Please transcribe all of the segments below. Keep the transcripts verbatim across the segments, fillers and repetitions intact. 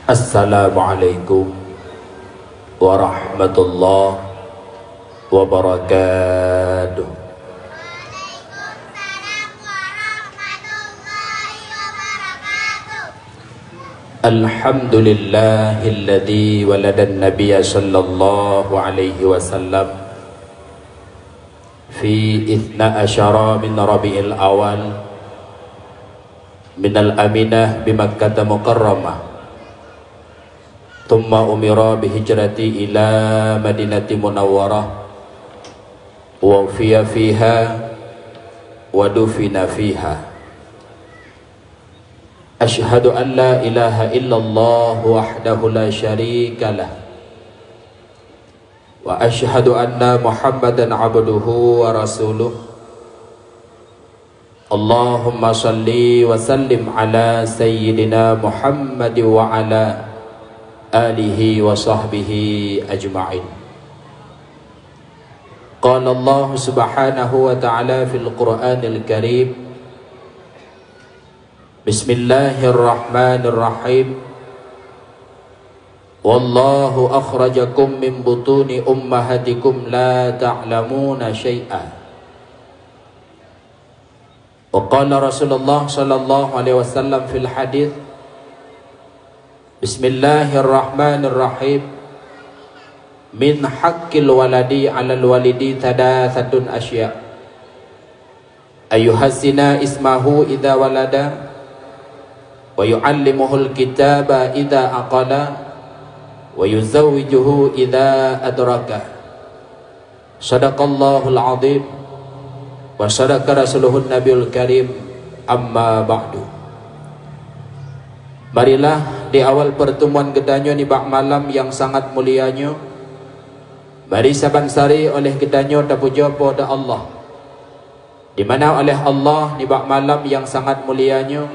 Assalamualaikum warahmatullahi wabarakatuh. Alhamdulillahilladzi waladan nabiyya sallallahu alaihi wasallam fi itsna asyara min Rabiul Awal minal Aminah bi Makkah Mukarramah. Tsumma umira bi hijrati ila Madinati Munawwarah, wa ufiya fiha, wa dufina fiha. Asyhadu an la ilaha illallah wahdahu la syarika lah. Wa asyhadu anna Muhammadan abduhu wa rasuluh. Allahumma shalli wa sallim ala sayyidina Muhammad wa ala alihi wa sahbihi ajma'in. Qala Allah subhanahu wa ta'ala fil Qur'anil Karim. Bismillahirrahmanirrahim. Wallahu akhrajakum min butuni ummahatikum la ta'lamuna syai'a. Wa qala Rasulullah sallallahu alaihi wasallam fil hadits, Bismillahirrahmanirrahim. Min haqqil waladi 'alal walidi tsalatsatun asya'. Ayyuhassina ismahu idza walada, wa yu'allimuhul kitaba idza aqala, wa yuzawwijuhu idza adraka. Shadaqallahul azim, wa shadaqa rasuluhun nabiyul karim, amma ba'du. Marilah di awal pertemuan geutanyoe nibak malam nyang sangat mulia nyoe, mari saban sari oleh geutanyoe tapujoe Po teu Allah. Di mana oleh Allah nibak malam nyang sangat mulia nyoe,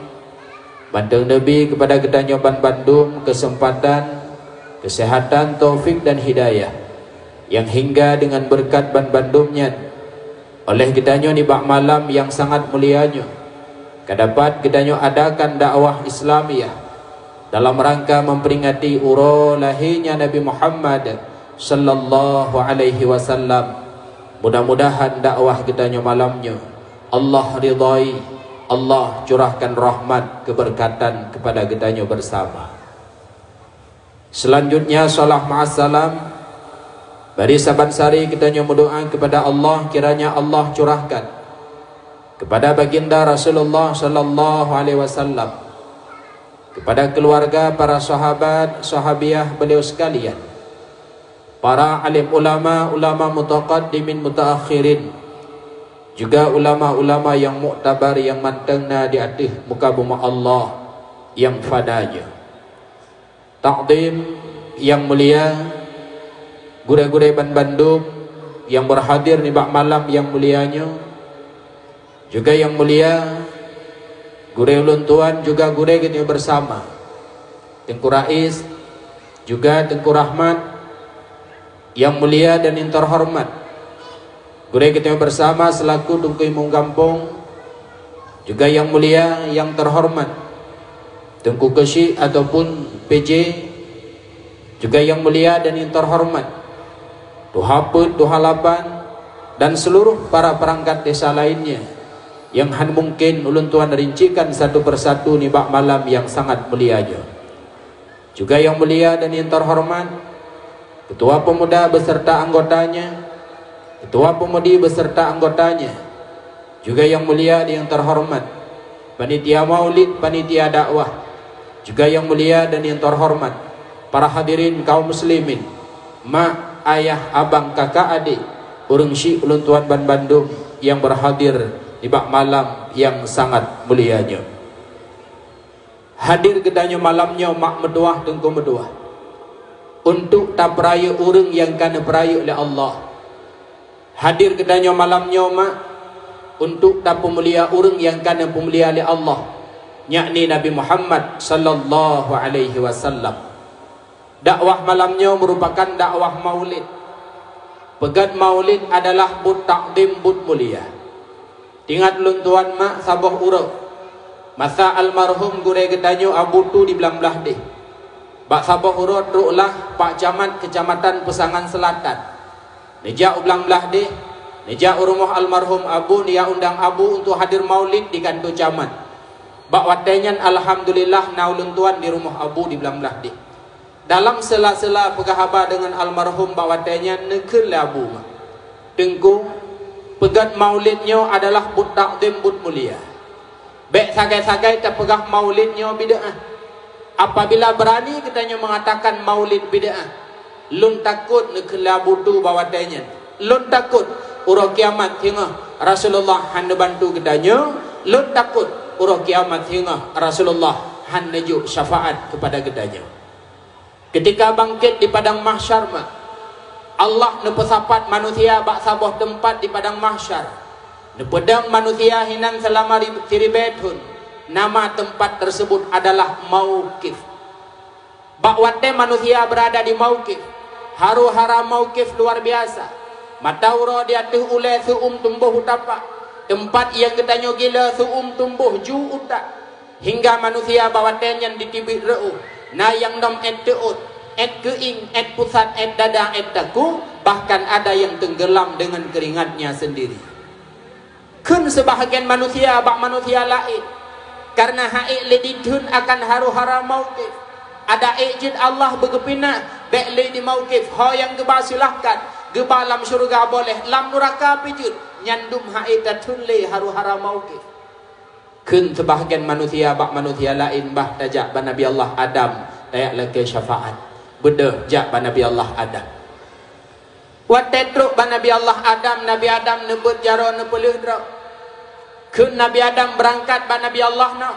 mantong neubi keupada geutanyoe banbandum keuseumpatan, keuseuhatan, taufik dan hidayah, nyang hingga deungon beureukat banbandum nyan, oleh geutanyoe nibak malam nyang sangat mulia nyoe, ka dapat geutanyoe adakan dakwah Islamiyah dalam rangka memperingati uroe lahirnya Nabi Muhammad sallallahu alaihi wasallam. Mudah-mudahan dakwah geutanyoe malam nyoe Allah ridhai, Allah curahkan rahmat keberkatan kepada geutanyoe bersama. Selanjutnya, salam ma'assalam. Mari saban sari geutanyoe meudoa kepada Allah, kiranya Allah curahkan kepada Baginda Rasulullah sallallahu alaihi wasallam, kepada keluarga, para sahabat, sahabiah beliau sekalian, para alim ulama, ulama mutaqaddimin, mutaakhirin, juga ulama-ulama nyang muktabar nyang mantong na di ateueh muka bumoe Allah nyang fana nyoe. Takdim nyang mulia, gurée-gurée banbandum nyang beurhadir nibak malam nyang mulia nyoe, juga nyang mulia gurée ulôn tuan, juga gurée geutanyoe bersama, Teungku Rais, juga Teungku Rahmat, nyang mulia dan nyang terhormat, gurée geutanyoe bersama selaku Teungku Imum Gampông, juga nyang mulia, nyang terhormat, Teungku Keuchik ataupun P J, juga nyang mulia dan nyang terhormat, Tuha Peuet, Tuha Lapan, dan seluruh para perangkat desa lainnya, nyang hana mungkin ulôn tuan rincikan satu persatu nibak malam nyang sangat mulia nyoe. Juga nyang mulia dan nyang terhormat, Ketua Pemuda beserta anggotanya, Ketua Pemudi beserta anggotanya, juga nyang mulia dan nyang terhormat, panitia maulid, panitia dakwah, juga nyang mulia dan nyang terhormat, para hadirin kaum muslimin, mak, ayah, abang, kakak, adik, ureuëng syik ulôn tuan banbandum nyang beurhadir nibak malam nyang sangat mulia nyoe. Hadir geutanyoe malam nyoe mak meutuwah teungku meutuwah, untuk tapeurayeuk ureuëng nyang ka neupeurayeuk lé Allah. Hadir geutanyoe malam nyoe mak, untuk tapeumulia ureuëng nyang ka neupeumulia lé Allah, yakni Nabi Muhammad sallallahu alaihi wasallam. Dakwah malam nyoe meurupakan dakwah Maulid. Peugét Maulid adalah buet takzim, buet mulia. Ingat lôn tuan mak saboh uroe, masa almarhum gurée geutanyoe Abu Tu di Blang Blahdeh. Bak saboh uroe troklah Pak Camat Kecamatan Peusangan Selatan. Neujak u Blang Blahdeh, neujak u rumoh almarhum Abu, neujak undang Abu untuk hadir Maulid di kantor camat. Bak watée nyan alhamdulillah na ulôn tuan di rumoh Abu di Blang Blahdeh. Dalam sela-sela peugah haba deungon almarhum bak watée nyan neukheun lé Abu mak, "Teungku, peugét Maulid nyoe adalah buet takzim, buet mulia. Bék sagai-sagai tapeugah Maulid nyoe bid'ah. Apabila beurani geutanyoe meungatakan Maulid bid'ah, lôn takot," neukheun lé Abu Tu bak watée nyan, "lôn takot uroe kiamat singoh Rasulullah hana neubantu geutanyoe, lôn takot uroe kiamat singoh Rasulullah hana neujok syafaat keupada geutanyoe." Keutika bangkét di padang mahsyar mak, Allah neupeusapat manusia bak saboh teumpat di padang mahsyar. Neupeudong manusia hinan seulama rib-, siribée thon. Nama teumpat teuseubut adalah Mauqif. Bak watée manusia beurada di Mauqif, haru-hara Mauqif luar biasa. Mata uroe di ateueh ulée seu-uem tumbôh u tapak. Teumpat nyang geutanyoe gila seu-uem tumbôh ju utak. Hingga manusia bak watée nyan jiteubiet reuôh, na nyang dum ét teuôt, ét keuieng, ét pusat, ét dada, ét takue, bahkan ada nyang teunggeulam deungon keuringatnya seundiri. Kheun seubahagian manusia bak manusia laén, "Kareuna han ék lé ditheun akan haru-hara Mauqif. Ada ék jeuet Allah beugeupinah, bék lé di Mauqif, ho nyang geuba silahkan, geuba lam syeuruga boleh, lam nuraka pih jeuet, nyan dum han ék tatheun lé haru-hara Mauqif." Kheun seubahagian manusia bak manusia laén, "Bah tajak bak Nabi Allah Adam, tajak lakée syafaat. Beudôh jak bak Nabi Allah Adam." Watée trok bak Nabi Allah Adam, Nabi Adam neubeuet jaroe neupeulheueh droe. Kheun Nabi Adam beurangkat bak Nabi Allah Nuh.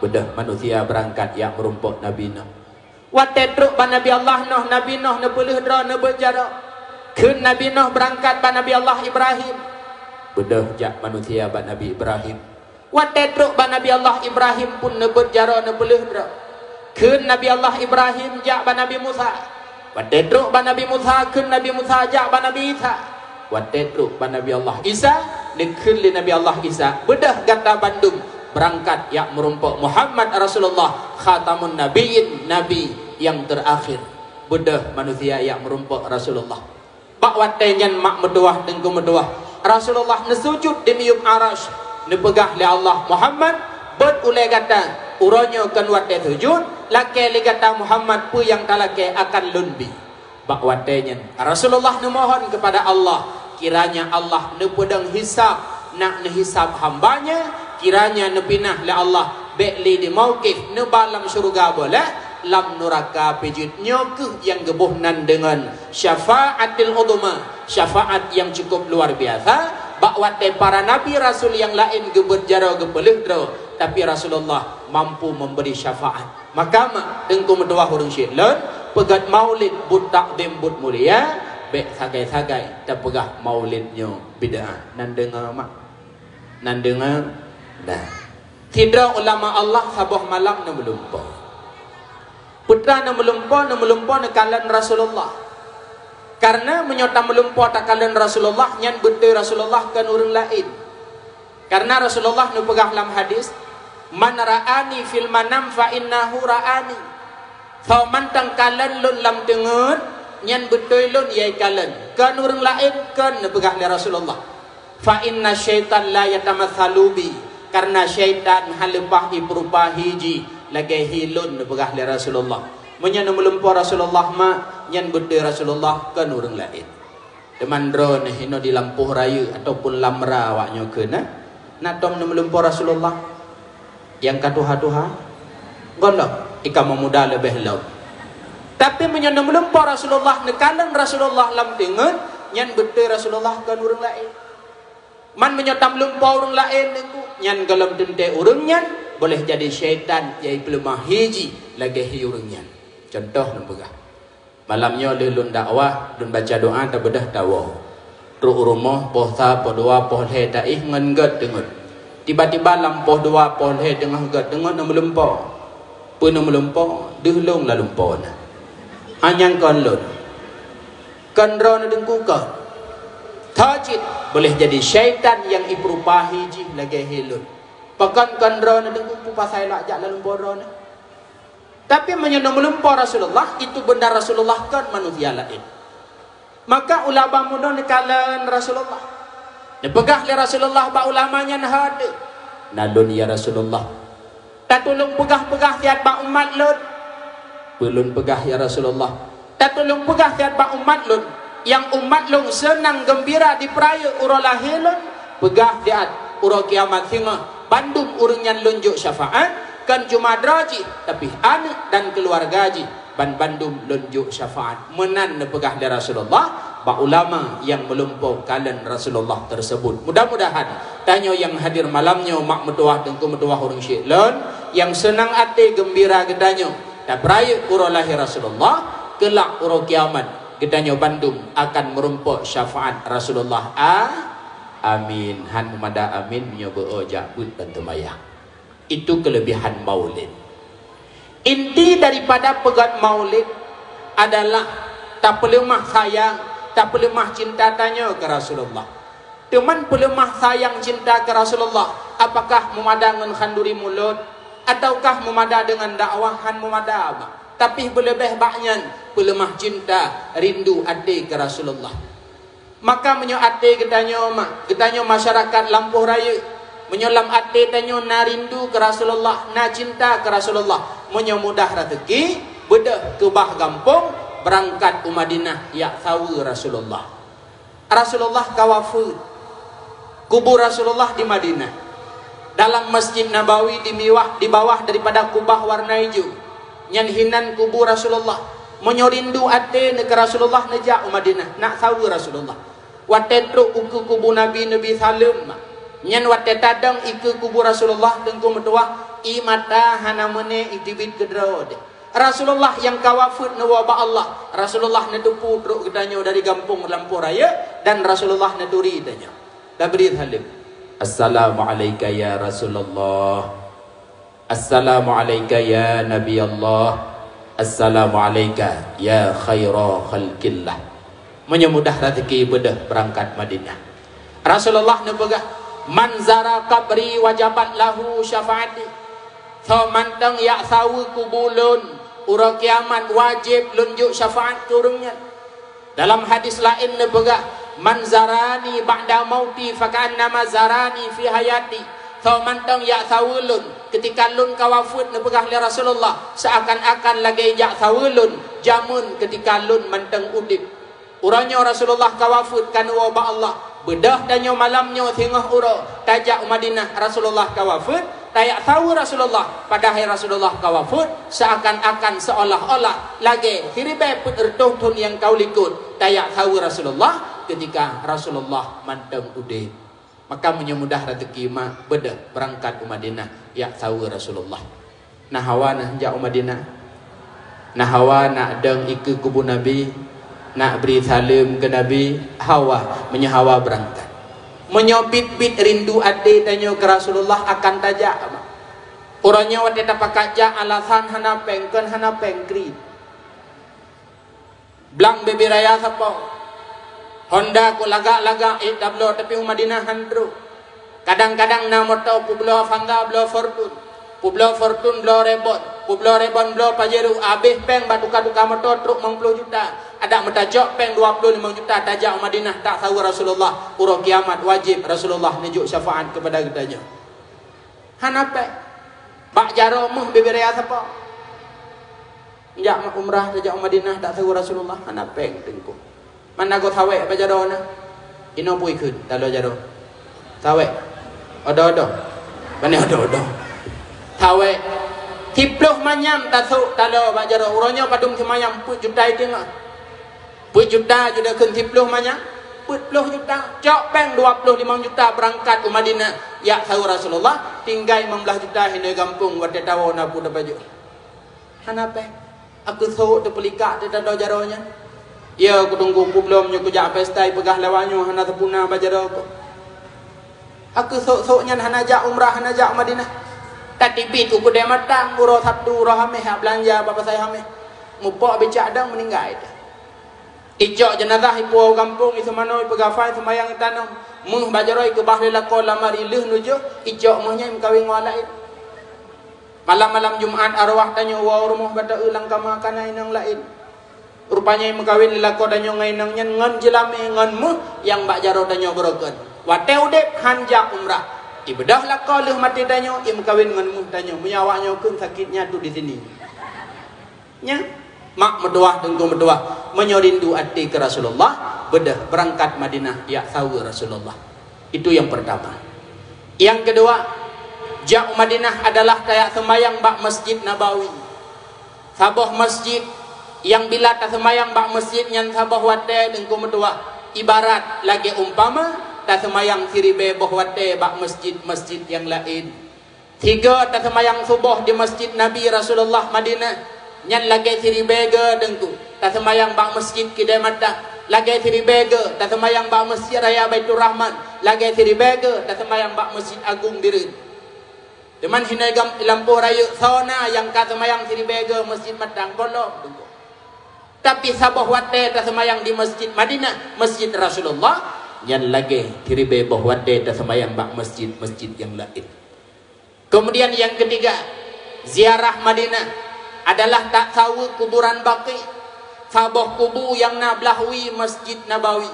Beudôh manusia beurangkat jak meurumpok Nabi Nuh. Watée trok bak Nabi Allah Nuh, Nabi Nuh neupeulheueh droe neubeuet jaroe. Kheun Nabi Nuh beurangkat bak Nabi Allah Ibrahim. Beudôh jak manusia bak Nabi Ibrahim. Watée trok bak Nabi Allah Ibrahim pun neubeuet jaroe neupeulheueh droe. Kheun Nabi Allah Ibrahim jak bak Nabi Musa. Watée trok bak Nabi Musa, kheun Nabi Musa jak bak Nabi Isa. Watée trok bak Nabi Allah Isa, neukheun lé Nabi Allah Isa, "Beudôh gata bandum beurangkat jak meurumpok Muhammad Rasulullah, khatamun nabiyyin, nabi nyang teurakhir." Beudôh manusia jak meurumpok Rasulullah. Bak watée nyan mak meutuwah, teungku meutuwah, Rasulullah neusujut di miyueb Arasy, neupeugah lé Allah, "Muhammad, beuet ulée gata, uroe nyoe kon watée sujut, lakée lé gata Muhammad peue nyang talakée akan lôn bi." Bak watée nyan Rasulullah neumohon keupada Allah, kiranya Allah neupeudong hisab, nak neuhisab hamba-Nya, kiranya neupinah lé Allah, bék lé di Mauqif, neuba lam syeuruga boleh, lam nuraka pih jeuet. Nyoe kheueh nyang geuboh nan deungon syafaatil udhma, syafaat nyang cukup luar biasa. Bak watée para nabi rasul nyang laén geubeuet jaroe geupeulheueh droe, tapi Rasulullah mampu memberi syafaat. Maka mak, teungku meutuwah ureuëng syik lôn, peugét Maulid buet takzim, buet mulia, bék sagai-sagai tapeugah Maulid nyoe bid'ah. Nan deungoe mak? Nan deungoe? Nah. Sidroe ulama Allah saboh malam neumeulumpoe. Peue teuma neumeulumpoe? Neumeulumpoe neukalon Rasulullah. Kareuna meunyoe tameulumpoe takalon Rasulullah, nyan beutôi Rasulullah kon ureuëng laén. Kareuna Rasulullah neupeugah lam hadis, "Man ra'ani fil manam fa innahu ra'ani." Soe mantong kalon lôn lam teungeut, nyan beutôi lôn nyang kalon. Kon ureuëng laén, kon, neupeugah lé Rasulullah. "Fa inna syaitan la yatamatsalu bi," kareuna syaitan hana leupah jipeurupa hi jih lagée hi lôn, neupeugah lé Rasulullah. Meunyoe neumeulumpoe Rasulullah mak, nyan beutôi Rasulullah, kon ureuëng laén. Teuma droeneuh inoe di lampôh rayeuk ataupun lam ra awak nyoe kheun, na tom neumeulumpoe Rasulullah nyang ka tuha-tuha? Gohlom, i kamoe muda leubeh lom. Tapi meunyoe neumeulumpoe Rasulullah, neukalon Rasulullah lam teungeut, nyan beutôi Rasulullah kon ureuëng laén. Man meunyoe tameulumpoe ureuëng laén, nyan gohlom teuntée ureuëng nyan boleh jadi syaitan, nyang jipeuleumah hi jih lagée hi ureuëng nyan. Cuntoh neupeugah. Malam nyoe lheueh lôn dakwah, lôn baca doa, tabeudôh tawoe. Trok u rumoh, poh sa, poh dua, poh lhèe taéh ngon gèt teungeut. Tiba-tiba lam poh dua, poh lhèe teungoh gèt teungeut na meulumpoe. Peue na meulumpoe? Deuh lôn lam lumpoe na. Anyang kon lôn. Kon droeneuh Teungku kon. Tho cit, boleh jadi syaitan nyang ipeurupahi jih lagèe he lôn. Pakon kon droeneuh Teungku, peue pasai lôn jak lam lumpoe droeneuh? Tapi meunyoe na meulumpoe Rasulullah, itu beundar Rasulullah, kon manusia laén. Maka ulama muda neukalon Rasulullah. Neupeugah lé Rasulullah bak ulama nyan, "Hana, na lôn ya Rasulullah. Tatulông peugah-peugah siat bak umat lôn." "Peue lôn peugah ya Rasulullah?" "Tatulông peugah siat bak umat lôn, nyang umat lôn seunang geumbira di peurayeuk uroe lahé lôn, peugah siat uroe kiamat singoh, bandum ureueng nyan lôn jok syafaat, kon cuma droe jih, tapi aneuk dan keuluwarga jih, ban bandum lôn jok syafaat." Meunan neupeugah lé Rasulullah bak ulama nyang meulumpoe kalon Rasulullah tersebut. Mudah-mudahan tanyoe nyang hadir malam nyoe, mak meutuwah, teungku meutuwah, ureueng syik lôn, nyang seunang até geumbira geutanyoe, tapeurayeuk uroe lahé Rasulullah, keulak uroe kiamat geutanyoe bandum akan meurumpok syafaat Rasulullah. A-, amin. Han meumada amin meunyoe beu-o jak beuet dan teumayang. Itu kelebihan Maulid. Inti daripada peugét Maulid adalah tapeuleumah sayang, tapeuleumah cinta tanyoe keu Rasulullah. Teuma peuleumah sayang cinta keu Rasulullah, apakah meumada ngon khanduri mulod, ataukah meumada deungon dakwah? Han meumada, mak. Tapi beuleubeh bak nyan, peuleumah cinta, rindu até keu Rasulullah. Maka meunyoe até geutanyoe, mak, geutanyoe masyarakat lampôh rayeuk, meunyoe lam até tanyoe na rindu keu Rasulullah, na cinta keu Rasulullah, meunyoe mudah raseuki, beudôh keubah gampông, beurangkat u Madinah jak saweue Rasulullah. Rasulullah ka wafeuet. Kubu Rasulullah di Madinah. Dalam Masjid Nabawi di miwah, di bawah daripada kubah warna ijo. Nyan hinan kubu Rasulullah. Meunyoe rindu até neuh keu Rasulullah, neujak u Madinah, nak saweue Rasulullah. Watée trok ukeue kubu Nabi, neubi saleuem. Nyan watée tadong ikeue kubu Rasulullah, teungku meutuwah, ie mata hana meuné iteubiet keudroe deh. Rasulullah nyang ka wafeuet neuwoe bak Allah. Rasulullah neuteupeue trok geutanyoe dari gampông lampôh rayeuk dan Rasulullah neuturi tanyoe. Tabri saleuem. Assalamu'alaika ya Rasulullah. Assalamu'alaika ya Nabi Allah. Assalamu'alaika ya khaira khalqillah. Meunyoe mudah raseuki beudôh beurangkat Madinah. Rasulullah neupeugah, "Man zara qabri wajabat lahu syafaati." Soe mantong jak saweue kubu lôn, uroe kiamat wajéb lôn jok syafaat keu ureuëng nyan. Dalam hadis laén neupeugah, "Man zarani ba'da mauti faka'annama zarani fi hayati." Soe mantong jak saweue lôn, keutika lôn ka wafeuet, neupeugah lé Rasulullah, seuakan-akan lagée jak saweue lôn jameun keutika lôn mantong udeb. Uroe nyoe Rasulullah ka wafeuet, ka neuwoe bak Allah. Beudôh tanyoe malam nyoe singoh uroe tajak u Madinah, Rasulullah ka wafeuet, tajak saweue Rasulullah, padahai Rasulullah ka wafeuet, seuakan-akan, seolah-olah lagée siribée peuet reutôh thon nyang ka u likot tajak saweue Rasulullah keutika Rasulullah mantong udeb. Maka meunyoe mudah raseuki, mak, beudôh beurangkat u Madinah jak saweue Rasulullah. Na hawa neuh jak u Madinah? Na hawa nak dong ikeue kubu Nabi, nak bri saleuem keu Nabi? Hawa, meunyoe hawa beurangkat. Meunyoe biet-biet rindu até tanyoe keu Rasulullah akan tajak, mak. Uroe nyoe watée tapakat jak alasan hana péng, kon hana péng kriet. Blang bubé raya sapo. Honda kok lagak-lagak ék tabloe, tapi u Madinah han trok. Kadang-kadang na moto peubloe Avanza, bloe Fortuner. Peubloe Fortuner bloe Reborn, peubloe Reborn bloe Pajero, habéh péng bak tuka-tuka moto trok limong ploh juta. Adak meutacok péng dua ploh limong juta tajak u Madinah tak saweue Rasulullah. Uroe kiamat wajéb Rasulullah neujok syafaat keupada geutanyoe. Hana péng. Bak jaroe meuh bubé raya sapo. Jak umrah, tajak u Madinah, tak saweue Rasulullah, hana péng teungku. Mana goe sawék bak jaroe na? Inoe pui kheun taloe jaroe. Sawék. Odo-odo. Bani odo-odo. Sawék. Siploh manyam tasok taloe bak jaroe. Uroe nyoe padum simanyam, peuet juta iteungoh. Peuet juta judakheun siploh manyam, peuet ploh juta. Cok péng dua ploh limong juta beurangkat u Madinah, jak saweue Rasulullah, tinggai limong blaih juta hinoe gampông watée tawoe na peue tapajoh. Hana péng. Aku sôk teupeulikak teuh taloe jaroe nyan. Ya, ku teungku, ku blom nyoe kujak pesta, ipeugah lé awak nyoe hana seupuna bak jaroe ku. Aku sok-sok nyan hana jak umrah, hana jak Madinah. Tateubiet u keudè mata, uroe Sabtu, uroe Hamèh, jak beulanja bak pasai Hamèh. Mupok bicak dang, meuninggai teuh. Icok jeunazah ipuwoe u gampông, iseumanoe, ipeugafan, iseumayang, itanoh. Méuh bak jaroe, ikeubah lé lakoe lamari, lheueh neujôh, icok méuh nyan imeukawen ngon laén. Malam-malam Jumat arwah tanyoe woe u rumoh bak taeu lam kama, ka na inong laén. Rupanya imeukawen lé lakoe tanyoe ngon inong nyan ngon jeulamé ngon méuh nyang bak jaroe tanyoe beurokon. Watèe udép han jak umrah. Ibeudôh lakoe lheueh maté tanyoe, imeukawen ngon méuh tanyoe. Meunyoe awak nyoe kheun sakét nyan tu di sini. Nya, mak meutuwah, teungku meutuwah, meunyoe rindu até keu Rasulullah, beudôh beurangkat Madinah jak saweue Rasulullah. Itu yang pertama. Yang kedua, jak u Madinah adalah tajak seumayang bak Masjid Nabawi. Saboh masjid nyang bila taseumayang bak masjid nyan saboh watèe, teungku meutuwah, ibarat lagèe umpama taseumayang siribèe boh watèe bak masjid-masjid nyang laén. Sigoe taseumayang suboh di Masjid Nabi Rasulullah Madinah, nyan lagèe siribèe goe, teungku, taseumayang bak Masjid Keudè Mata, lagèe siribèe goe taseumayang bak Masjid Raya Baiturrahman, lagèe siribèe goe taseumayang bak Masjid Agong Bireuen. Teuma hinoe gam-, lampôh rayeuk soe na nyang ka seumayang siribèe goe Masjid Matang, gohlom, teungku. Tapi saboh watèe taseumayang di Masjid Madinah, Masjid Rasulullah, nyan lagèe siribèe boh watèe taseumayang bak masjid-masjid nyang laén. Kemudian yang ketiga, ziarah Madinah adalah tasaweue kuburan Baqi, saboh kubu nyang na blah wie Masjid Nabawi,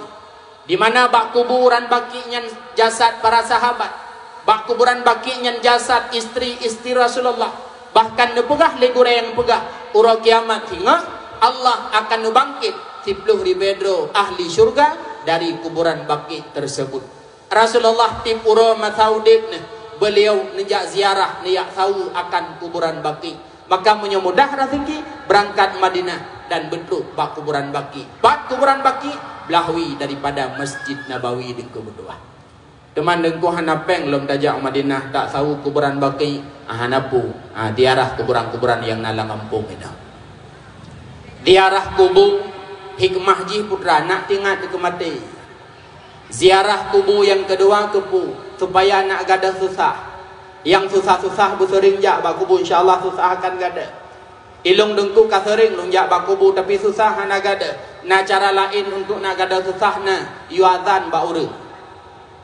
di mana bak kuburan Baqi nyan jasad para sahabat, bak kuburan Baqi nyan jasad istri-istri Rasulullah. Bahkan neupeugah lé gurèe nyang peugah, uroe kiamat singoh Allah akan neubangkét siploh ribèe droe ahli syurga dari kuburan Baqi tersebut. Rasulullah tiep uroe masa udép neuh, beliau neujak ziarah, neujak saweue akan kuburan Baqi. Maka meunyoe mudah raseuki, beurangkat Madinah dan beutrôk bak kuburan Baqi. Pat kuburan Baqi? Blah wie daripada Masjid Nabawi, teungku meutuwah. Teuma teungku, hana pèng lom tajak u Madinah, tasaweue kuburan Baqi, ah, hana peue, ah, ziarah kuburan-kuburan nyang na lam gampông inoe. Ziarah kubu, hikmah jih putra, nak teuingat keu maté. Ziarah kubu nyang keudua keupeue? Supaya nak gadôh susah. Nyang susah-susah beuseuring jak bak kubu, insya Allah susah akan gadôh. Ilôn teungku ka seuring lôn jak bak kubu, tapi susah hana gadôh. Na cara laén untuk nak gadôh susah na, yue azan bak ureueng.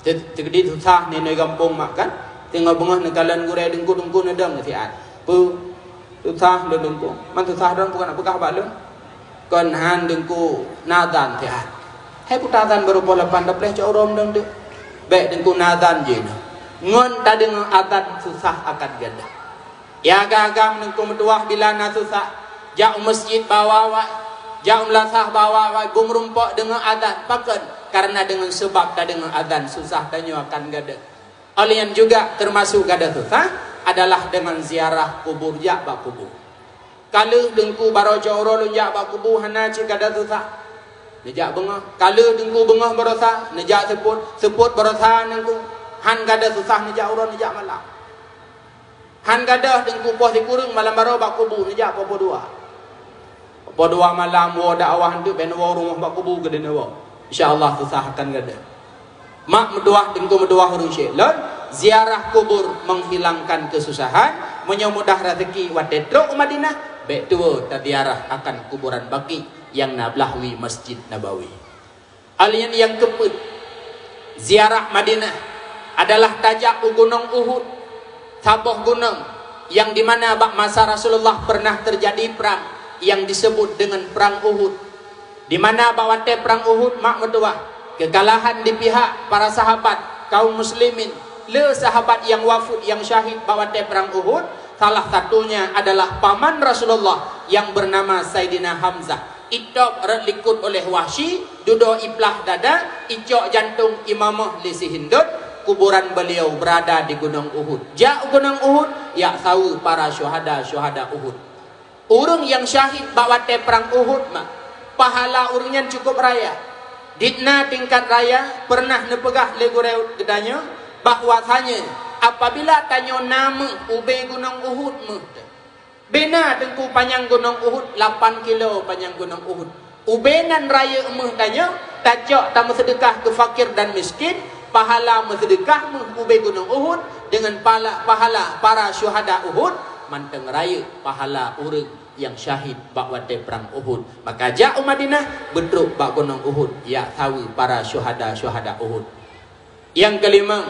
Teu-, teukeudi susah ninoe gampông mak kan. Teungoh beungoh neukalon gurèe teungku, teungku neudong siat. Peue? Susah lôn teungku. Man susah droen peue ka na peugah bak lôn. Kon han teungku na azan siat. Hai peue ta azan barô poh lapan, dapléh cok uroe meudong teuk. Bèk teungku na azan jih nyoe. Ngon tadeungoe azan susah akan gadôh. Ya agam-agam teungku meutuwah bila na susah, jak u masjid bak awak-awak, jak u meulasah bak awak-awak, beumeurumpok deungon azan. Pakon? Karena deungon seubab tadeungon azan susah tanyoe akan gadôh. Óh lheueh nyan juga teumasok gadôh susah adalah deungon ziarah kubur, jak bak kubu. Ka lheueh teungku barô cok uroe lôn jak bak kubu hana cit gadôh susah. Neujak beungoh. Ka lheueh teungku beungoh barosa, neujak seupôt, seupôt barosa teungku. Han gadôh susah neujak uroe, neujak malam. Han gadôh teungku poh sikureueng malam barô bak kubu, neujak poh-poh dua. Poh dua malam woe dakwah teuk, bèk neuwoe rumoh bak kubu keudéh neuwoe. Insya Allah susah akan gadôh. Mak meutuwah, teungku meutuwah, ureueng syèh lôn, ziarah kubur menghilangkan kesusahan. Meunyoe mudah raseuki watèe trôk u Madinah, bèk tuwoe taziarah akan kuburan Baqi nyang na blah wie Masjid Nabawi. Alien nyang keupeuet, ziarah Madinah adalah tajak u Gunong Uhud, saboh gunong nyang di mana bak masa Rasulullah pernah teujadi prang nyang disebut deungon Prang Uhud. Di mana bak watèe Prang Uhud, mak meutuwah, keukalahan di pihak para sahabat kaum muslimin, le sahabat nyang wafeuet nyang syahid bak watèe Prang Uhud, salah satunya adalah paman Rasulullah nyang beunama Saidina Hamzah. Itôb rot likôt oleh Wahsyi, dudoe iplah dada, icok jantông, imamoh lé si Hindut, kuburan beliau berada di Gunong Uhud. Jak u Gunong Uhud, jak saweue para syuhada-syuhada Uhud. Ureueng nyang syahid bak watèe Prang Uhud mak, pahala ureueng nyan cukup raya. Di na tingkat raya, pernah neupeugah lé gurèe geutanyoe bahwasanya apabila tanyoe na méuh ubé Gunong Uhud méuh teuh. Bèk na teungku panyang Gunong Uhud, lapan kilo panyang Gunong Uhud. Ubé nan rayeuk meuh tanyoe, tacok tameuseudeukah keu fakir dan miskin, pahala meuseudeukah meuh ubé gunong Uhud deungon pala-, pahala para syuhada Uhud, mantong rayeuk pahala ureuëng nyang syahid bak watée prang Uhud. Maka jak u Madinah, beutrok bak gunong Uhud, jak saweue para syuhada-syuhada Uhud. Nyang keulimong,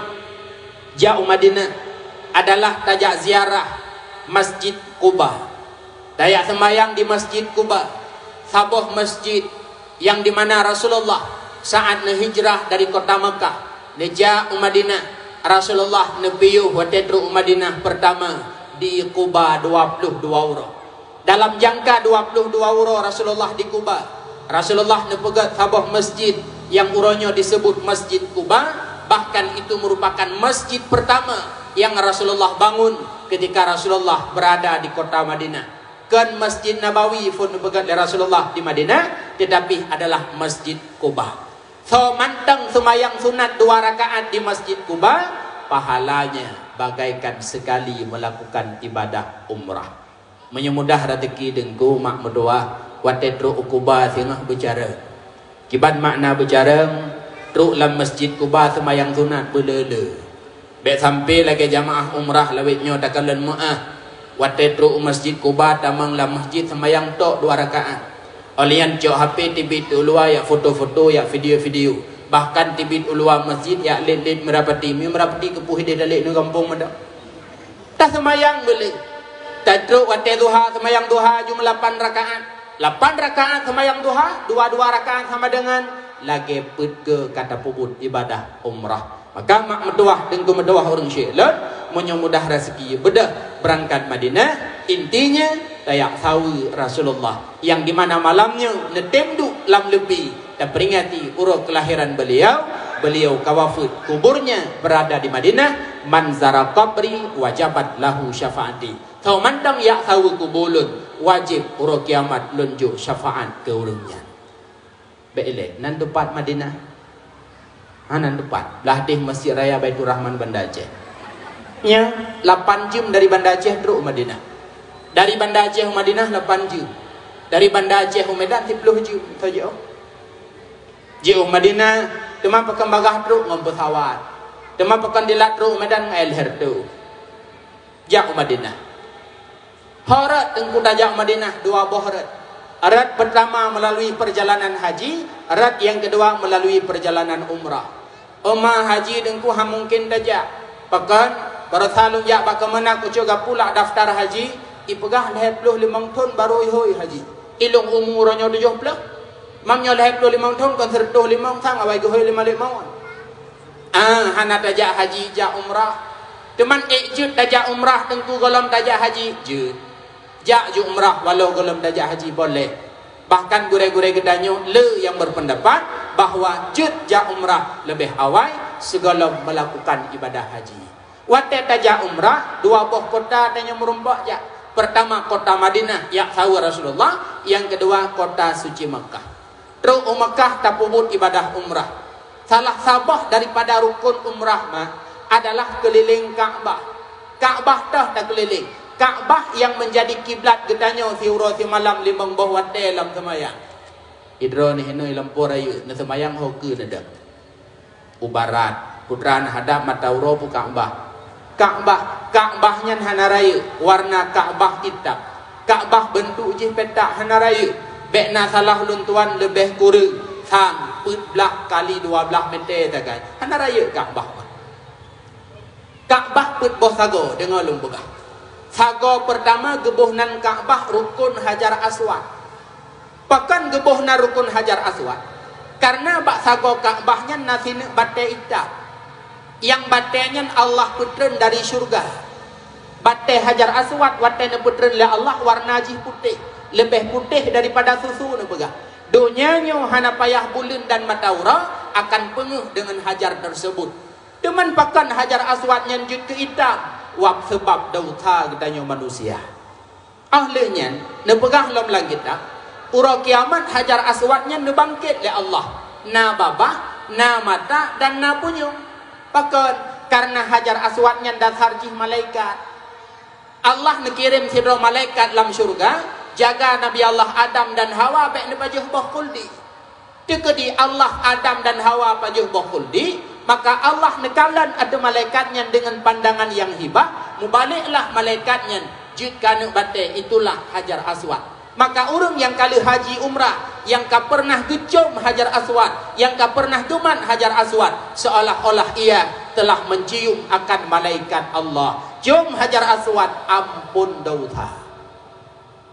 jak u Madinah adalah tajak ziarah Masjid Quba. Tajak seumayang di Masjid Quba, saboh masjid nyang dimana Rasulullah saat neuhijrah dari kota Makkah, neujak u Madinah. Rasulullah neupiôh watée trok u Madinah peurtama di Quba dua puluh dua uroe. Dalam jangka dua puluh dua uroe Rasulullah di Quba, Rasulullah neupeugét saboh masjid nyang uroe nyoe disebut Masjid Quba, bahkan itu merupakan masjid pertama yang Rasulullah bangun ketika Rasulullah berada di kota Madinah. Kon Masjid Nabawi phon neupeugét lé Rasulullah di Madinah, tetapi adalah Masjid Quba. So mantong seumayang sunat dua rakaat di Masjid Quba, pahalanya bagaikan sekali melakukan ibadah umrah. Meunyoe mudah raseuki Teungku mak meutuwah, watée trok u Quba singoh beucarông. Kiban makna beucarông, trok lam Masjid Quba seumayang sunat beuleu-leu. Bék sampoe lagée jamaah umrah lawét nyoe takalon meuáh. Watée trok u Masjid Quba tamong lam masjid seumayang tok dua rakaat. Óh lheueh nyan cok H P teubiet u luwa jak foto-foto, jak video-video. Bahkan teubiet u luwa masjid jak lét-lét meurapati. Meurapati keupeue idéh dalek ngon gampông mantong. Taseumayang beuleu. Tatrok watée duha, seumayang duha jeuem lapan rakaat. Lapan rakaat seumayang duha, dua-dua rakaat sama dengan lagée peuet keu ka tapeubuet ibadah umrah. Maka mak meutuwah, Teungku meutuwah ureuëng syik lôn, meunyoe mudah raseuki beudôh beurangkat Madinah, intinya tajak saweue Rasulullah, nyang dimana malam nyoe neutem duek lam leupi, taperingati uroe keulahiran beliau, beliau ka wafeuet, kuburnya berada di Madinah, "Man zara qabri wajabat lahu syafaati." Soe mantong jak saweue kubu lôn, wajéb uroe kiamat lôn jok syafaat keu ureuëng nyan. Bék ilée, nan teupat Madinah. Ha, nan teupat. Blah deh Masjid Raya Baiturrahman Banda Aceh. Nya, lapan jeuem dari Banda Aceh trok u Madinah. Dari Banda Aceh u Madinah lapan jeuem. Dari Banda Aceh u Medan siploh jeuem saja. Jeuet u Madinah, teuma pakon bagah trok ngon pesawat. Teuma pakon dilat trok u Medan ngon helikopter. Jak u Madinah. Ho rot Teungku tajak u Madinah, dua boh rot. Rot pertama melalui perjalanan haji, rot nyang keudua melalui perjalanan umrah. Oma haji Teungku han mungken tajak. Pakon, barosa lôn jak bak Kemenag ucok gapula daftar haji, ipeugah lhée ploh limong thon barô ihôi haji. Ilôn umu uroe nyoe tujoh ploh. Mam nyoe lhée ploh limong thon kon seureutôh limong sang awai geuhôi lima limong. Ah, hana tajak haji, jak umrah. Teuma ék jeuet tajak umrah Teungku gohlom tajak haji? Jeuet. Jak ju umrah walau gohlom tajak haji boleh. Bahkan gurée-gurée geutanyoe le nyang berpendapat bahwa jeuet jak umrah leubeh awai sigohlom melakukan ibadah haji. Watée tajak umrah, dua boh kota tanyoe meurumpok jak. Pertama kota Madinah, jak saweue Rasulullah, nyang keudua kota suci Makkah. Trok u Makkah tapeubuet ibadah umrah. Salah saboh daripada rukun umrah ma adalah keulileng Ka'bah. Ka'bah toh takeulileng. Ka'bah nyang menjadi kiblat geutanyoe siuroe simalam limong boh watée lam seumayang. Idroe neuh inoe lam po rayeuk, neuseumayang ho keue neudong. U barat, putra neuhadap mata uroe pu Ka'bah. Ka'bah, Ka'bah nyan hana rayeuk, warna Ka'bah itam. Ka'bah beuntuk jih petak hana rayeuk. Bék na salah lôn tuan leubeh kureueng sang peuet blaih kali dua blaih mete sagai. Hana rayeuk Ka'bah. Ka'bah peuet boh sagoe, deungoe lôn peugah. Sagoe peurtama geuboh nan Ka'bah rukun Hajar Aswad. Pakon geuboh nan rukun Hajar Aswad? Karena bak sagoe Ka'bah nyan na sineuk batée itam. Nyang batée nyan Allah peutreun dari syeuruga. Batée Hajar Aswad watée neupeutreun lé Allah warna jih putéh, leubeh putéh daripada susu neupeugah. Donya nyoe hana payah buleuen dan mata uroe akan peungeuh deungon hajar tersebut. Teuma pakon Hajar Aswad nyan jeuet keu itam? Wab seubab desya geutanyoe manusia. Óh lheueh nyan, neupeugah lom lam kitab, uroe kiamat Hajar Aswad nyan neubangket lé Allah, na babah, na mata, dan na punyueng. Pakon? Karena Hajar Aswad nyan dasar jih malaikat. Allah neukirém sidroe malaikat lam syeuruga, Jaga Nabi Allah Adam dan Hawa bék neupajoh boh khuldi. Teukeudi Allah Adam dan Hawa pajoh boh khuldi, maka Allah neukalon ateueh malaikat nyan deungon pandangan nyang hibah, mubaleklah malaikat nyan jeuet keu aneuk batée, itulah Hajar Aswad. Maka ureuëng nyang ka lheueh haji umrah, nyang ka peureunah geucom Hajar Aswad, nyang ka peureunah geumat Hajar Aswad, seolah-olah ia telah mencium akan malaikat Allah. Com Hajar Aswad, ampôn dosa.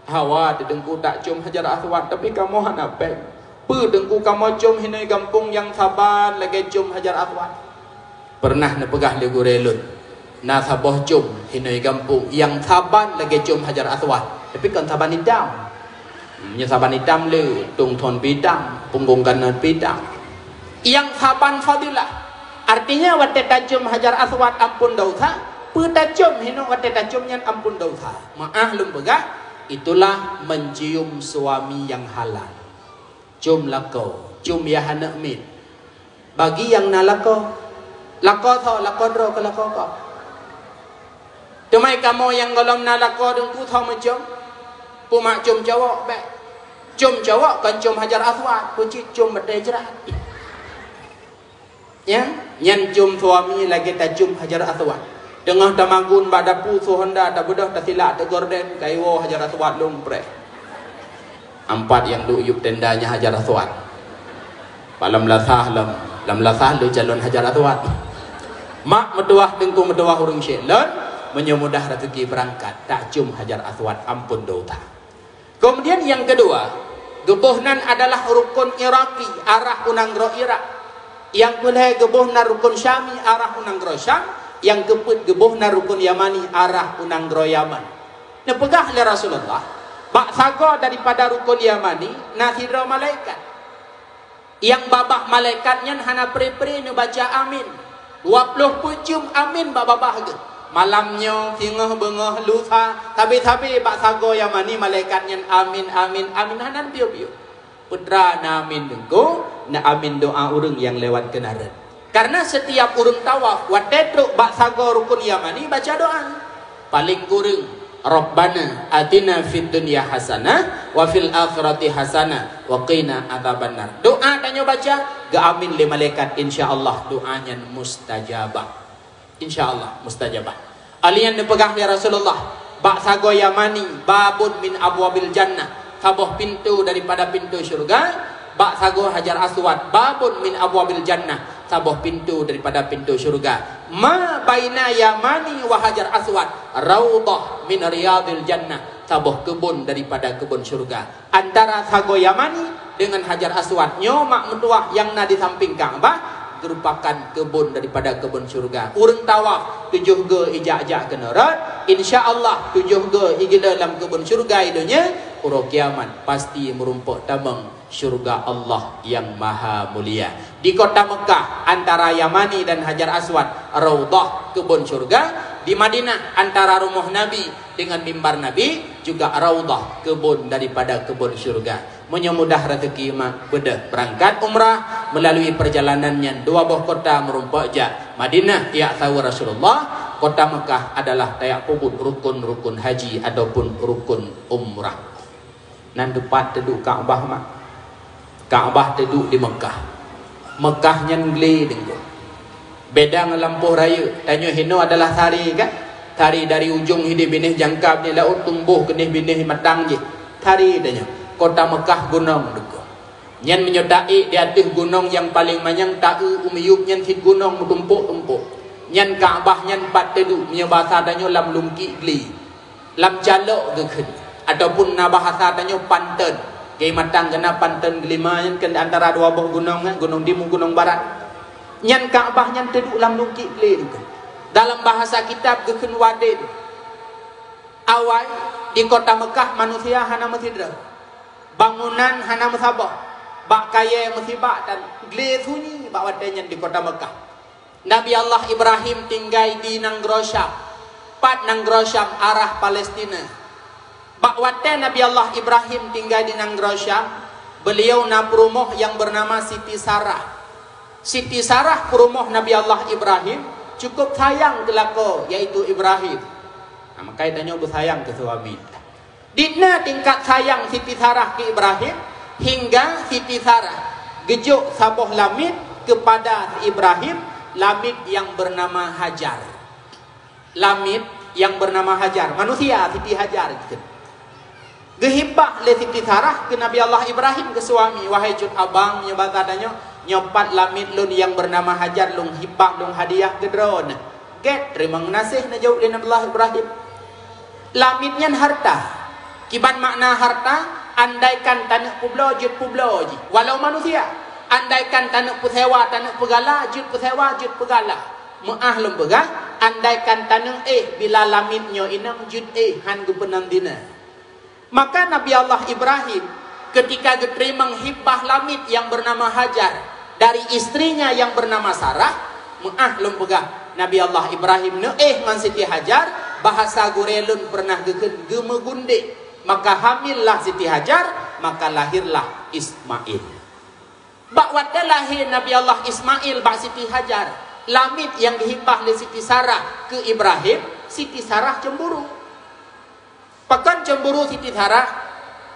Hawa di Teungku tak com Hajar Aswad, tapi kamoe hana péng. Peue Teungku kamoe com hinoe gampông nyang saban lagée com Hajar Aswad? Peureunah neupeugah lé gurée lôn, na saboh com hinoe gampông nyang saban lagée com Hajar Aswad, tapi kon saban itam. Meunyoe saban itam le, tong thon pih itam, punggong kanan pih itam. Nyang saban fadilah. Artinya watée tacom Hajar Aswad ampôn dosa, peue tacom hinoe watée tacom nyan ampôn dosa. Meuáh lôn peugah, itulah mencium suami nyang halal. Com lakoe, com yah aneuk miet. Bagi nyang na lakoe, lakoe tho, lakoe droe keu lakoe kah. Teuma kamoe nyang gohlom na lakoe Teungku tho meucom, pumak com cowok bék. Com cowok kon com Hajar Aswad, peucit com batée jrat. Ya, nyan com suami lagée tacom Hajar Aswad. Teungoh tamagun bak dapu su honda tabeudôh tasilak teuk gorden, kaiwoe Hajar Aswad lom preh. Ampat nyang duek yup tenda nyan Hajar Aswad. Bak lam lasah lom, lam lasah le calon Hajar Aswad. Mak meutuwah Teungku meutuwah ureuëng syek lôn, meunyoe mudah raseuki beurangkat, tacom Hajar Aswad ampôn dosa. Kemudian nyang keudua, geuboh nan adalah rukun Iraqi arah u nanggroe Irak. Nyang keulhée geuboh nan rukun Syami arah u nanggroe Syam, nyang keupeuet geuboh nan rukun Yamani arah u nanggroe Yaman. Neupeugah lé Rasulullah, bak sagoe daripada rukun Yamani na sidroe malaikat. Nyang babah malaikat nyan hana pre-pre neubaca amin. Dua ploh peuet jeuem amin bak babah geuh. Malam nyoe, singoh beungoh, lusa, sabe-sabe bak sagoe Yamani malaikat nyan amin, amin, amin hana piôh-piôh. Peue teuma na amin Teungku, na amin doa ureuëng nyang lewat keunaret. Karena setiap ureuëng tawaf, watée trok bak sagoe rukun Yamani baca doa. Paléng kureueng, "Rabbana atina fid dunya hasanah wa fil akhirati hasanah wa qina adzabannar." Doa tanyoe baca, geuamin lé malaikat, insya Allah doa nyan mustajabah. Insya Allah mustajabah. Alien neupeugah lé Rasulullah, bak sagoe Yamani babun min abwabil jannah, saboh pintoe daripada pintoe syurga, bak sagoe Hajar Aswad babun min abwabil jannah, saboh pintoe daripada pintoe syurga. Ma baina Yamani wa Hajar Aswad raudhah min riyadil jannah, saboh keubon daripada keubon syurga. Antara sagoe Yamani deungon Hajar Aswad nyoe mak meutuwah nyang na di samping Ka'bah geurupakan keubon daripada keubon syurga. Ureuëng tawaf tujoh goe ijak-jak keunoe rot, insya Allah tujoh goe igila lam keubon syurga i donya, uroe kiamat pasti meurumpok tamong syurga Allah nyang maha mulia. Di kota Mekah antara Yamani dan Hajar Aswad raudhah keubon syurga, di Madinah antara rumoh Nabi deungon mimbar Nabi juga raudhah keubon daripada keubon syurga. Meunyoe mudah raseuki mak beudôh beurangkat umrah, meulalui peurjalanan nyan dua boh kota meurumpok jak, Madinah tiak saweue Rasulullah, kota Mekah adalah tiak peubuet rukun-rukun haji ataupun rukun umrah. Nan teupat teuduek Ka'bah mak. Ka'bah teuduek di Mekah. Mekah nyan glé Teungku. Beda ngon lampôh rayeuk, tanyoe hinoe adalah sari kan? Sari dari ujong hideh binéh jangka binéh laôt tumboh keunéh binéh matang jih. Sari tanyoe. Kota Mekah gunong Teungku. Nyan meunyoe taék di ateueh gunong nyang paleng manyang taeu u miyueb nyan cit gunong meutumpôk-tumpôk. Nyan Ka'bah nyan pat teuduek meunyoe basa tanyoe lam lungkiek glé. Lam calok geukheun, ataupun na bahasa tanyoe panton. Geumatang keunan panton geulima nyan keu antara dua boh gunong nyan, Gunong Timu, Gunong Barat. Nyan Ka'bah nyan teuduek lam lungkiek glé Teungku. Dalam bahasa kitab geukheun wadin. Awai di kota Mekah manusia hana meusidroe. Bangunan hana meusaboh. Bak kayée meusibak dan glé sunyi bak watée nyan di kota Mekah. Nabi Allah Ibrahim tinggai di nanggroe Syam. Pat nanggroe Syam? Arah Palestina. Bak watée Nabi Allah Ibrahim tinggai di nanggroe Syam, beliau na peurumoh nyang beunama Siti Sarah. Siti Sarah peurumoh Nabi Allah Ibrahim cukup sayang keu lakoe, yaitu Ibrahim. Nah, makajih tanyoe beusayang keu suami. Di na tingkat sayang Siti Sarah keu Ibrahim, hingga Siti Sarah geujok saboh lamiet keupada Ibrahim, lamiet nyang beunama Hajar. Lamiet nyang beunama Hajar, manusia Siti Hajar gitu. Geuhibah lé Siti Sarah keu Nabi Allah Ibrahim keu suami, "Wahai cut abang, meunyoe basa tanyoe, nyoe pat lamiet lôn nyang beunama Hajar lôn hibah, lôn hadiah keu droeneuh." "Gét, teurimong geunaséh," neujaweueb lé Nabi Allah Ibrahim. Lamiet nyan harta. Kiban makna harta? Andaikan taneuk peubloe, jeuet peubloe jih, walau manusia. Andaikan taneuk peusewa, taneuk peugala, jeuet peusewa, jeuet peugala. Meuáh lôn peugah, andaikan taneuk éh bila lamiet nyoe inong, jeuet éh, hán geupeunong dina. Maka Nabi Allah Ibrahim, ketika geuteurimong hibah lamiet nyang beunama Hajar dari istrinya nyang beunama Sarah, meuáh lôn peugah, Nabi Allah Ibrahim neuéh ngon Siti Hajar, bahasa gurée lôn peureunah geukheun geumeugundek. Maka hamillah Siti Hajar, maka lahirlah Ismail. Bak watée lahé Nabi Allah Ismail bak Siti Hajar, lamiet nyang geuhibah lé Siti Sarah keu Ibrahim, Siti Sarah cemburu. Pakon cemburu Siti Sarah?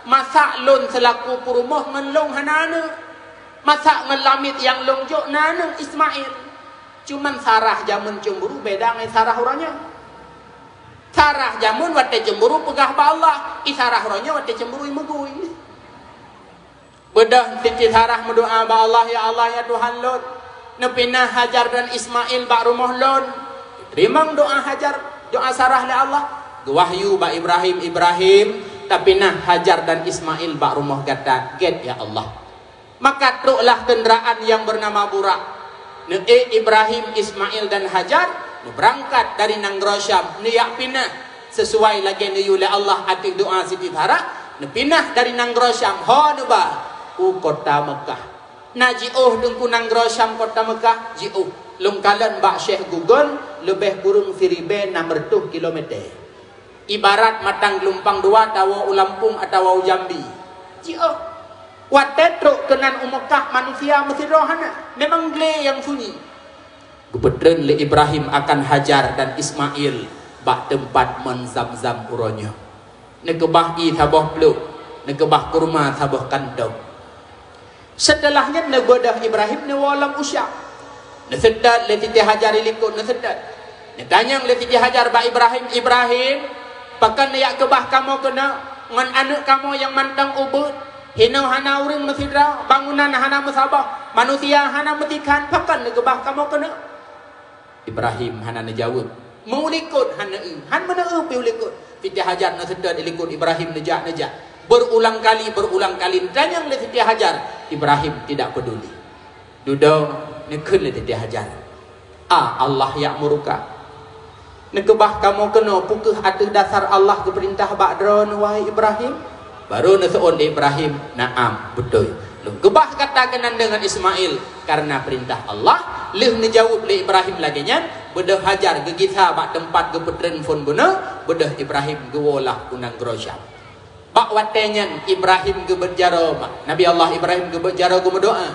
"Masa lôn seulaku peurumoh ngon lôn hana aneuëk? Masa ngon lamiet nyang lôn jok na aneuëk Ismail?" Cuman Sarah jameun cemburu beda ngon Sarah uroe nyoe. Sarah jameun watée cemburu peugah bak Allah, i Sarah uroe nyoe watée cemburu imeugui. Beudôh Siti Sarah meudoá bak Allah, "Ya Allah, ya Tuhan lôn, neupinah Hajar dan Ismail bak rumoh lôn." Teurimong doá Hajar, doá Sarah lé Allah. Geuwahyu bak Ibrahim, "Ibrahim, tapinah Hajar dan Ismail bak rumoh gata." "Gét, ya Allah." Maka troklah keundraan nyang beunama Burak. Neuék Ibrahim, Ismail dan Hajar meubeurangkat dari nanggroe Syam, neujak pinah, sesuai lagée neuyue lé Allah ateueh doá Siti Sarah, neupinah dari nanggroe Syam, ho neuba u kota Meukah. Na jiôh Teungku nanggroe Syam kota Meukah? Jiôh. Lôn kalon bak Syekh Google, leubeh kureueng siribée nam reutôh kilomete. Ibarat mantong geulumpang dua tawoe u Lampung atawa u Jambi. Jiôh. Watée trok keunan u Meukah, manusia meusidroe hana, memang glé nyang sunyi. Geupeutreun lé Ibrahim akan Hajar dan Ismail bak teumpat mon Zamzam uroe nyoe. Neukeubah ié saboh pluek, neukeubah kurma saboh kantong. Seuteulah nyan neubeudôh Ibrahim neuwoe lam u Syam. Neuseutôt lé Siti Hajar ilikot, neuseutôt. Neutanyong lé Siti Hajar bak Ibrahim, "Ibrahim, pakon neujak keubah kamoe keunoe ngon aneuëk kamoe nyang mantong ubeuet? Hinoe hana ureuëng meusidroe, bangunan hana meusaboh, manusia hana meutikhan, pakon neukeubah kamoe keunoe?" Ibrahim hana neujaweueb. Meulikot hana eu, han meuneue pi ulikot. Siti Hajar neuseutôt ilikot Ibrahim, neujak, neujak. Berulang kali, berulang kali neutanyong lé Siti Hajar, Ibrahim tidak peduli. Dudoe neukheun lé Siti Hajar, "A Allah nyang meuruka, neukeubah kamoe keunoe peu kheueh ateueh dasar Allah geupeurintah bak droeneuh, wahai Ibrahim?" Barô neuseuôt lé Ibrahim, "Na'am, beutôi. Lôn keubah gata keunan deungon Ismail kareuna peurintah Allah." Lheueh neujaweueb lé Ibrahim lagée nyan, beudôh Hajar geugisa bak teumpat geupeutreun phon bunoe, beudôh Ibrahim geuwoe lah u nanggroe Syam. Bak watée nyan Ibrahim geubeuet jaroe, Nabi Allah Ibrahim geubeuet jaroe geumeudoá.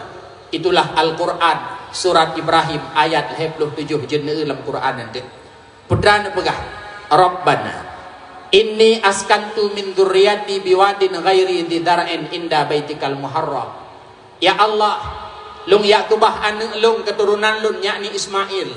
Itulah Al-Qur'an, surat Ibrahim ayat lhée ploh tujoh jeuet neueu lam Qur'an nyan. Peue treuk neupeugah, "Rabbana, inni askantu min dzurriyyati biwadin ghairi dzi dzar'in inda baitikal muharram." Ya Allah, lôn jak keubah aneuëk lôn, keuturonan lôn, yakni Ismail.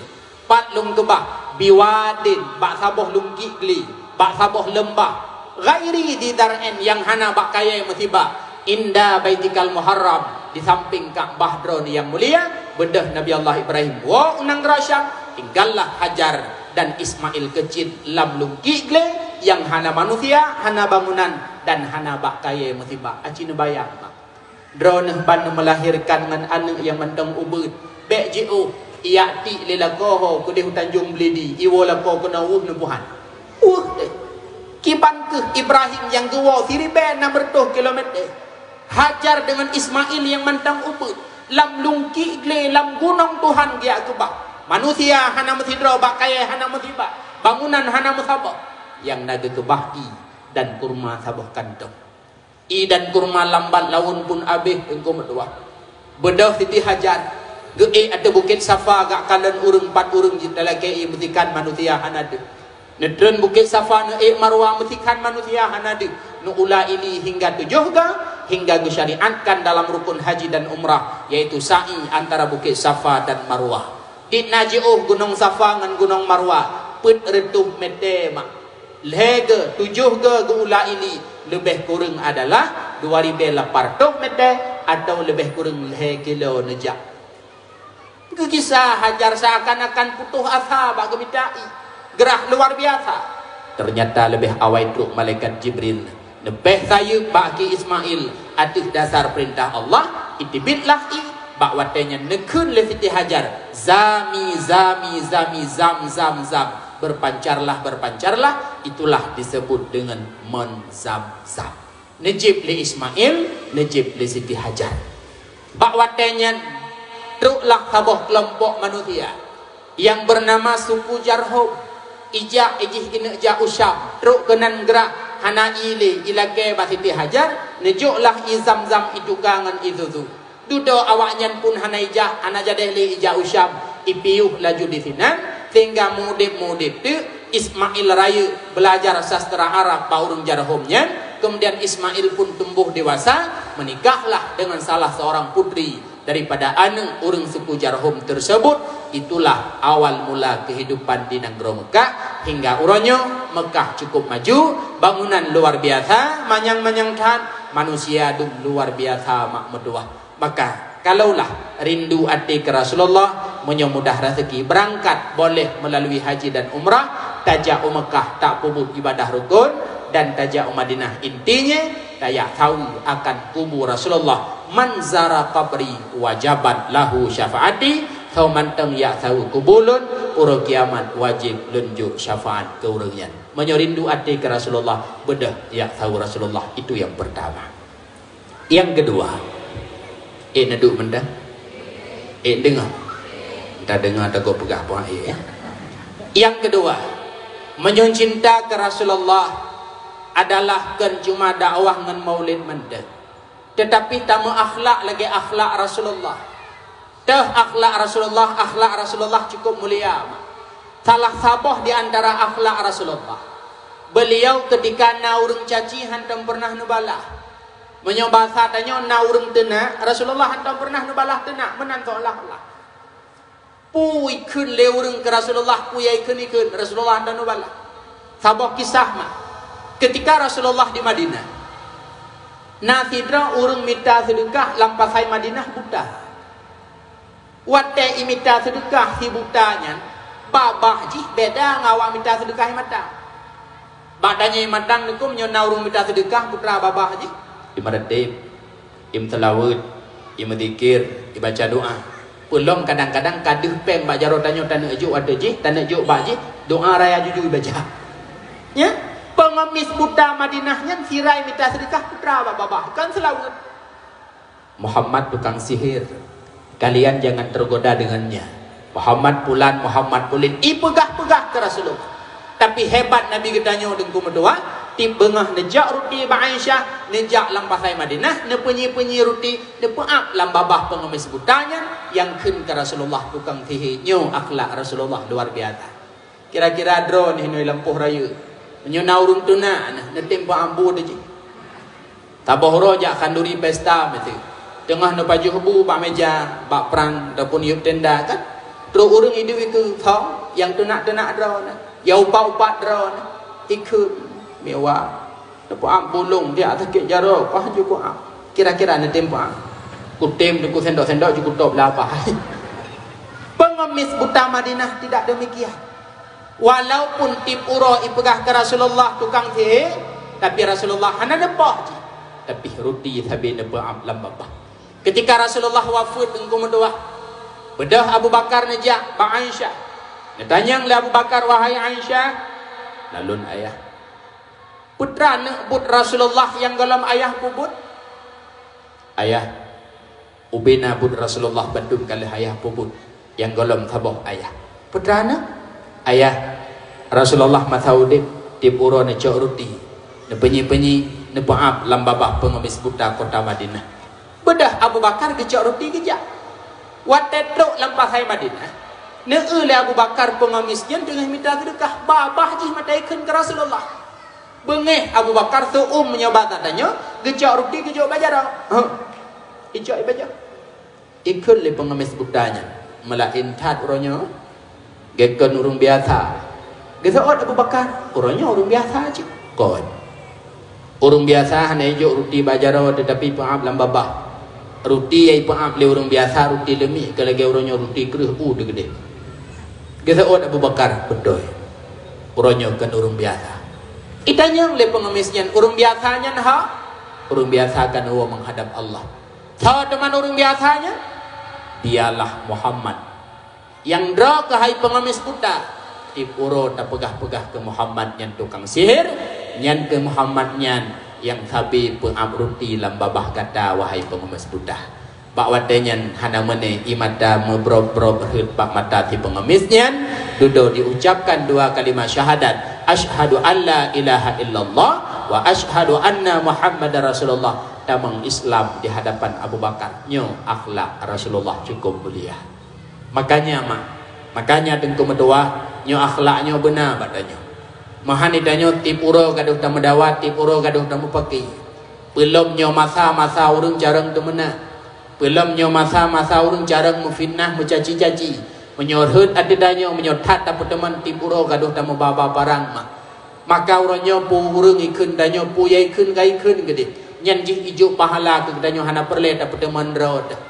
Pat lôn keubah? Biwadin, bak saboh lungkiek glé, bak saboh leumbah. Ghairi dzi dzar'in, nyang hana bak kayée meusiba. Inda baitikal muharram, di samping Ka'bah droeneuh nyang mulia. Beudôh Nabi Allah Ibrahim woe u nanggroe Syam, tinggallah Hajar dan Ismail keucit lam lungkiek glé nyang hana manusia, hana bangunan, dan hana bak kayée meusiba. Aci neubayang, mak. Droeneuh ban neumeulahirkan ngon aneuëk nyang mantong ubeuet. Bék jiôh, ijak tiek lé lakoe ho keudeh u Tanjong Belidi, iwoe lakoe keunoe weueh neupuhan. Weueh deh. Kiban kheueh Ibrahim nyang geuwoe siribée nam reutôh kilomete. Hajar deungon Ismail nyang mantong ubeuet, lam lungkiek glé, lam gunong Tuhan geujak keubah. Manusia hana meusidroe, bak kayée hana meusiba, bangunan hana meusaboh. Nyang na geukeubah ié dan kurma saboh kantong. Ié dan kurma lambat laun pun abéh, Teungku meutuah. Beudôh Siti Hajar geuék ateueh Bukét Safa, geujak kalon ureuëng, pat ureuëng jeuet talakée ié meusikan, manusia hana deuh. Neutreun Bukét Safa, neuék Marwa meusikan, manusia hana deuh. Neuula ili hingga tujoh ga, hingga geusyariatkan dalam rukun haji dan umrah, yaitu sa'i antara Bukét Safa dan Marwah. Di na jiôh Gunong Safa ngon Gunong Marwah, peuet reutôh mètè mak. Lhèe geu, tujoh geu geuula ili, leubeh kureueng adalah dua ribèe lapan reutôh mètè atau leubeh kureueng lhèe kilo neujak. Geugisa Hajar seakan-akan putôh asa bak geumita ié. Geurah luar biasa. Ternyata leubeh awai trok malaikat Jibril neupèh sayeuep bak gaki Ismail ateueh dasar peurintah Allah, iteubiet lah ié. Bak watèe nyan neukheun lé Siti Hajar, "Zami, zami, zami, zam, zam, zam. Berpancarlah, berpancarlah." Itulah disebut dengan Mon Zam-Zam. Neujieb lé Ismail, neujieb lé Siti Hajar. Bak watèe nyan, troklah saboh keulompok manusia nyang beunama suku Jarhum. Ijak, ijih ineuk jak u Syam, trok keunan geurah, hana ié lé, ilakèe bak Siti Hajar, neujoklah ié Zam-Zam, ituka ngon ié Zuzu. Dudoe awaknyan phon hana ijak, hana jadèh lé ijak u Syam, ipiôh laju disinan, sehingga meu-udép-meu-udép teuk Ismail rayeuk beulajar sastra Arab bak ureueng Jarhum nyan. Keumudian Ismail phon tumboh dewasa, meunikahlah deungon salah seorang putri daripada aneuk ureueng suku Jarhum tersebut. Itulah awal mula keuhidupan di nanggroe Meukah. Hingga uroe nyoe Meukah cukup maju, bangunan luar biasa, manyang-manyang that, manusia dum luar biasa mak meutuwah. Maka, kalaulah rindu até keu Rasulullah, meunyoe mudah raseuki, beurangkat boleh meulalui haji dan umrah, tajak u Meukah tapeubuet ibadah rukun, dan tajak u Madinah. Intinya, tajak saweue akan kubu Rasulullah. "Man zara qabri wajabat lahu syafaati," soe mantong jak saweue kubu lôn, uroe kiamat wajéb lôn jok syafaat keu ureueng nyan. Meunyoe rindu até keu Rasulullah, beudôh jak saweue Rasulullah. Itu yang pertama. Nyang keudua, ék neuduek mantong? Ék deungoe? Tadeungoe, takot peugah puang ék, ya. Nyang keudua, meunyoe cinta keu Rasulullah adalah kon cuma dakwah ngon maulid mantong, teutapi tameuakhlak lagèe akhlak Rasulullah. Teuh akhlak Rasulullah, akhlak Rasulullah cukup mulia, mak. Salah saboh di antara akhlak Rasulullah, beliau ketika na ureueng caci hántom peureunah neubalah. Meunyoe basa tanyoe na ureueng teunak, Rasulullah hántom peureunah neubalah teunak, meunan seolah-olah. Peue ikheun lé ureueng keu Rasulullah, peue ikheun-ikheun, Rasulullah hántom neubalah. Saboh kisah, mak. Ketika Rasulullah di Madinah, na sidroe ureueng mita seudeukah lam pasai Madinah buta. Watèe imita seudeukah si buta nyan, babah jih beda ngon awak mita seudeukah imatang. Bak tanyoe imatang neukum nyoe na ureueng mita seudeukah putra babah jih. Imeuratéb, imeuseulaweuet, imeudzikir, ibaca doa. Peulom kadang-kadang ka deuh péng bak jaroe tanyoe taneuk jok ateueh jih, taneuk jok bak jih, doa raya juju ibaca. Nya, pengemis buta Madinah nyan sira imita seudeukah putra babah, kon seulaweuet. Muhammad tukang sihir. Kalian jangan tergoda dengannya. Muhammad pulan, Muhammad pulin, ipeugah-peugah keu Rasulullah. Tapi hebat Nabi geutanyoe Teungku meutuah, tiep beungoh neujak ruti bak Aisyah, neujak lam pasai Madinah, neupeunyi-peunyi ruti, neupeuap lam babah pengemis buta nyan, nyang kheun keu Rasulullah tukang sihir. Nyoe akhlak Rasulullah luar biasa. Kira-kira droeneuh hinoe lampôh rayeuk. Meunyoe na ureueng teunak, nah, neutem peuambu teuh jih. Saboh uroe jak khanduri pesta miseue. Teungoh neupajoh bu bak meja, bak prang, ataupun yup tenda kan. Trok ureueng iduek ikeue, "Tho, nyang teunak-teunak droeneuh, nyang upat-upat droeneuh, ikeue meuwah." Neupeuap bulong di ateueh keuh jaroe, paih jukuk am. Kira-kira neutem peuap. Kutem teungku sendok-sendok jukuk top lapah. Pengemis buta Madinah tidak demikian. Walaupun tiep uroe ipeugah keu Rasulullah tukang sihé, tapi Rasulullah hana neupoh jih. Tapi ruti sabe neupeuap lam babah. Ketika Rasulullah wafeuet Teungku meutuah, beudôh Abu Bakar neujak bak Aisyah. Neutanyong lé Abu Bakar, "Wahai Aisyah, lalôn ayah, peue teuma neuk buet Rasulullah nyang gohlom ayah peubuet?" "Ayah, ubena buet Rasulullah bandum ka lheueh ayah peubuet, nyang gohlom saboh ayah." "Peue teuma neuk?" "Ayah, Rasulullah masa udeb tiep uroe neucok ruti, neupeunyi-peunyi, neupeuap lam babah pengemis buta kota Madinah." Beudôh Abu Bakar geucok ruti geujak. Watée trok lam pasai Madinah, neueu lé Abu Bakar pengemis nyan teungoh mita seudeukah, babah jih mata ikheun keu Rasulullah. Beungéh Abu Bakar seuuem meunyoe basa tanyoe, geucok ruti geujok bak jaroe. Huh. Icok ibaja. Ikheun lé peungemis buta nyan, "Meulaén that uroe nyoe, geukheun ureuëng biasa." Geuseuôt Abu Bakar, "Uroe nyoe ureuëng biasa cit." Kon. Ureuëng biasa hana ijok ruti bak jaroe teutapi peuab lam babah. Ruti nyang ipeuab lé ureuëng biasa ruti leumiek, ka lagée uroe nyoe ruti kreueh u teugeudeh. Geuseuôt Abu Bakar, "Beutôi. Uroe nyoe kon ureuëng biasa." Itanyong lé peungemis nyan, "Ureuëng biasa nyan ho?" "Ureuëng biasa kan woe meuhadab Allah." "Soe teuma ureuëng biasa nyan?" "Dialah Muhammad." Nyang droe keuh hai peungemis buta, tieb uroe tapeugah-peugah keu Muhammad nyan tukang sihir, nyan keuh Muhammad nyan nyang sabe peuab ruti lam babah gata, wahai peungemis buta. Bak watée nyan hana meuné ie mata meubrôb-brôb rhot bak mata si peungemis nyan, dudoe diucapkan dua kalimat syahadat, "Asyhadu an la ilaha illallah wa asyhadu anna Muhammadar Rasulullah." Tamong Islam di hadapan Abu Bakar. Nyoe akhlak Rasulullah cukup mulia. Makanya, mak, makanya teungku meutuwah, nyoe akhlak nyoe beuna bak tanyoe. Meuhan tanyoe tieb uroe gadôh tameudawa, tieb uroe gadôh tameupaki. Peulom nyoe masa-masa ureuëng carông teumeunak. Peulom nyoe masa-masa ureuëng carông meufitnah, meucaci-caci. Meunyoe rhot ateueh tanyoe, meunyoe that tapeuteumeun tieb uroe gadôh tameubaba parang, mak. Maka uroe nyoe peue ureuëng ikheun tanyoe, peue nyang ikheun ka ikheun keudeh, nyan jih ijok pahala keu geutanyoe hana peureulée tapeuteumeun droe teuh.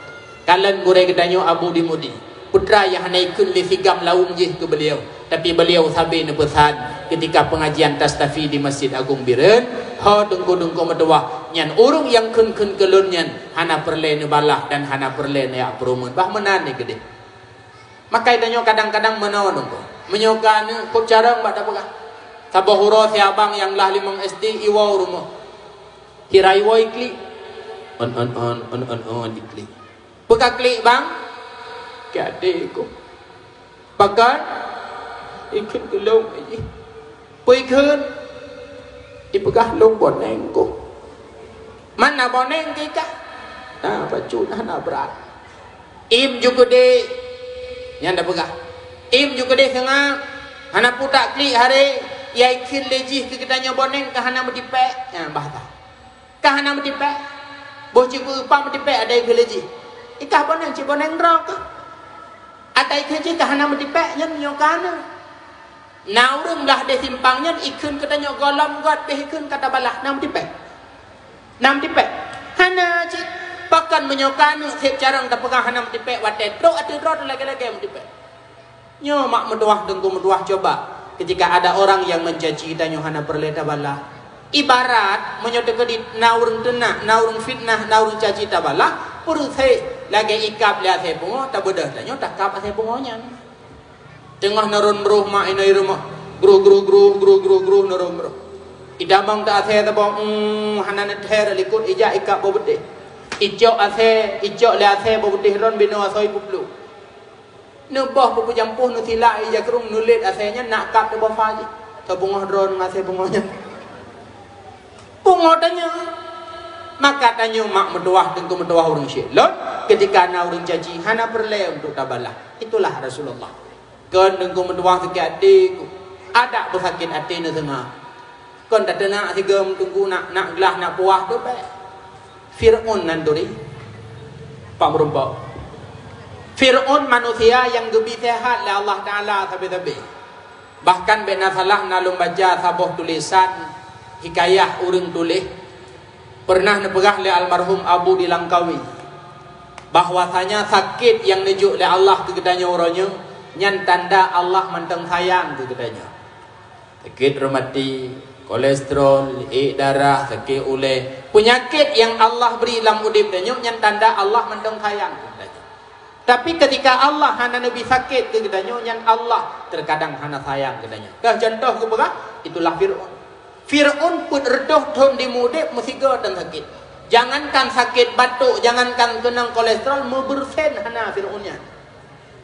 Kalon gurée geutanyoe Abu di Mudi, putra nyang hana ikheun lé sigam laweueng jih keu beuliau, tapi beuliau sabe neupeusan keutika peungajian tastafi di Masjid Agong Bireuen, "Ho teungku-teungku meutuwah, nyan ureuëng nyang kheun-kheun keu lôn nyan hana peureulée neubalah dan hana peureulée neujak peurumeuen." Bah meunan nyan keudeh. Maka tanyoe kadang-kadang meunoe nunggu. Meunyoe ka aneuk kok carông bak tapeugah. Saboh uroe si abang nyang lah limong S D iwoe u rumoh. Kira iwoe iklik. On, on, on, on, on, on, iklik. Peugah klik, "Bang." "Keu até ku." "Pakon?" "Ikheun keu lôn jih." "Peue ikheun?" "Ipeugah lôn boneng ku." "Man na boneng keu ikah?" "Na bacut, hana brat." "Im ju keudeh." Nyan tapeugah. "Im ju keudeh seungab. Hana peue taklik haré, nyang ikheun lé jih keu geutanyoe boneng ka hana meutipék." Nyan bahasa. Ka hana meutipék. Boh cit keu upah meutipék ada ikheun lé jih. Ikah boneng cit boneng droe keuh. Ata ikheun jih ka hana meutipék nyan meunyoe ka na. Na ureuëng blah deh simpang nyan ikheun keu tanyoe gohlom göt beh ikheun ka tabalah, na meutipék? Na meutipék? Hana cit. Pakon meunyoe ka aneuk seb carông tapeugah hana meutipék watée trok ateueh droe lagée-lagée meutipék. Nyoe mak meutuwah teungku meutuwah coba, keutika ada orang nyang meucaci tanyoe hana peureulée tabalah. Ibarat meunyoe teukeudit na ureuëng teunak, na ureuëng fitnah, na ureuëng caci tabalah, peureuséh lagée ikab lé asée pungoh, tabeudôh tanyoe takab asée pungoh nyan. Teungoh neuron meuroh mak inoe rumoh, gruh, gruh, gruh, gruh, gruh, gruh, neuron meuroh. Idamong teu asée tabong, mm, hana neuthée likot ijak ikab boh beutih. Icok asée, icok lé asée boh beutih ron binoe asoe ipeuplôh. Neuboh peupeujampôh, neusilak ija krueng, neulet asée nyan, nak kab teuboh fa jih. Teubeungoh droe ngon asée beungoh nyan. Beungoh tanyoe. Maka tanyoe mak meutuwah, teungku meutuwah ureuëng syek lôn, keutika na ureuëng caci, hana peureulée untuk tabalah. Itulah Rasulullah. Kon teungku meutuwah sakét até ku. Adak beusakét até neuseunga. Kon tateunak sigom teungku nak, nak glah, nak puwah tu bèk. Fir'aun nan turi. Pak meurumpok. Fir'aun manusia nyang geubi seuhat lé Allah Taala sabe-sabe. Bahkan bèk na salah na lôn baca saboh tulisan hikayah ureuëng tuléh, peureunah neupeugah lé almarhum Abu di Langkawi, bahwasanya sakét nyang neujok lé Allah keu geutanyoe uroe nyoe, nyan tanda Allah mantong sayang keu geutanyoe. Sakét reumati, kolesterol, ék darah, sakét ulèe, peunyakét nyang Allah bri lam udép tanyoe nyan tanda Allah mantong sayang keu geutanyoe. Tapi keutika Allah hana neubi sakét keu geutanyoe, nyan Allah teukadang hana sayang keu geutanyoe. Keu contoh geupeugah, itulah Fir'aun. Fir'aun peuet reutôh thon di meu-udép meusigoe tan sakét. Jangankan sakét batôk, jangankan keunong kolesterol, meubeureusen hana Fir'aun nyan.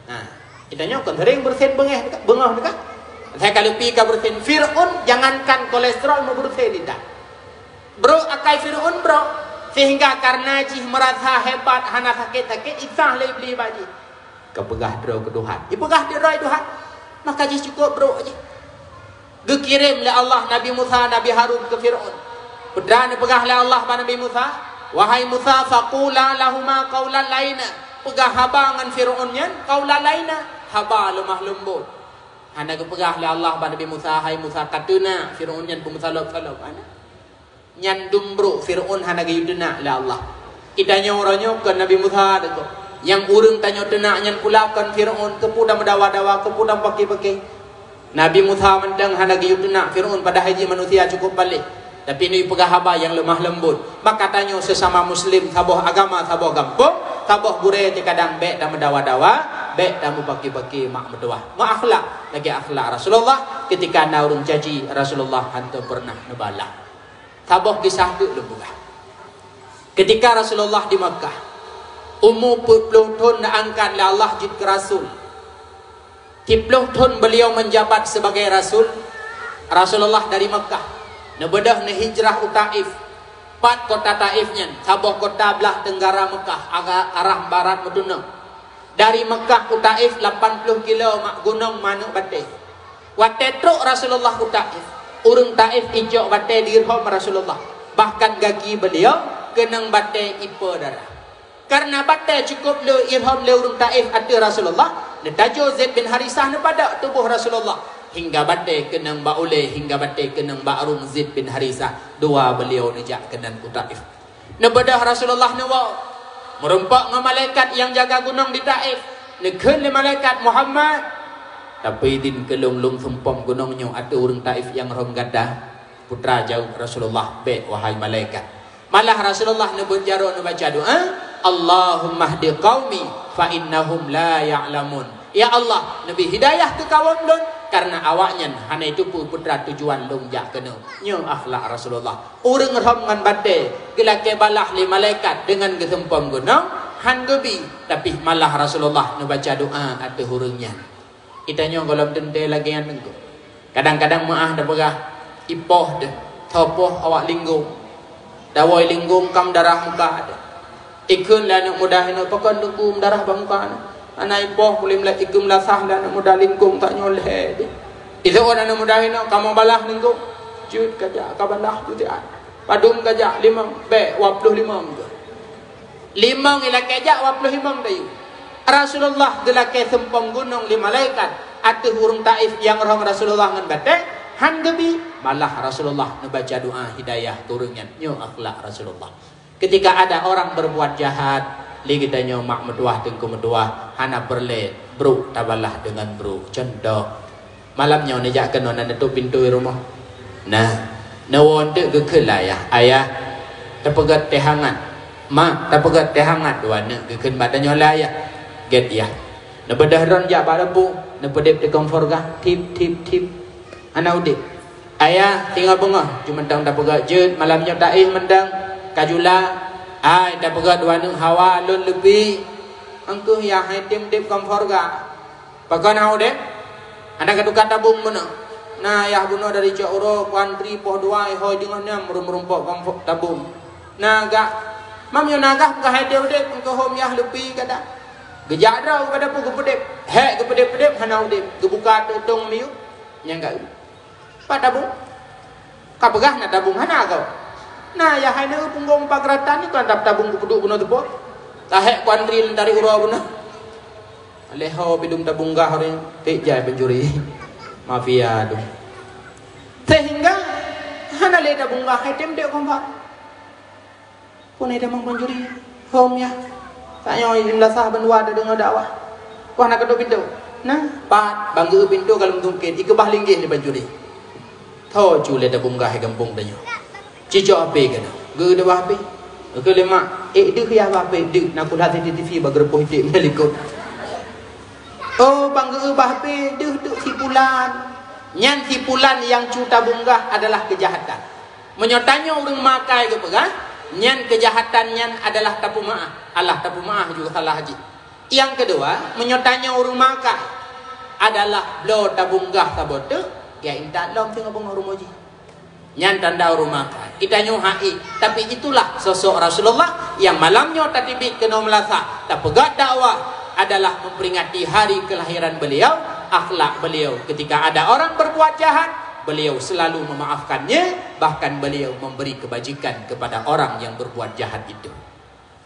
Nah, geutanyoe kon seuréng beureusen beungéh, beungoh teuka. Asai ka leupi ka beureusen. Fir'aun jangankan kolesterol meubeureusen ita. Brok akai Fir'aun brok, sehingga karena jih meurasa hebat hana sakét-sakét, isah lé Iblih bak jih. Kapeugah droe keu Tuhan. Ipeugah droe Tuhan. Maka jih cukôp brok jih. Geukirém lé Allah Nabi Musa, Nabi Harun keu Fir'aun. Peue neupeugah lé Allah bak Nabi Musa, "Wahai Musa, faqula lahuma qaulan layyina." Peugah haba ngon Fir'aun nyan qaulan layyina, haba leumah leumbot. Hana geupeugah lé Allah bak Nabi Musa, "Hai Musa, kateunak Fir'aun nyan peumeusalôb-salôb." Hana. Nyan dum brôk Fir'aun hana geuyue teunak lé Allah. Geutanyoe uroe nyoe kon Nabi Musa teuh. Nyang ureuëng tanyoe teunak nyan pula kon Fir'aun, keupeue tameudawa-dawa, keupeue tameupaki-paki. Nabi Musa mantong hana geuyue teunak Fir'aun, padahai jih manusia cukup balek. Tapi neupeugah haba nyang leumah leumbot. Maka tanyoe seusama muslim, saboh agama, saboh gampông, saboh gurée, teukadang bék tameudawa-dawa, bék tameupaki-paki mak meutuwah. Meuakhlak lagée akhlak Rasulullah, keutika na ureuëng caci, Rasulullah hantom peureunah neubalah. Saboh kisah teuk lôn peugah. Keutika Rasulullah di Makkah, umu peuet ploh thon neuangkat lé Allah jeuet keu rasul. Siplôh thon beuliau meujabat sibagai rasul, Rasulullah dari Makkah neubeudôh neuhijrah u Taif. Pat kota Taif nyan, saboh kota blah teunggara Makkah, aga-, arah barat meutunoe. Dari Makkah u Taif lapan ploh kilo mak gunong manok batée. Watée trok Rasulullah u Taif, ureuëng Taif icok batée dirhom Rasulullah, bahkan gaki beuliau keunong batée ipe darah. Kareuna batée cukup le irhom lé ureuëng Taif ateueh Rasulullah, neutajo Zaid bin Harisah neupadok tuboh Rasulullah, hingga batée keunong bak ulée, hingga batée keunong bak rueng Zaid bin Harisah, dua beuliau neujak keunan u Taif. Neubeudôh Rasulullah neuwoe, meurumpok ngon malaikat nyang jaga gunong di Taif. Neukheun lé malaikat, "Muhammad, tapeuidin keu lôn, lôn seumpom gunong nyoe ateueh ureuëng Taif nyang rhom gata?" Putra jaweueb Rasulullah, "Bék, wahai malaikat." Malah Rasulullah neubeuet jaroe neubaca doa, "Allahumma hdi qaumi fa innahum la ya'lamun." Ya Allah, neubi hidayah keu kawöm lôn, kareuna awaknyan hana jiteupeue peue teuma tujuan lôn jak keunoe. Nyoe akhlak Rasulullah. Ureuëng rhom ngon batée geulakée balah lé malaikat deungon geuseumpom gunong, han geubi, tapi malah Rasulullah neubaca doa ateueh ureuëng nyan. Geutanyoe gohlom teuntée lagée nyan teungku. Kadang-kadang meuáh tapeugah, "Ipoh deh, tho poh awak linggong. Dawai linggong ka meudarah muka deh." Ikheun lé aneuëk muda inoe, "Pakon teungku meudarah bak muka nyoe?" "Hana ipoh, kulém lé ikheun meulasah lé aneuëk muda linggong tanyoe lhée deh." Iseuôt aneuëk muda inoe, "Kamoe balah linggong." "Jeuet kajak kabalah jeuet." "Padum kajak?" "Limong." "Bék, dua ploh limong keuh." Limong ilakée jak, dua ploh limong tayue. Rasulullah geulakée seumpom gunong lé malaikat ateueh ureuëng Taif nyang rhom Rasulullah ngon batée, han geubi, malah Rasulullah neubaca doa hidayah keu ureuëng nyan. Nyoe akhlak Rasulullah. Keutika ada orang berbuat jahat, lé geutanyoe mak meutuwah teungku meutuwah, hana peureulée brôk tabalah deungon brôk. Cuntoh, malam nyoe neujak keunoe na neutôp pintoe rumoh. Nah, neuwoe eunteuk geukheun lé ayah, "Ayah, tapeugét teuh hangat." "Ma, tapeugét teuh hangat." Dua aneuk geukheun bak tanyoe lé ayah. "Gét yah." Neubeudôh droeneuh jak bak dapô, neupeudeb di kompor gah, tip, tip, tip. Hana udeb. "Ayah, singoh beungoh, ju mantong tapeugét jeuet, malam nyoe taéh mantong, ka jula." "Hai, tapeugét dua aneuk hawa lôn leupie." "Eungkeuh yah, hai tem deb kompor gah." "Pakon hana udeb?" "Hana ka tuka tabong meunoe. Na yah bunoe dari cok uroe, kuantri poh dua, ihôi deungon nyan meurum-rumpok kompor tabong. Na gah, mam nyoe na gah peugah hai tem udeb, eungkeuh hom yah leupie gata." Geujak droe u dapô geupeudeb. Hék geupeudeb-peudeb hana udeb. Geubuka teutông miyueb. Nyang ka Pat tabong? Ka peugah na tabong, hana goe. Na yah hai neu punggong pat geuratan nyoe kan tab tabong geupeuduek bunoe teupot. Tahék kuantri lôn tarék uroe bunoe. Lé ho bidum tabong gah ureuëng, tik jai pencuri. Mafia tu. Sehingga hana lé tabong gah hai tem dek kompak. Pun ai tamong pencuri, hom yah. Tanyoe di meunasah bandua tadeungoe dakwah. Wah, na keudok pintoe. Nah, pat, bang geu pintoe galom tungken, ikeubah linggih di pencuri. Tho cu lé tabong gah gampông tanyoe. Cicok H P keunoe. Geu deuh bah H P. Keu lé mak, ék deuh yah bah H P, deuh. Na kuda C C T V bak geureupoh iték meulikot. Oh, bang geu bah H P, deuh, deuh si pulan. Nyan si pulan nyang cu tabong gah adalah keujahatan. Meunyoe tanyoe ureuëng makai geupeugah, nyan keujahatan nyan adalah tapeumaáh, alah tapeumaáh juga salah jih. Nyang keudua, meunyoe tanyoe ureuëng makai adalah bloe tabong gah saboh teuk, ya intat lom singoh beungoh rumoh jih. Nyan tanda ureuëng makai. Geutanyoe hai, tapi itulah sosok Rasulullah nyang malam nyoe tateubiet keunoe meulasah, tapeugah dakwah adalah memperingati hari kelahiran beliau, akhlak beliau. Ketika ada orang berbuat jahat, Beliau selalu memaafkannya, bahkan beliau memberi kebajikan kepada orang yang berbuat jahat itu.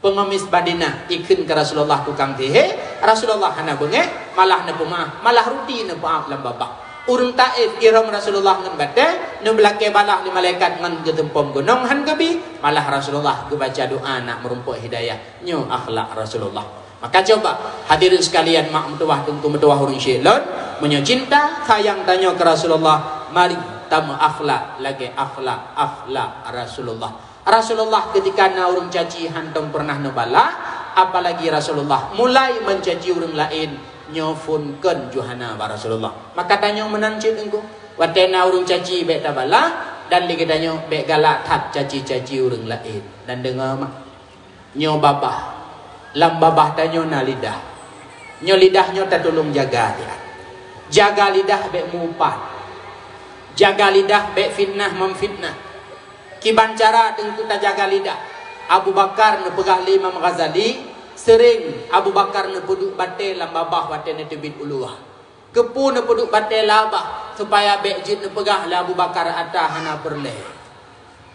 Pengemis Madinah ikheun keu Rasulullah tukang sihé, Rasulullah hana beungéh, malah neupeumaáf, malah ruti neupeuáf lam babah. Ureuëng Taif irhom Rasulullah ngon batée, neubeulakée balaih lé malaikat ngon geuteumpom gunong hán geubi, malah Rasulullah geubaca doa nak meurumpok hidayah. Nyoe akhlak Rasulullah. Maka coba, hadirin sekalian, mak meutuwah, teungku meutuwah, ureuëng syik lôn, meunyoe cinta sayang tanyoe keu Rasulullah, mari tameuakhlak lagée akhlak-akhlak Rasulullah. Rasulullah ketika na ureuëng caci hantom pernah neubalah, apalagi Rasulullah mulai mencaci ureuëng laén, nyoe phon kon ju hana bak Rasulullah. Maka tanyoe meunan cit teungku. Watée na ureuëng caci bék tabalah, dan lé geutanyoe bék galak that caci-caci ureuëng laén. Dan deungoe mak, nyoe babah. Lam babah tanyoe na lidah. Nyoe lidah nyoe tatulông jaga dia. Jaga lidah bék mupat. Jaga lidah bék fitnah memfitnah. Kiban cara teungku tajaga lidah? Abu Bakar neupeugah lé Imam Ghazali, seuréng Abu Bakar neupeuduek batée lam babah watée neuteubiet u luwa. Keupeue neupeuduek batée lam babah? Supaya bék jeuet neupeugah lé Abu Bakar atra hana peureulée.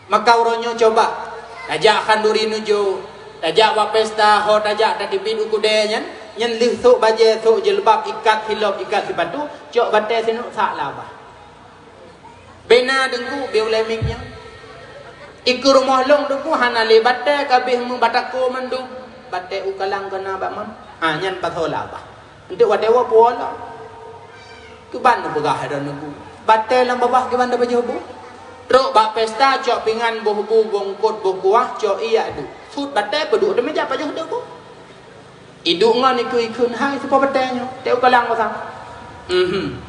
Maka uroe nyoe coba, tajak khanduri nujoe, tajak bak pesta, ho tajak tateubiet u keudée nyan, nyan lheueh sôk bajée, sôk jilbab, ikat silop, ikat sipatu, cok batée sinuk sak lam babah. Bena teungku, beu lé mieng nyan. Ikeue rumoh lôn teungku hana lé batée, ka abéh meubatako mandum. Batée u kalang keunan bak man. Ha, nyan pasoe lam babah. Enteuk watée woe puwoe lom. Kiban neupeugah droeneuh bu. Batée lam babah kiban tapajoh bu. Trok bak pesta, cok pingan boh bu, boh eungkot, boh kuah, cok ié adu. Sut batée peuduek di meja pajoh bu. Iduek ngon ikeue-ikeue hai sipa batée nyoe. Teu kalang basang. Mhm.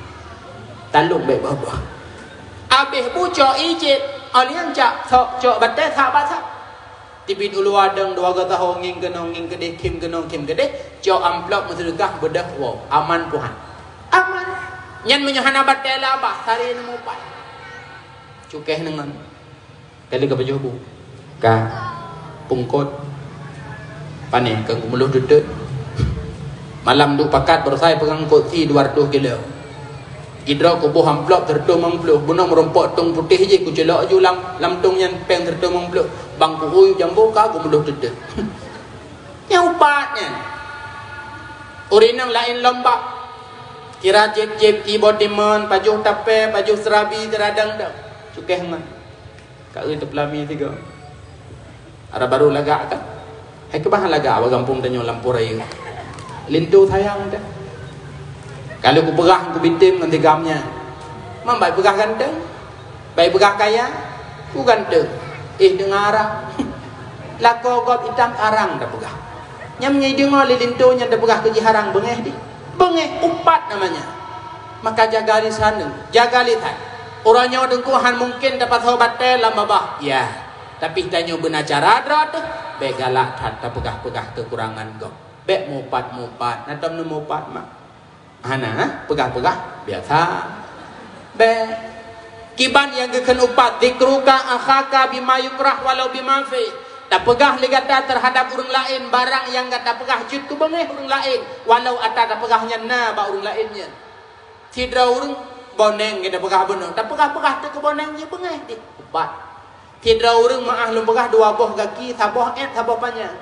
Talong bék babah. Abéh bu cok ié cit, oliang cak, cok, cok batée sak bak sak. Teubiet u luwa dong dua gata ho ngieng keunoe ngieng keudeh, khém keunoe khém keudeh, cok amplop meuseudeukah beudôh woe, aman puhan. Aman. Nyan meunyoe hana batée lam babah, sare neumupat. Cukéh neungon. Kali ka pajoh bu. Ka. Peungkot. Panéh ka geumeuloh teuteuet. Malam duek pakat baroe sai peugah eungkot sie dua ratus kilo. Idroe kuboh amplop sireutoh limong ploh, bunoe meurumpok tong putéh jih kuceulok ju lam, lam tong nyan péng sireutoh limong ploh, bang kuui jambo ka geumeuloh teuteuet. Nyang upat nyan. Ureuëng inong laén lom bak. Kira jieb-jieb ié boh timon, pajoh tapée, pajoh seurabi, teuradang dong. Cukéh ngon. Ka eu teupeulami sigoe. Ara barô lagak ka. Hai keubah lagak bak gampông tanyoe lampôh rayeuk. Linto sayang teuh. Ka lheueh kupeugah kubitem ngon tigam nyan. Mam bai peugah ganteng. Bai peugah kaya. Ku ganteng. Eh, deungoe arang. Lakoe gob itam arang tapeugah. Nyam nyang ideungoe lé linto nyan tapeugah keu jih arang beungéh deh. Beungéh upat namanya. Maka jaga lisan, jaga lisan. Uroe nyoe teungku han mungken tapasoe batée lam babah. Ya. Tapi tanyoe beuna cara droe teuh, bék galak that tapeugah-peugah keukurangan gob. Bék mupat-mupat, na tom neumupat mak. Hana, peugah-peugah biasa. Bék. Kiban nyang geukheun upat, dzikruka akhaka bima yukrah walau bima fi. Tapeugah lé gata teuhadap ureuëng laén barang nyang gata peugah jeuet keu beungéh ureuëng laén, walau ata tapeugah nyan na bak ureuëng laén nyan. Sidroe ureuëng boneng geuh tapeugah bunoe, tapeugah-peugah teuh keu boneng jih beungéh deh, upat. Sidroe ureuëng meuáh lôn peugah dua boh gaki, saboh ét, saboh panyang.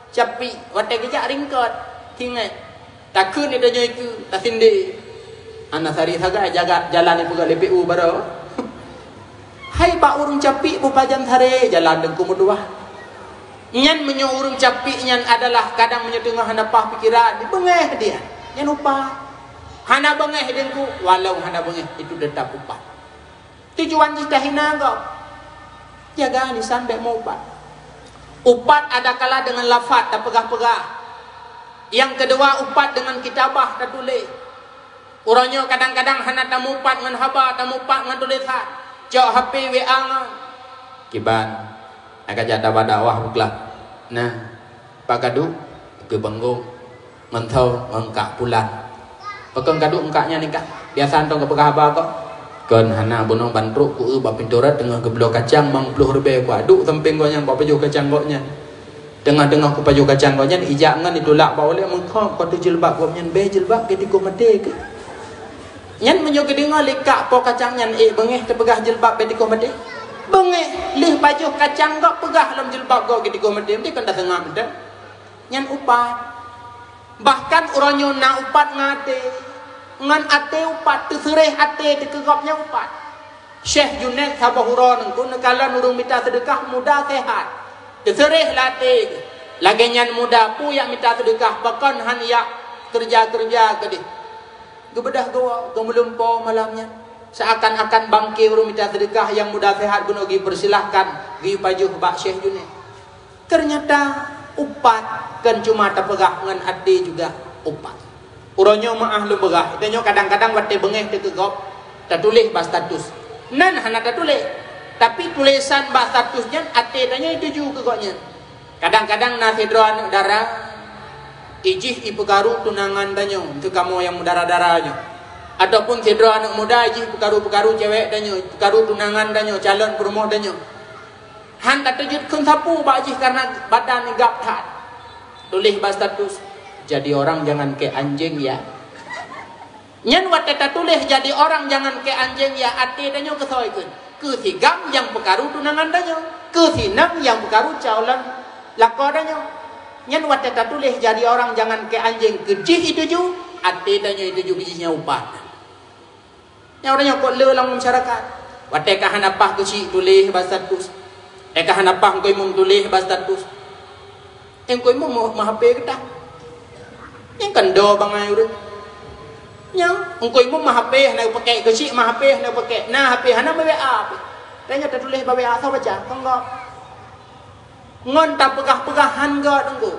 Capi, watée geujak ringkot, tinggai. Takheun di tanyoe ikeue, tasindé. Hana sari sagai jaga jalan ipeugah lé P U baroe. Hai bak ureuëng capi beupajan sare jalan deungku meutuwah. Nyan meunyoe ureuëng capi nyan adalah kadang meunyoe teungoh hana paih pikeran, beungéh dia. Nyan upat. Hana beungéh deungku, walau hana beungéh, itu tetap upat. Tujuan jih tahina gob. Jaga lisan bék meuupat. Upat adakala deungon lafaz tapeugah-peugah. Nyang keudua, upat deungon kitabah tatuléh. Uroe nyoe kadang-kadang hana tameuupat ngon haba, tameuupat ngon tulésan. Cok H P W A ngon. Kiban, na kajak dakwah-dakwah buklat. Nah, Pak Kadu, keu banggong. Ngon tho, ngon kak pulan. Pakon kaduek eungkak nyan ikak? Biasa antong geupeugah haba kok? Kon hana bunoe ban trok ku eu bak pintoe rot teungoh geubloe kacang mang ploh ribèe ku aduk sampéng gobnyan bak pajoh kacang gobnyan. Teungoh-teungoh ku pajoh kacang gobnyan, ijak ngon itulak bak ulèe meukhom ku ateueh jilbab gobnyan, bèe jilbab keu tikoh maté keuh. Nyan meunyoe geudeungoe lé kak po kacang nyan, "Eh, beungéh teupeugah jilbab bèk tikoh maté." Beungéh, lheueh pajoh kacang gob peugah lom jilbab gob geutikôh maté, meusti kon taseungab mantong. Nyan upat. Bahkan uroe nyoe na upat ngon até. Ngon até upat, teuseureh até teuh keu gob nyan upat. Syekh Junaid saboh uroe nyan neukalon ureueng mita seudeukah muda seuhat. Teuseureh lam até geuh. Lagèe nyan muda peue jak mita seudeukah, pakon han jak keureuja-keureuja keudéh. Geubeudôh geuwoe, geumeulumpo malam nyan. Seakan-akan bangké ureueng mita seudeukah nyang muda seuhat bunoe geupeursilahkan geupajoh bak Syekh Junaid. Teunyata upat kon cuma tapeugah, ngon até juga upat. Uroe nyoe meu'ah lôn peugah, tanyoe kadang-kadang watèe beungéh teuh keu gob, tatuléh bak status. Nan hana tatuléh, tapi tulésan bak status nyan até tanyoe jituju keu gobnyan. Kadang-kadang na sidroe aneuk dara, ijih ipeukaru tunangan tanyoe, untuk kamoe nyang meudara-dara nyoe. Ataupun sidroe aneuk muda ijih ipeukaru-peukaru cewek tanyoe, ipeukaru tunangan tanyoe, calon peurumoh tanyoe. Han tatuju kheun sapeue bak jih karena badan gab that. Tuléh bak status, "Jadi orang jangan kayak anjing ya." Nyan watèe tatuléh "Jadi orang jangan kayak anjing ya", até tanyoe keusoe kheun. Keu si gam nyang peukaru tunangan tanyoe, keu si nam nyang peukaru calon lakoe tanyoe. Nyan watèe tatuléh "Jadi orang jangan kayak anjing", keu jih ituju, até tanyoe ituju keu jih nyan upat. Nyan ureueng nyoe kok le lam masyarakat. Watèe ka hana paih keuchik tuléh bak status. Watèe ka hana paih Teungku Imum tuléh bak status. Eh, Teungku Imum meu-, meuhape geutanyoe. Nyan kan do bangai ureueng. Nyan, Teungku Imum meuhape hana geupakè, keuchik meuhape hana geupakè. Na hape hana meu-W A pih. Tanyoe tatuléh bak W A, soe baca? Kon gob. Ngon tapeugah-peugah han göt Teungku.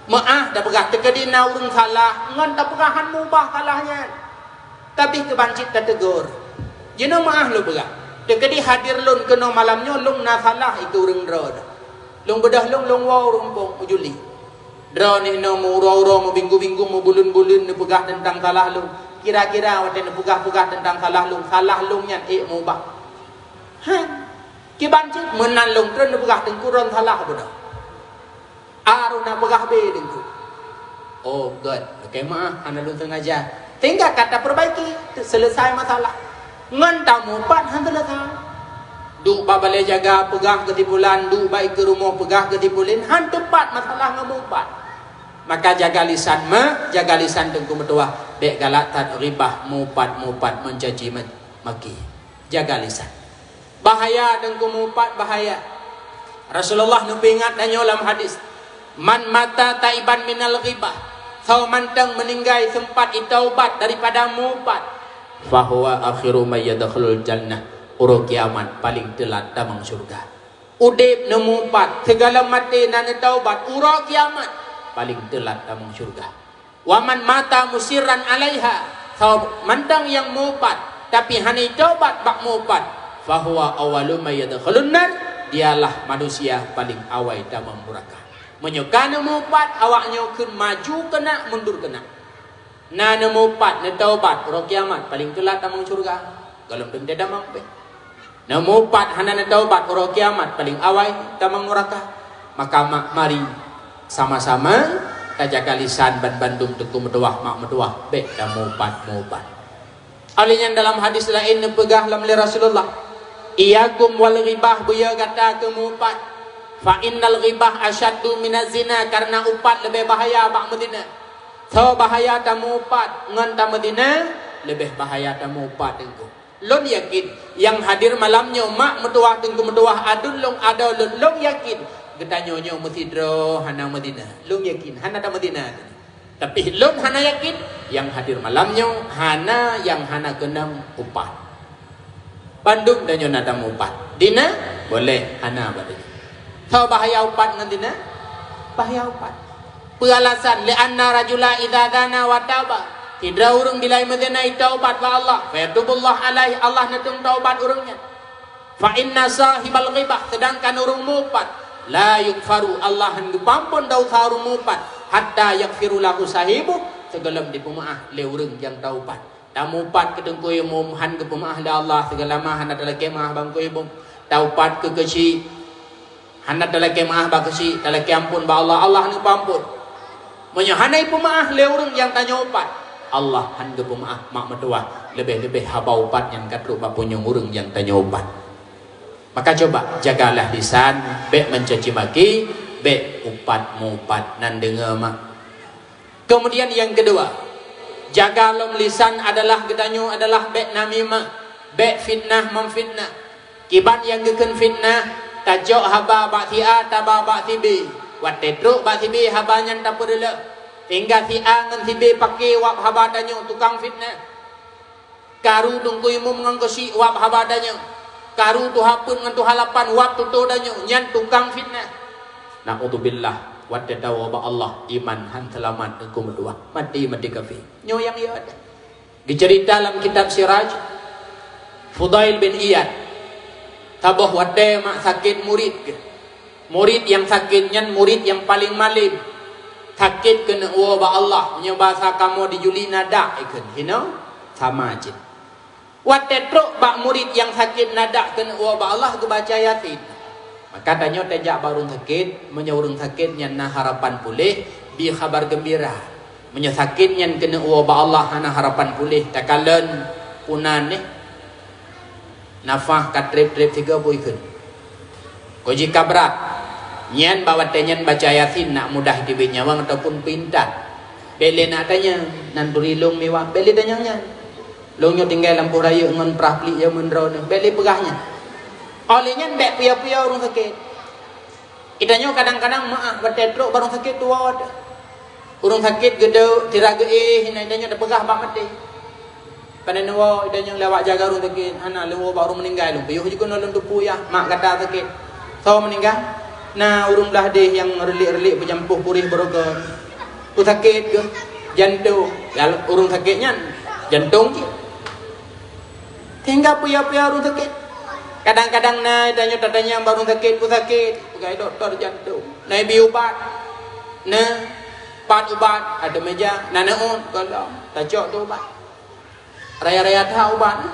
Meu'ah tapeugah teukeudi na ureueng salah, ngon tapeugah han meubah salah nyan. Tabih keuban cit tategur. Jinoe meu'ah lôn peugah. Teukeudi hadir lôn keunoe malam nyoe lôn na salah ikeue ureueng droe. Lôn beudôh lôn, lôn woe ureueng muphom ujuli. Droeneuh inoe meu-uroe-uroe, meubinggu-binggu, meubuleuen-buleuen neupeugah teuntang salah lôn. Kira-kira watèe neupeugah-peugah teuntang salah lôn, salah lôn nyan ék meubah. Han. Kiban cit meunan lôn treun neupeugah Teungku droen salah beudôh. Aroh na peugah bé Teungku. Oh, göt. Lakèe meu'ah, hana lôn seungaja. Sehingga ka tapeurbaiki, seuleusai masalah. Ngon tamupat han seuleusai. Duek bak balè jaga peugah keu si pulan, duek bak ikeue rumoh peugah keu si pulan, han teupat masalah ngon mupat. Maka jaga lisan, mak, jaga lisan Teungku meutuwah, bèk galak that ghibah, mupat-mupat, meucaci ma-, maki. Jaga lisan. Bahaya Teungku mupat, bahaya. Rasulullah neupeuingat tanyoe lam hadis, "Man mata taiban minal ghibah," soe mantong meuninggai seumpat itaubat daripada mupat, "fahuwa akhiru may yadkhulul jannah," uroe kiamat paleng teulat tamong syeuruga. Udép neumupat, sigohlom maté na neutaubat, uroe kiamat paleng teulat tamong syeuruga. "Wa man mata musirran 'alaiha," soe mantong nyang mupat, tapi hana itaubat bak mupat, "fahuwa awwalu may yadkhulun nar," dialah manusia paleng awai tamong nuraka. Meunyoe ka neumupat, awaknyoe kheun maju keunak, mundur keunak. Na neumupat, neutaubat, uroe kiamat paleng teulat tamong syeuruga, gohlom teuntèe tamong pih. Neumupat hana neutaubat, uroe kiamat paleng awai tamong nuraka. Maka ma-, mari sama-sama tajaga lisan ban bandum Teungku meutuwah, mak meutuwah, bèk tamupat-mupat. Óh lheueh nyan dalam hadis laén neupeugah lom lé Rasulullah, "Iyyakum wal ghibah," beuyo gata keu mupat. "Fa innal ghibah asyaddu minaz zina," karena upat leubeh bahaya bak meuzina. Soe bahaya tamupat ngon tameuzina, leubeh bahaya tamupat Teungku. Lôn yakin, nyang hadir malam nyoe, mak meutuwah, Teungku meutuwah, aduen lôn, adoe lôn, lôn yakin, geutanyoe nyoe meusidroe hana meuzina. Lôn yakin, hana tameuzina. Tapi lôn hana yakin, nyang hadir malam nyoe hana nyang hana keunong upat. Bandum tanyoe na tamupat. Dina? Boleh, hana bak tanyoe. Soe bahaya upat ngon dina? Bahaya upat. Peue alasan? "Li'anna rajula idza zana wa taba." Sidroe ureueng bila meuzina itaubat bak Allah, "Fa yatubullah alaihi," Allah neuteueng taubat ureueng nyan. "Fa inna sahibal ghibah," sedangkan ureueng mupat, "la yughfaru," Allah han geupeuampon desya ureueng mupat, "hatta yaghfiru lahu sahibuh," sigohlom jipeumeu'ah lé ureueng nyang taubat. Tamupat keu Teungku Imum han geupeumeu'ah lé Allah, sigohlom hana talakèe meu'ah bak Teungku Imum. Taupat keu keuchik, hana talakèe meu'ah bak keuchik, talakèe ampôn bak Allah, Allah hana geupeuampôn. Meunyoe hana ipeumeu'ah lé ureueng nyang tanyoe upat, Allah han geupeumaáh mak meutuwah, leubeh-leubeh haba upat nyang ka trok bak punyueng ureuëng nyang tanyoe upat. Maka cuba jagalah lisan, bék mencaci maki, bék upat meuupat nan deungoe mak. Kemudian yang kedua, jaga lom lisan adalah geutanyoe adalah bék namimah, bék fitnah memfitnah. Kiban nyang geukheun fitnah, tacok haba bak si A, taba bak si B. Watée trok bak si B, haba nyan tapeureuloh. Sehingga si A ngon si B paké wab haba tanyoe tukang fitnah. Karu teungku imum ngon geusyik wab haba tanyoe. Karu tuha peuet ngon tuha lapan wab tutoe tanyoe, nyan tukang fitnah. Naudzubillah, watée tawoe bak Allah, iman han seulamat teungku meutuwah. Maté, maté kafé. Nyoe nyang iya. Geuceurita lam kitab Siraj, Fudail bin Iyad, saboh watée mak sakét murit geuh. Murit nyang sakét nyan murit nyang paleng malem. Sakét keuneuk woe bak Allah, meunyoe basa kamoe di Juli nadak ikheun, hinoe sama cit. Watée trok bak murit nyang sakét nadak keuneuk woe bak Allah geubaca Yasin. Maka tanyoe tajak bak ureuëng sakét, meunyoe ureuëng sakét nyan na harapan puléh, bi khabar geumbira. Meunyoe sakét nyan keuneuk woe bak Allah hana harapan puléh, takalon punan neh. Nafah ka treb-treb sigoe bui kheun. Ko jih ka brat. Nyan bak watée nyan baca Yasin nak mudah teubiet nyawöng ataupun peuintat. Bék lé nak tanyong, nan turi lôn miwah, bék lé tanyong nyan. Lôn nyoe tinggai lam boh rayeuk ngon prah pliek jameun droeneuh, bék lé peugah nyan. Óh lheueh nyan bék puya-puya ureuëng sakét. Geutanyoe kadang-kadang meuáh watée trok bak ureuëng sakét tuwoe teuh. Ureuëng sakét geudeuk, sira geuéh, inan geutanyoe tapeugah bak maté. Pane neuwoe geutanyoe lewat jaga ureuëng sakét, hana leuwoe bak ureuëng meuninggai lôn. Piôh jikeunoe lôn teupeu yah, mak gata sakét. Soe meuninggai? Na ureuëng blah deh nyang reulik-reulik peujampôh puréh beurogon. Peue sakét geuh? Jantông. Ya, ureuëng sakét nyan jantông cit. Sehingga puya-puya ureuëng sakét. Kadang-kadang na tanyoe tatanyong bak ureuëng sakét, peue sakét? Peugah dokto jantông. Na ibi ubat. Na pat ubat, ada meja, na neun, golom. Tacok tu ubat. Raya-raya that ubat.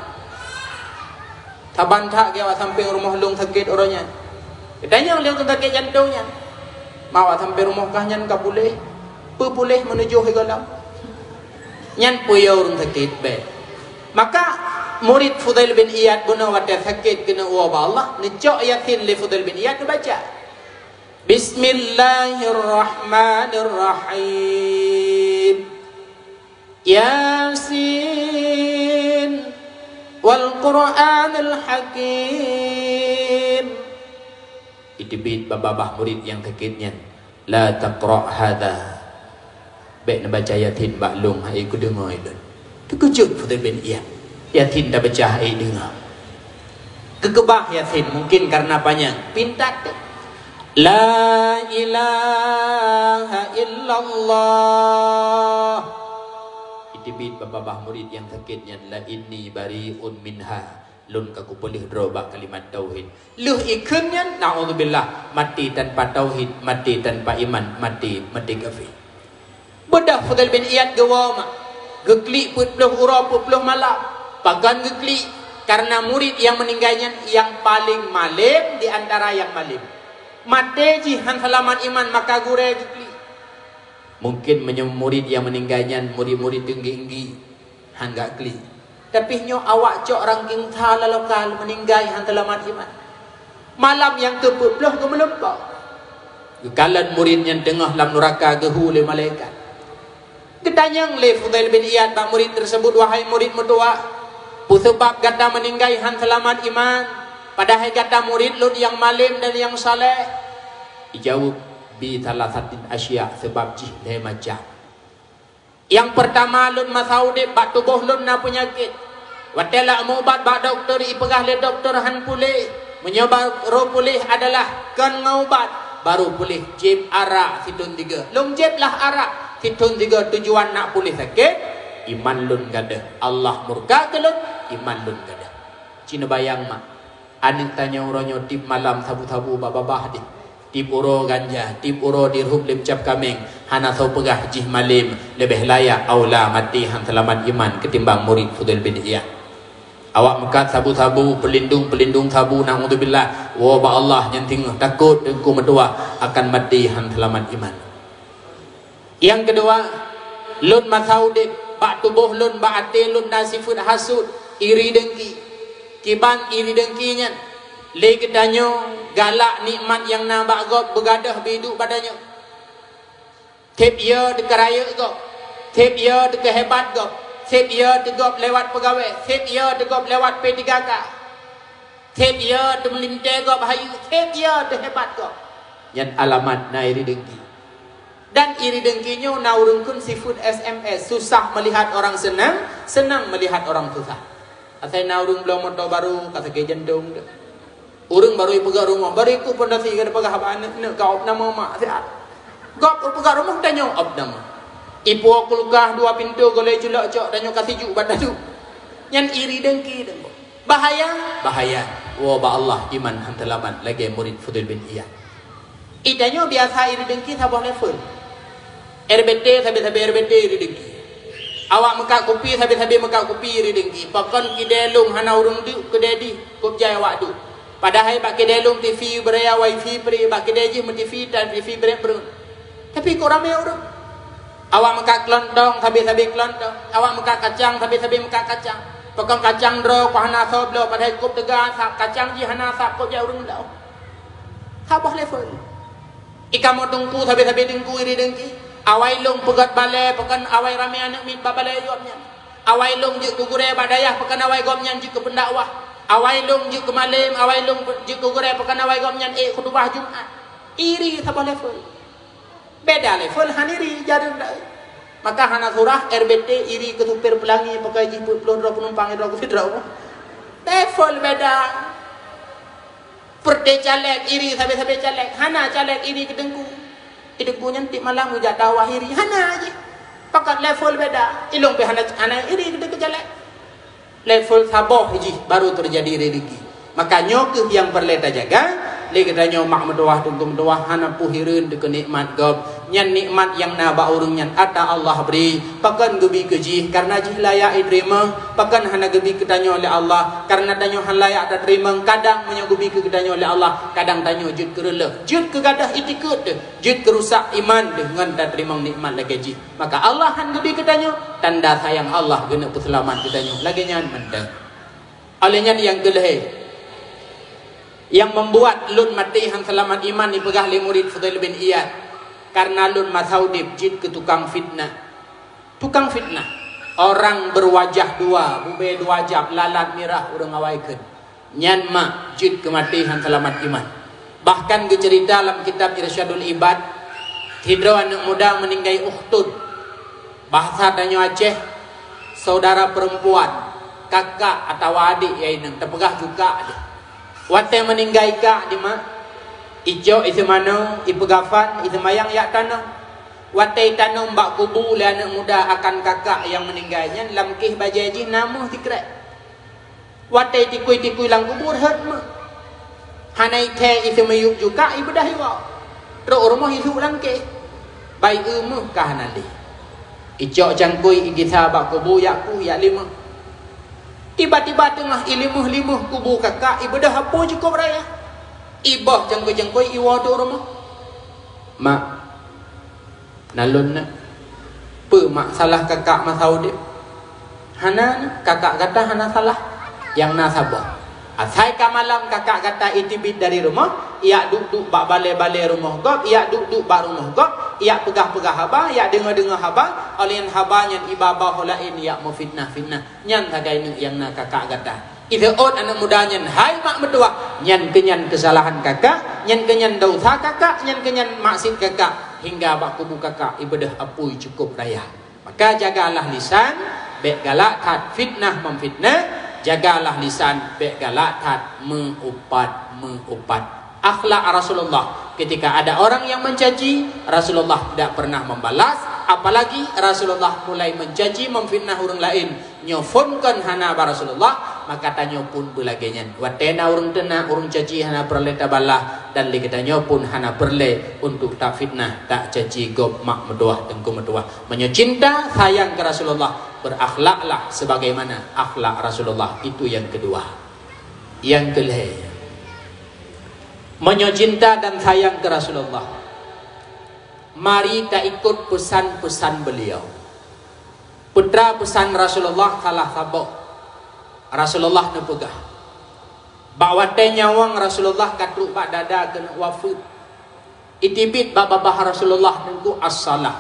Saban that geuh awak sampai rumoh lôn sakét uroe nyan. Tanyong lé ureuëng sakét jantông nyan. Ma awak sampai rumoh kah nyan ka puléh. Peu puléh meunujôh i golom. Nyan puya ureuëng sakét bék. Maka murit Fudail bin Iyad bunoe watée sakét keuneuk woe bak Allah, neucok Yasin lé Fudail bin Iyad neubaca. Bismillahirrahmanirrahim. Yasin wal Qur'anil Hakim. Iteubiet bak babah murit nyang sakét nyan. La taqra hadza. Bék neubaca Yasin bak lôn, hai kudeungoe lôn. Teukeujot Fudail bin Iyad. Yasin tabaca hai deungoe. Geukeubah Yasin, mungkin karena panyang. Pintat. La ilaha illallah. Iteubiet bak babah murit nyang sakét nyan, la inni bari'un minha. Lôn ka kupeuleueh droe bak kalimat tauhid. Lheueh ikheun nyan, naudzubillah, maté tanpa tauhid, maté tanpa iman, maté, maté kafé. Beudôh Fudail bin Iyad geuwoe mak. Geuklik peuet ploh uroe peuet ploh malam. Pakon geuklik? Karena murit nyang meuninggai nyan nyang paleng malem di antara nyang malem. Maté jih han seulamat iman, maka gurée geuklik. Mungkin meunyoe murit nyang meuninggai nyan murit-murit teunggi-teunggi, han geuklik. Tapi nyoe awak cok rangking that lam lokal meuninggai han seulamat iman. Malam nyang keupeuet ploh geumeulumpoe. Geukalon murit nyan teungoh lam nuraka geuhu lé malaikat. Geutanyong lé Fudail bin Iyad bak murit tersebut, "Wahai murit meutuwah, peue seubab gata meuninggai han seulamat iman, padahai gata murit lôn nyang malem dan nyang saleh?" Ijaweueb, "Bi thalathatin asya', seubab jih lhée macam." Nyang peurtama, lôn masa udeb bak tuboh lôn na peunyakét. Watée lak meuubat bak dokto, ipeugah lé dokto han puléh. Meunyoe barô puléh adalah kon ngon ubat, barô puléh jieb arak sithon tiga. Lôn jieb lah arak sithon tiga, tujuan nak puléh sakét, iman lôn gadôh. Allah murka keu lôn, iman lôn gadôh. Ci neubayang mak. Aneuëk tanyoe uroe nyoe tieb malam sabu-sabu bak babah deh. Tieb uroe ganja, tieb uroe dirhub lé meucab kaméng, hana soe peugah jih malem, leubeh layak aula maté han seulamat iman keutimbang murit Fudail bin Iyad. Awak meukat sabu-sabu, peulindong-peulindong sabu, naudzubillah, woe bak Allah nyan teungoh takot teungku meutuwah akan maté han seulamat iman. Nyang keudua, lôn masa udeb Bak tuboh lôn, bak até lôn na sifeuet hasut, iri deungki. Kiban iri deungki nyan? Lé geutanyoe galak nikmat nyang na bak gob, beugadôh beuduek bak tanyoe. Seb yo teukeurayeuk gob, seb yo teukeuhebat gob, seb yo teugob lewat peugawée, seb yo teugob lewat P tiga K, seb yo teumeulintée gob hayeue, seb yo teuhebat gob. Nyan alamat na iri deungki. Dan iri deungki nyoe na ureuëng kheun sifeuet S M S, susah melihat orang senang, senang melihat orang susah. Asai na ureuëng bloe moto barô, ka sakét jantong teuh. Ureuëng barô ipeugah rumoh, barô ikôt pondasi ka dipeugah bak aneuk, "Neuk, ka ob nama mak siat." Gob ipeugah rumoh, tanyoe ob nama. Ipuwoe kulkas dua pintoe, golai culok cok, tanyoe ka sijuek bak taduek. Nyan iri deungki, deungki. Bahaya, bahaya. Woe bak Allah, iman han seulamat lagée murit Fudel bin Iyad. Itanyoe biasa iri deungki saboh level. R B T sabe-sabe R B T iri deungki. Awak meukat kupi sabe-sabe meukat kupi iri deungki. Pakon kidée lôn hana ureuëng duek keudée dih, kôb jai awak duek. Padahai bak kidée lôn T V beuraya, wifi free, bak kidée jih meu-T V dan T V brek breuet. Tapi kok ramé ureuëng. Awak meukat keulontong sabe-sabe keulontong. Awak meukat kacang sabe-sabe meukat kacang. Pakon kacang droe kok hana soe bloe, padahai kôb teuga asap, kacang jih hana asap, kôb jai ureuëng bloe. Saboh level. Ikamoe teungku sabe-sabe teungku iri deungki. Awai lôn peugét balée, pakon awai ramé aneuk miet bak balée gobnyan. Awai lôn jeuet keu gurée bak dayah, pakon awai gobnyan jeuet keu peundakwah. Awai lôn jeuet keu malém, awai lôn jeuet keu gurée, pakon awai gobnyan ék khutubah Jumat. Iri saboh level. Beda level han iri, jareung dak. Maka hana surah R B T iri keu supir peulangi pakai jih peuet ploh droe penumpang droe keu sidroe. Level beda. Peureute caleg iri sabe-sabe caleg, hana caleg iri keu teungku. Keu teungku nyan tiep malam geujak dakwah iri, hana jih. Pakat level beda. Ilong pih hana, hana iri keu teungku caleg. Level saboh jih baru teujadi rezeki. Maka nyoe kheueh nyang peureulée tajaga. Lé geutanyoe mak meutuwah, teungku meutuwah, hana peue hireuen teuh keu nikmat gob. Nyan nikmat nyang na bak ureuëng nyan ata Allah bri. Pakon geubi keu jih, kareuna jih layak jiteurimong. Pakon hana geubi keu tanyoe lé Allah, kareuna tanyoe hana layak tateurimong. Kadang meunyoe geubi keu geutanyoe lé Allah, kadang tanyoe jeuet keu reuloh, jeuet keu gadôh itikeuet teuh, jeuet keu rusak iman teuh ngon tateurimong nikmat lagée jih. Maka Allah han geubi keu tanyoe, tanda sayang Allah geuneuk peuseulamat geutanyoe. Lagée nyan mantong. Óh lheueh nyan nyang keu lhée, nyang membuat lôn maté han seulamat iman, ipeugah lé murit Fudail bin Iyad, kareuna lôn masa udeb jeuet keu tukang fitnah. Tukang fitnah. Orang berwajah dua, bubé dua jab, lalat mirah ureuëng awai kheun. Nyan mak jeuet keu maté han seulamat iman. Bahkan geuceurita lam kitab Irsyadul Ibad, sidroe aneuk muda meuninggai ukhtun. Bahasa tanyoe Aceh, saudara perempuan, kakak atawa adek ya inong, tapeugah ju kak deh. Watée meuninggai kak di mak, icok iseumanoe, ipeugafan, iseumayang yak tanoh. Watée tanom bak kubu lé aneuk muda akan kakak nyang meuninggai nyan, lam kéh bajée jih na méuh sikrek. Watée tikui-tikui lam kubu rhot méuh. Hana ithée iseumiyueb ju kak, ibeudah iwoe. Trok rumoh isuek lam kéh. Bai eu méuh ka hana lé. Icok cangkui igisa bak kubu yak kueh yak liméuh. Tiba-tiba teungoh iliméuh-liméuh kubu kakak, ibeudah apui cukôp raya. Iboh cangkui-cangkui iwoe trok rumoh. Mak, na lôn na. Peue mak salah kakak masa udeb? Hana na, kakak gata hana salah. Nyang na saboh. Asai ka malam kakak gata iteubiet dari rumoh, yak duek-duek bak balée-balée rumoh gob, yak duek-duek bak rumoh gob, yak peugah-peugah haba, yak deungoe-deungoe haba, óh lheueh nyan haba nyan iba-ba ho laén yak meufitnah-fitnah. Nyan sagai neuk nyang na kakak gata. Iseuôt aneuk muda nyan, "Hai mak meutuwah, nyan keuh nyan keusalahan kakak, nyan keuh nyan desya kakak, nyan keuh nyan maksiet kakak, hingga bak kubu kakak ibeudoh apui cukôp raya." Maka jagalah lisan, bék galak that fitnah meufitnah, jagalah lisan, bék galak that meuupat-meuupat. Akhlak Rasulullah, ketika ada orang yang mencaci, Rasulullah tidak pernah membalas, apalagi Rasulullah mulai mencaci, memfitnah ureuëng laén, nyoe phon kon hana bak Rasulullah, maka tanyoe pun beulagée nyan. Watée na ureuëng teunak, ureuëng caci hana peureulée tabalah, dan lé geutanyoe pun hana peureulée untuk tafitnah, tacaci gob mak meutuwah, teungku meutuwah. Meunyoe cinta, sayang keu Rasulullah, berakhlaklah sebagaimana akhlak Rasulullah. Itu yang kedua. Nyang keulhée, meunyoe cinta dan sayang keu Rasulullah, mari taikot peusan-peusan beliau. Peue teuma peusan Rasulullah salah saboh. Rasulullah neupeugah, bak watée nyawöng Rasulullah ka trok bak dada keuneuk wafeuet, iteubiet bak babah Rasulullah Teungku, "As-salah,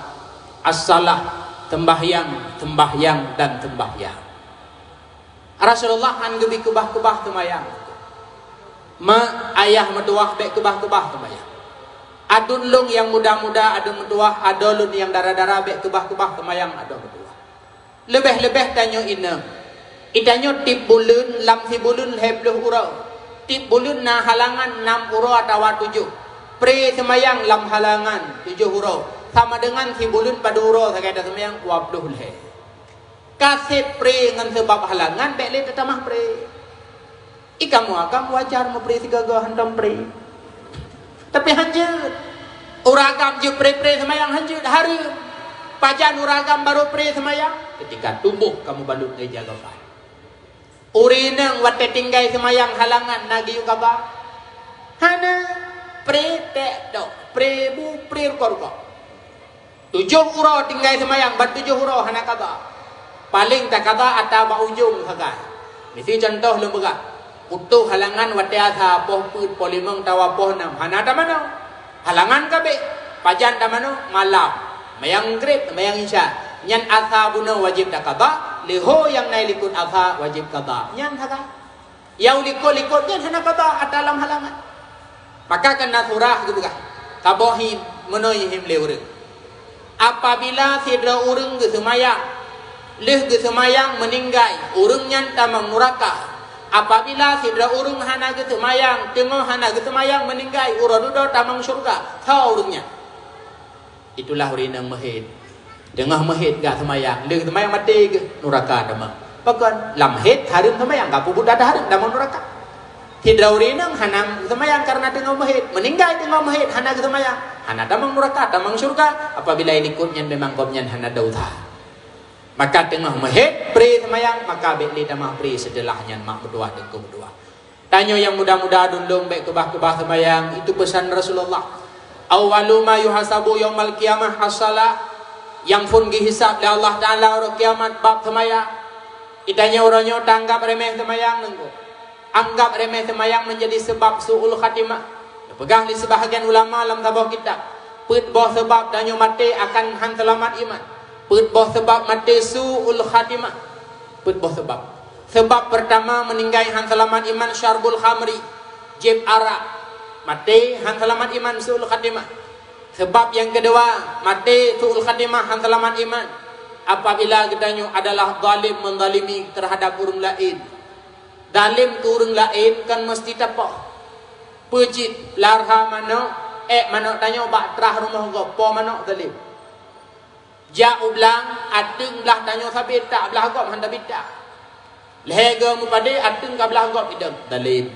as-salah, seumbahyang, seumbahyang, dan seumbahyang." Rasulullah han geubi keubah-keubah seumayang. Mak, ayah meutuwah, bék keubah-keubah seumayang. Aduen lôn nyang muda-muda, aduen meutuwah, adoe lôn nyang dara-dara, bék keubah-keubah seumayang adoe meutuwah. Leubeh-leubeh tanyoe inong. Itanyoe tieb buleuen, lam sibuleuen lhée ploh uroe. Tieb buleuen na halangan nam uroe atawa tujoh. Pré seumayang lam halangan tujoh uroe, sama deungon sibuleuen padum uroe sagai taseumayang dua ploh lhée. Ka sép pré ngon seubab halangan, bék lé tatamah pré. I kamoe agam wajar meupré sigoe-goe hantom pré. Tapi han jeuet. Ureueng agam jeuet pré-pré seumayang han jeuet, hareuem. Pajan ureueng agam barô pré seumayang? Keutika tuboh kamoe balot ngon ija gafai. Ureueng inong watée tinggai seumayang halangan na geuyue kaba? Hana. Pré ték dok, pré bu, pré rukok-rukok. Tujoh uroe tinggai seumayang, ban tujoh uroe hana kaba. Paleng takaba ata bak ujong sagai. Miseue cuntoh lôn peugah, putôh halangan watée asa poh peuet, poh limong atawa poh nam, hana tamanoe. Halangan ka bék. Pajan tamanoe? Malam. Seumayang Maghrib, seumayang Isya. Nyan asa bunoe wajéb takaba, leuhô nyang na likot asa wajéb kaba. Nyan sagai. Nyang likot-likot nyan hana kaba ata lam halangan. Maka keu na surah geupeugah, saboh him, meunoe him lé ureueng. Apabila sidroe ureueng geuseumayang, lheueh geuseumayang meuninggai, ureueng nyan tamong nuraka. Apabila sidroe ureueng hana geuseumayang, teungoh hana geuseumayang meuninggai, uroe dudoe tamong syeuruga. Soe ureueng nyan? Itulah ureueng inong meuhét. Teungoh meuhét gak seumayang, lheueh seumayang maté geuh, nuraka tamong. Pakon? Lam hét hareuem seumayang, ka peubuet that hareuem tamong nuraka. Sidroe ureueng inong hana seumayang kareuna teungoh meuhét, meuninggai teungoh meuhét hana geuseumayang, hana tamong nuraka, tamong syeuruga apabila likot nyan memang gobnyan hana desya. Maka teungoh meuhét pré seumayang, maka bék lé tamah pré seuteulah nyan mak meutuwah teungku meutuwah. Tanyoe nyang muda-muda dum-dum bék keubah-keubah seumayang, itu peusan Rasulullah. Awwalu ma yuhasabu yaumal qiyamah as-shalah. Nyang phon geuhisab lé Allah Taala uroe kiamat bab seumayang. Itanyoe uroe nyoe taanggab reumeh seumayang nengko. Anggab reumeh seumayang meunjadi seubab su'ul khatimah. Neupeugah lé sibahagian ulama lam saboh kitab, peuet boh seubab tanyoe maté akan han seulamat iman. Peuet boh seubab maté su'ul khatimah. Peuet boh seubab. Seubab peurtama meuninggai han seulamat iman, syarbul khamri, jieb arak, maté han seulamat iman, su'ul khatimah. Seubab nyang keudua maté su'ul khatimah, han seulamat iman, apabila geutanyoe adalah zalim, menzalimi teuhadab ureueng laén. Zalim keu ureueng laén kon meuseuti tapoh. Peue cit, larha manok, ék manok tanyoe bak trah rumoh gob, po manok zalim. Jak u blang, ateueng blah tanyoe sabé, tak blah gob han tabé tak. Lhée goe meupadé, ateueng ka blah gob idong, zalim.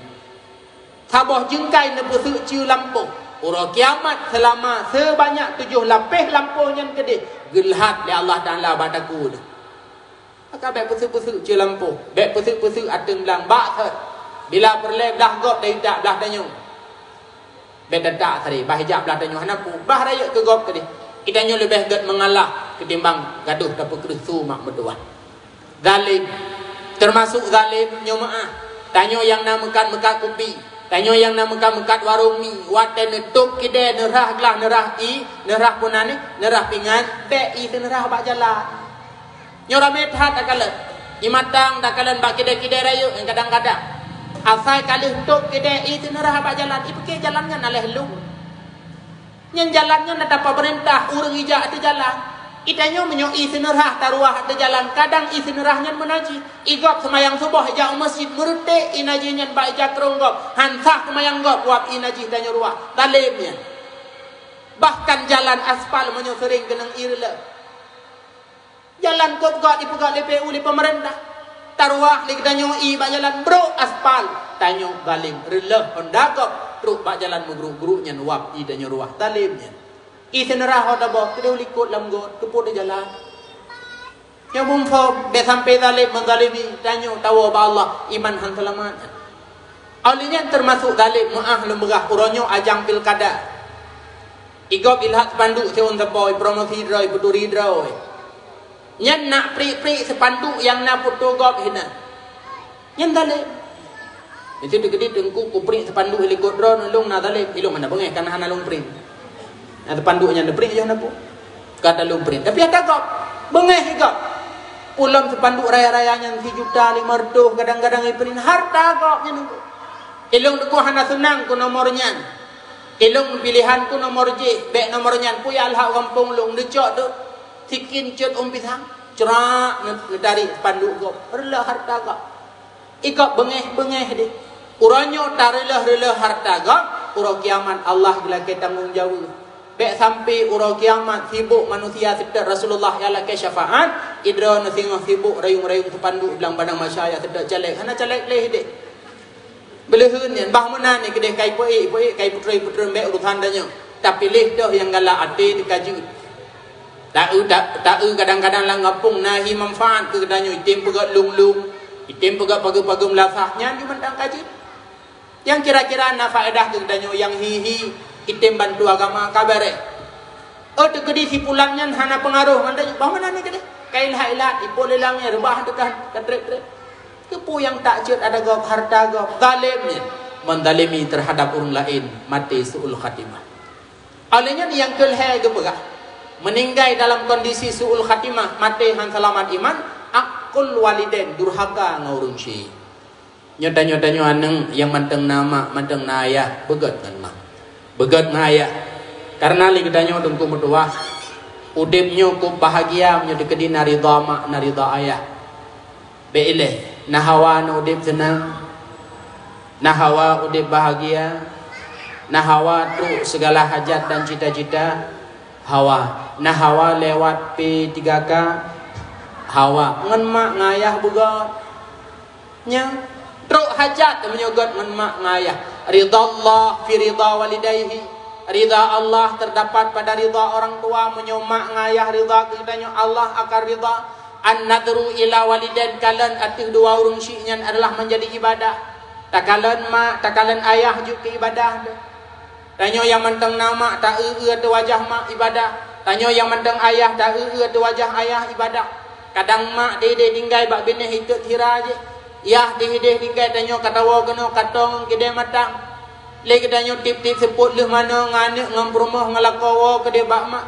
Saboh jeungkai neupeuseuk cue lampôh. Uroe kiamat seulama seubanyak tujoh lapéh lampôh nyan keudeh geuleuhat lé Allah Taala bak takue. Maka bék peuseuk-peuseuk cue lampôh, bék peuseuk-peuseuk ateueng blang, bak thot. Bila peureulée blah gob dari tak blah tanyoe. Bék tatak sabe, bah ijak blah tanyoe hana peue, bah rayeuk keu gob keudeh. Geutanyoe leubeh gét meungalah keutimbang gadôh tapeukreueh su mak meutuwah. Zalim, teumasok zalim nyoe meuáh. Tanyoe nyang na meukat-meukat kupi, tanyoe nyang na meukat-meukat warong mi, watée neutôb kidée, neurhah glah, neurhah ié, neurhah peue nan nyoe, neurhah pingan, bék ié teuneurhah bak jalan. Nyoe ramé that takalon. Ié matang takalon bak kidée-kidée rayeuk nyang kadang-kadang asai ka lheueh tôb kidée ié teuneurhah bak jalan, ié pike jalan nyan aléh lôn. Nyan jalan nyan na tapameurintah ureuëng ijak ateueh jalan. Itanyoe meunyoe ié teuneurhah taruwah ateueh jalan, kadang ié teuneurhah nyan meunajih. Igob seumayang suboh ijak u meuseujid, meureutek ié najih nyan bak ija krông gob, han sah seumayang gob, wab ié najih tanyoe ruwah. Zalém nyan. Bahkan jalan aspal meunyoe seuring keunong ié reuleuh. Jalan kôb got ipeugah lé P U lé peumeurintah. Taruwah lé geutanyoe ié bak jalan brôk aspal. Tanyoe zalém, reuleuh honda gob trôk bak jalan meugrôk-grôk nyan, wab ié tanyoe ruwah, zalém nyan. Ié teuneurhah ho taboh keudeh u likot lam got, keupeue di jalan. Nyoe bungkôb, bék sampoe zalém meuzalimi, tanyoe tawoe bak Allah, iman han seulamat. Óh lheueh nyan teumasok zalém meuáh lôn peugah uroe nyoe ajang pilkada. Igob ilhat spanduk siôn sapo, ipromosi droe, ipeuturi droe. Nyan na priek-priek seupanduk nyang na foto gob hinan. Nyan zalem. Itu teukeudi teungku kupriek seupanduk likot droeneuh, lôn na zalem, ilôn hana beungéh, kana hana lôn print. Na seupanduk nyan neupriek yoh na peue. Ka lôn print. Tapi ata gob, beungéh gob. Ulôn seupanduk raya-raya nyan sijuta lima reutôh, kadang-kadang iprint harta gob nyan teungku. Ilôn teungku hana seunang keu nomor nyan. Ilôn piléhan keu nomor jih, bék nomor nyan, peue ya lhak gampông lôn neucok tu. Sikin cut ôn pisang, crak neu-, neutarék seupanduk gob, reuloh harta gob. Ikok beungéh-beungéh deh. Uroe nyoe tareuleuh-reuleuh harta gob, uroe kiamat Allah geulakée tanggong jaweueb. Bék sampai uroe kiamat sibok manusia seutôt Rasulullah nyang lakée syafaat, idroeneuh singoh sibok rayong-rayong seupanduk blang padang mahsyar nyang seutôt caleg, hana caleg lé deh. Beuleuheun nyan, bah meunan nyan keudeh kai peuék-peuék, kai peutrön-peutrön, bék urusan tanyoe. Tapiléh toh nyang galak até teuka jeuet. Taeu, ta-, taeu kadang-kadang lam gampông na hi manfaat keu geutanyoe, item peugöt lung-lung, item peugöt pageue-pageue meulasah, nyan jih mantong ka jeuet. Nyang kira-kira na faedah keu geutanyoe, nyang hi-hi item bantu agama ka beureh. Oh, teukeudi si pulan nyan hana peungaroh ngon tanyoe, bah meunan nyan keudeh. Ka ilat-ilat, ipot lé langét, reubah teuka, ka treb-treb. Keupeue nyang tak cit ata gob, harta gob, zalem nyan, menzalimi terhadap ureuëng laén, maté su'ul khatimah. Oleh nyan nyang keulhée geupeugah, meuninggai dalam kondisi su'ul khatimah, maté han seulamat iman, aqqul walidain, durhaka ngon ureuëng syik. Nyoe tanyoe-tanyoe aneuëk nyang mantong na mak, mantong na ayah, beugöt ngon mak, beugöt ngon ayah. Kareuna lé geutanyoe teungku meutuwah, udeb nyoe kôb bahagia meunyoe teukeudi na ridha mak, na ridha ayah. Bék ilée, na hawa na udeb seunang, na hawa udeb bahagia, na hawa trok sigala hajat dan cita-cita, hawa, na hawa lewat P tiga K, hawa, ngon mak ngon ayah beugöt. Nyan, trok hajat meunyoe göt ngon mak ngon ayah. Ridha Allah fi ridha walidaihi. Ridha Allah terdapat pada ridha orang tua. Meunyoe mak ngon ayah ridha keu geutanyoe, Allah akan ridha. An-nadhru ila walidain, kalon ateueh dua ureuëng syik nyan adalah menjadi ibadah. Takalon mak, takalon ayah jeuet keu ibadah. Tanyoe nyang mantong na mak, taeu-eu ateueh wajah mak, ibadah. Tanyoe nyang mantong ayah, taeu-eu ateueh wajah ayah, ibadah. Kadang mak deh-deh tinggai bak binéh itot sira jih. Yah deh-deh tinggai tanyoe ka tawoe keunoe katong ngon keudée matang. Lé geutanyoe tieb-tieb seupôt lheueh manoe ngon aneuëk ngon peurumoh ngon lakoe woe keudeh bak mak.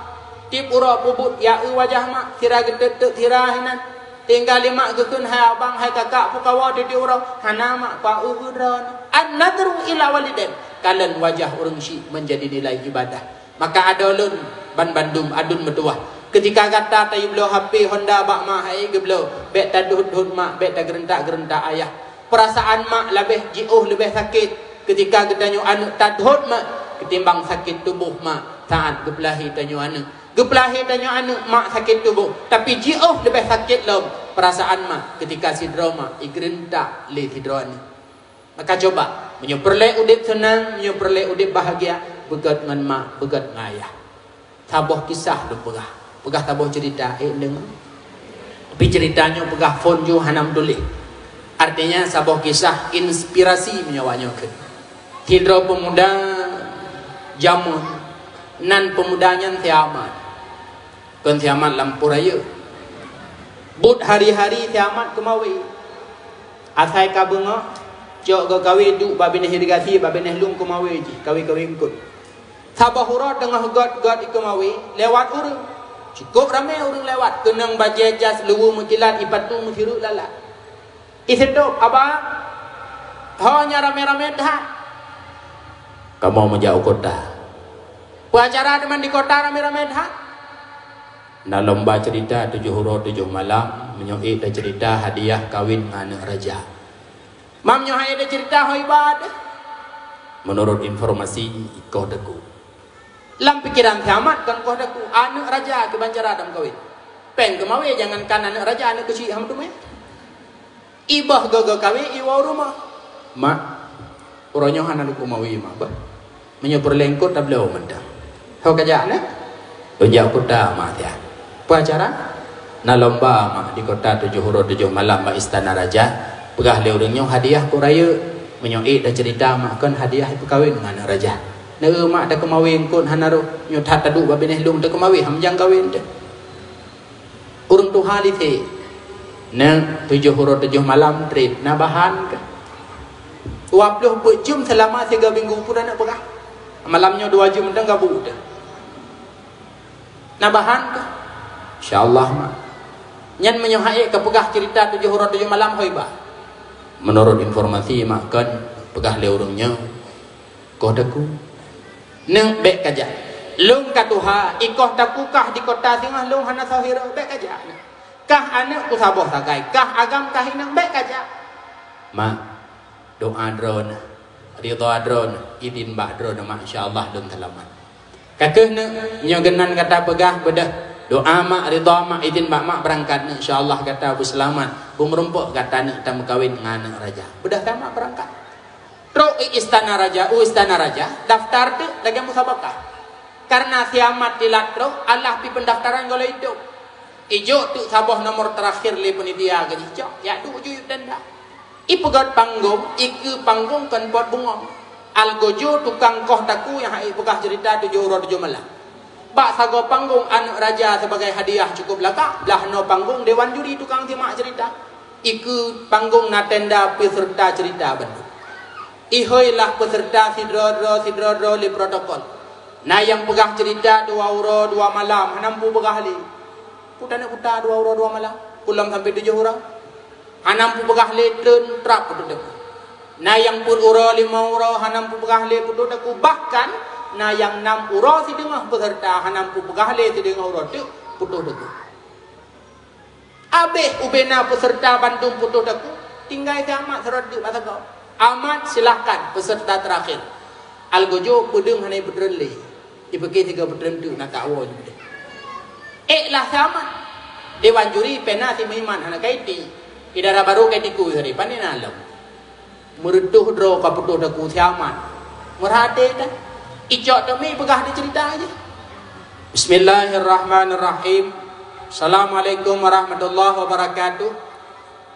Tieb uroe peubuet ya eu wajah mak, sira geutot-tot sira hinan. Tinggai lé mak geukheun, "Hai abang, hai kakak, peu kawoe tieb-tieb uroe?" "Hana mak, peu eu droeneuh." An-nadhru ila walidain. Kalon wajah ureuëng syik menjadi nilai ibadah. Maka adoe lôn banbandum aduen meutuwah. Keutika gata tayue bloe H P Honda bak mak hai geubloe, bék tadhôt-dhôt mak, bék tageureuntak-geureuntak ayah. Peurasaan mak labeh jiôh leubeh sakét keutika geutanyoe aneuëk tadhôt mak ketimbang sakét tuboh mak saat geupeulahé tanyoe aneuëk. Geupeulahé tanyoe aneuëk mak sakét tuboh, tapi jiôh leubeh sakét lom peurasaan mak keutika sidroe mak igeureuntak lé sidroe aneuëk. Maka cuba, meunyoe peureulée udeb seunang, meunyoe peureulée udeb bahagia, beugöt ngon mak, beugöt ngon ayah. Saboh kisah lôn peugah. Peugah saboh cerita, ék deungoe? Tapi cerita nyoe peugah phon ju hana meutuléh. Artinya, saboh kisah inspirasi meunyoe awak nyoe kheun. Sidroe peumuda jameun, nan peumuda nyan si Amat. Kon si Amat lampôh rayeuk. Buet hari-hari si Amat keumawe. Asai ka beungoh, cok geukawe duek bak binéh irigasi, bak binéh lueng keumawe jih, kawe-kawe eungkôt. Saboh uroe teungoh göt-göt ikeumawe, lewat ureuëng. Cukôp ramé ureuëng lewat, keunong bajée jas luweue meukilat, ipatu meusireuk lalat. Iseutôb, "Abang, ho nyan ramé-ramé that." "Kamoe meujak u kota." "Peue acara teuma di kota ramé-ramé that?" "Na lomba cerita tujoh uroe tujoh malam, meunyoe ék tacerita hadiah kawin ngon aneuëk raja." "Mam nyoe hai tacerita ho iba deh." "Meunurot informasi, koh teungku." Lam pikeran si Amat kon koh teungku, aneuëk raja kiban cara tameukawen. Péng keumawe, jangankan aneuëk raja, aneuëk keuchik hana meuteumé. Iboh goe-goe kawe iwoe u rumoh. "Mak, uroe nyoe hana lôn keumawe mak bah. Meunyoe peureulée eungkôt tabloe mantong." "Ho kajak na?" "Lôn jak kota mak tiah." "Peue acara?" "Na lomba mak di kota tujoh uroe tujoh malam bak istana raja. Peugah lé ureuëng nyoe hadiah kok rayeuk. Meunyoe ék tacerita mak kon hadiah ipeukawen ngon aneuëk raja. Neu mak takeumawe eungkôt hana roh. Nyoe that taduek bak binéh lueng takeumawe ham jang kawen teuh." Ureuëng tuha lise, neuk tujoh uroe tujoh malam treb, na bahan kah? Dua ploh peuet jeuem seulama siga minggu pun aneuk peugah. Malam nyoe dua jeuem teuh gabu teuh. Na bahan kah? Insya Allah, mak. Nyan meunyoe hai ka peugah cerita tujoh uroe tujoh malam, hoi bah. Menurut informasi mak kon peugah lé ureuëng nyoe, koh taku. Neuk, bék kajak. Lôn ka tuha, ikoh taku kah di kota singoh lôn hana soe hireuen, bék kajak. Kah aneuk kusaboh sagai, kah agam kah inong, bék kajak. Mak, doa droeneuh, ridha droeneuh, idin bak droeneuh, mak, insya Allah lôn seulamat. Ka keuh neuk, nyoe geunan gata peugah beudôh, doa mak, ridha mak, idin bak mak, beurangkat neuk, insya Allah gata beuseulamat. Beumeurumpok gata neuk tameukawen ngon aneuk raja. Beudôh that mak, beurangkat. Trok i istana raja, u istana raja, daftar teuk lagée musabakah. Karena si Amat dilat trok, alah pi peundaftaran gohlom idop. Ijok teuk saboh nomor terakhir lé peunitia geuh jicok, jak duek juyuk tenda. Ipeugét panggong, ikeue panggong kon pot bungong. Algojo tukang koh taku nyang hai peugah cerita tujoh uroe tujoh malam. Bak sagoe panggong aneuk raja sibagai hadiah cukup lagak, blah noe panggong dewan juri tukang simak cerita. Ikeue panggong na tenda peuseureuta cerita bandum. Ihôi lah peuseureuta sidroe-droe, sidroe-droe lé protokol. Na nyang peugah cerita dua uroe dua malam, hana mupeugah lé. Peue taneuk peue dua uroe dua malam, peue lom sampoe tujoh uroe. Hana mupeugah lé treun trap putôh taku. Na nyang peuet uroe limong uroe hana mupeugah lé putôh taku, bahkan na nyang nam uroe sideungoh peuseureuta hana mupeugah lé sideungoh uroe teuk putôh taku. Abéh ubena peuseureuta bandum putôh taku, tinggai si Amat sidroe teuk bak sagoe. Amat, silahkan, peuseureuta terakhir. Algojo peudeueng hana ipeutreun lé. Ipiké sigoe peutreun teuk na tawoe jih. Ék lah si Amat. Dewan juri pena si meuiman hana ka iti. Idara barô ka itiku hari, pane na lom. Meureutoh droe ka putôh taku si Amat. Meurhate that. Icok teumi peugah di cerita jih. Bismillahirrahmanirrahim. Assalamualaikum warahmatullahi wabarakatuh.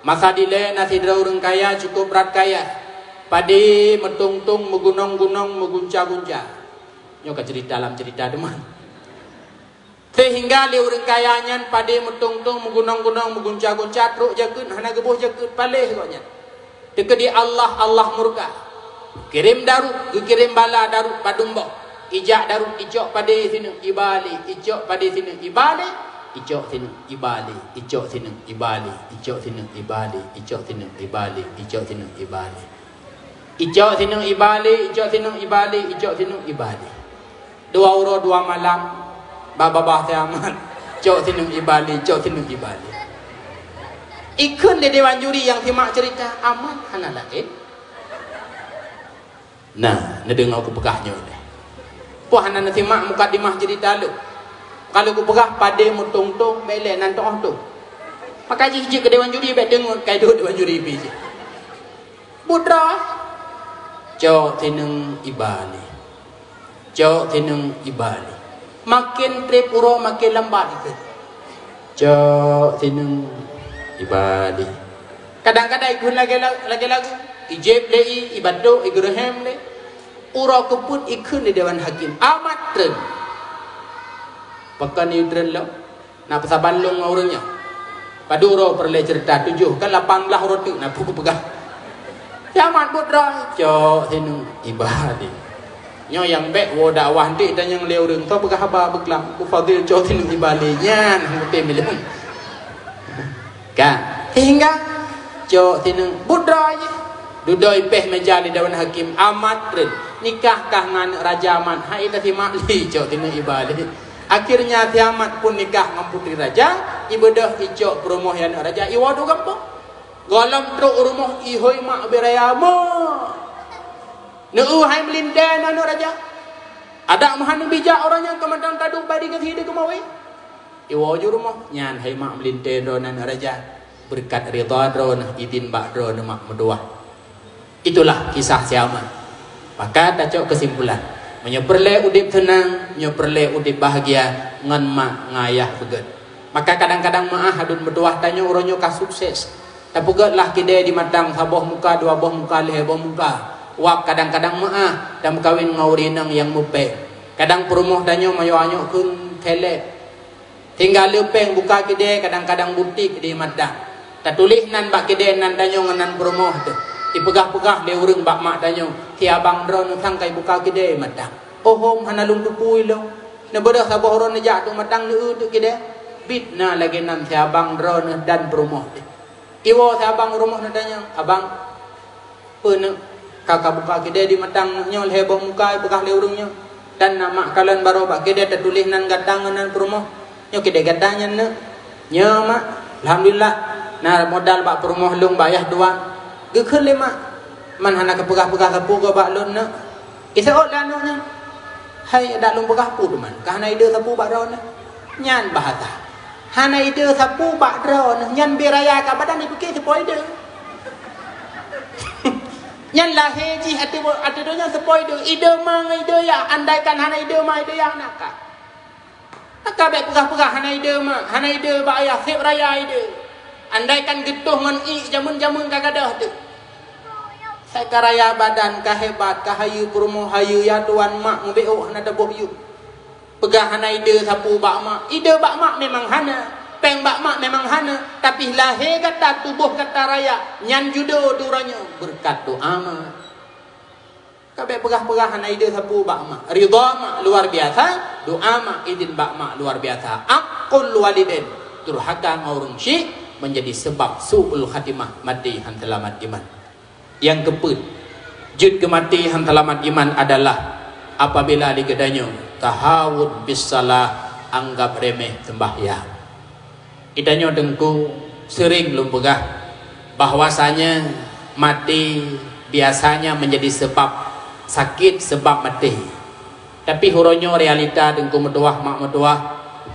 Masa dilée na sidroe ureuëng kaya cukup brat kaya. Padé meutong-tong, meugunong-gunong, meugunca-gunca. Nyoe ka cerita lam cerita teuma. Sehingga lé ureuëng kaya nyan padé meutong-tong, meugunong-gunong, meugunca-gunca, trok jakeuet, hana geuboh jakeuet, paléh gobnyan. Teukeudi Allah, Allah murka. Kirém daruet, geukirém bala daruet padum boh. Ijak daruet, icok padé sineuk, iba lé, icok padé sineuk, iba lé, icok sineuk, iba lé, icok sineuk, iba lé, icok sineuk, iba lé, icok sineuk, iba lé, icok sineuk, iba lé. Icok sineuk iba lé, icok sineuk iba lé, icok sineuk iba lé. Dua uroe dua malam, babah-babah si Amat. Cok sineuk iba lé, cok sineuk iba lé. Ikheun lé dewan juri nyang simak cerita, Amat hana laén. Nah, neudeungoe kupeugah nyoe lé. Peue hana neusimak mukadimah cerita lôn? Ka lôn kupeugah padé meutong-tong, bék lé nan teuoh tong. Maka jih jeuet keu dewan juri bék deungon, ka iduek dewan juri pih jih. Buet droe. Cok sineuk iba lé. Cok sineuk iba lé. Maken treb uroe maken lambat ikheun. Cok sineuk iba lé. Kadang-kadang ikheun lagée la-, lagée lagu. Ijép lé i, ibatok, igeureuhem lé. Uroe keupeuet ikheun lé dewan hakim. Amat treun. Pakon yue treun lom? Na peusaban lôn ngon ureuëng nyoe? Padub uroe peureulée ceurita tujoh, kan lapan blaih uroe teuk na peue kupeugah. Kiamat buet droe, cok sineuk iba lé. Nyoe nyang bék woe dakwah ntik tanyong lé ureuëng, soe peugah haba beuklam, ku Fadil cok sineuk iba lé, nyan hana tem ileueng. Kan? Sehingga cok sineuk buet droe jih. Dudoe péh meja lé dewan hakim, Amat treun. Nikah kah ngon aneuk raja Amat? Hai tasimak lé, cok sineuk iba lé. Akhirnya si Amat pun nikah ngon putri raja, ibeudôh icok peurumoh aneuk raja, iwoe duek gampông. Gohlom trok u rumoh, ihôi mak ubé raya, "Mak, neueu hai meulintée aneuk raja. Adak meuhan neubijak uroe nyan keu mantong tadub bak di geusie di keumawe." Iwoe ju rumoh, "Nyan hai mak meulintée droeneuh aneuk raja. Beureukat ridha droeneuh, idin bak droeneuh mak meutuwah." Itulah kisah si Amat. Maka tacok keusimpulan, meunyoe peureulée udeb seunang, meunyoe peureulée udeb bahagia ngon mak ngon ayah beugét. Maka kadang-kadang meuáh aduen meutuwah tanyoe uroe nyoe ka sukses. Tapeugét lah kidée di matang, saboh muka, dua boh muka, lhée boh muka. Wab kadang-kadang meuáh tameukawen ngon ureuëng inong nyang meupéng. Kadang peurumoh tanyoe meunyoe anyok kheun kelek. Hingga leupeng buka keudè, kadang-kadang butik di mata. Tatuléh nan bak keudè nan tanyoe ngon nan peurumoh teuh. Ipeugah-peugah lé ureuëng bak mak tanyoe, "Si abang droeneuh sang ka ibuka keudè mata." "Oh hom, hana lôn teupeu ilong. Neubeudôh saboh uroe neujak teuk mata, neueu teuk keudè." Biet na lagée nan si abang droeneuh dan peurumoh teuh. Iwoe si abang peurumoh neutanyong, "Abang, peue neuk ka kabuka keudè di mata nyoe lhée boh muka?" Ipeugah lé ureuëng nyoe. Dan na mak kalon barô bak keudè tatuléh nan gata ngon nan peurumoh. "Nyoe keudè gata nyan neuk?" "Nyoe mak, alhamdulillah, na modal bak peurumoh lôn bak yah dua." Geukheun lé mak, "Man hana kapeugah-peugah sapeue goe bak lôn neuk?" Iseuôt lé aneuëk nyan, "Hai, dak lôn peugah peue teuma, ka hana ideh sapeue bak droeneuh." Nyan bahasa. Hana ideh sapeue bak droeneuh, nyan bie raya ka badan dipike sapeue ideh. Nyan lahé jih ateueh, ateueh donya sapeue ideh. Ideh ma ngon ideh yah, andaikan hana ideh ma ideh yah hana ka. Maka bék peugah-peugah hana ideh ma, hana ideh bak ayah, seb raya ideh. Andaikan geutoh ngon iek jameun-jameun ka gadôh teuh. Sai ka raya badan, ka hebat, ka hayeue peurumoh, hayeue ya tuan mak, meubeuôk hana taboh yub. Peugah hana ideh sapeue bak mak, ideh bak mak memang hana, péng bak mak memang hana, tapi lahé gata, tuboh gata raya, nyan judo di uroe nyoe beureukat doa mak. Ka bék peugah-peugah hana ideh sapeue bak mak. Ridha mak luar biasa, doa mak, idin bak mak luar biasa. Aqul walidain, durhaka ngon ureuëng syik menjadi sebab su'ul khatimah, maté han seulamat iman. Nyang keupeuet, jeuet keu maté han seulamat iman adalah apabila di geutanyoe tahawun bis salah, anggap remeh sembahyang. Geutanyoe Teungku, seuring lôn peugah bahwasanya maté biasanya menjadi sebab sakit, sebab maté. Tapi uroe nyoe realita Teungku meutuwah, mak meutuwah,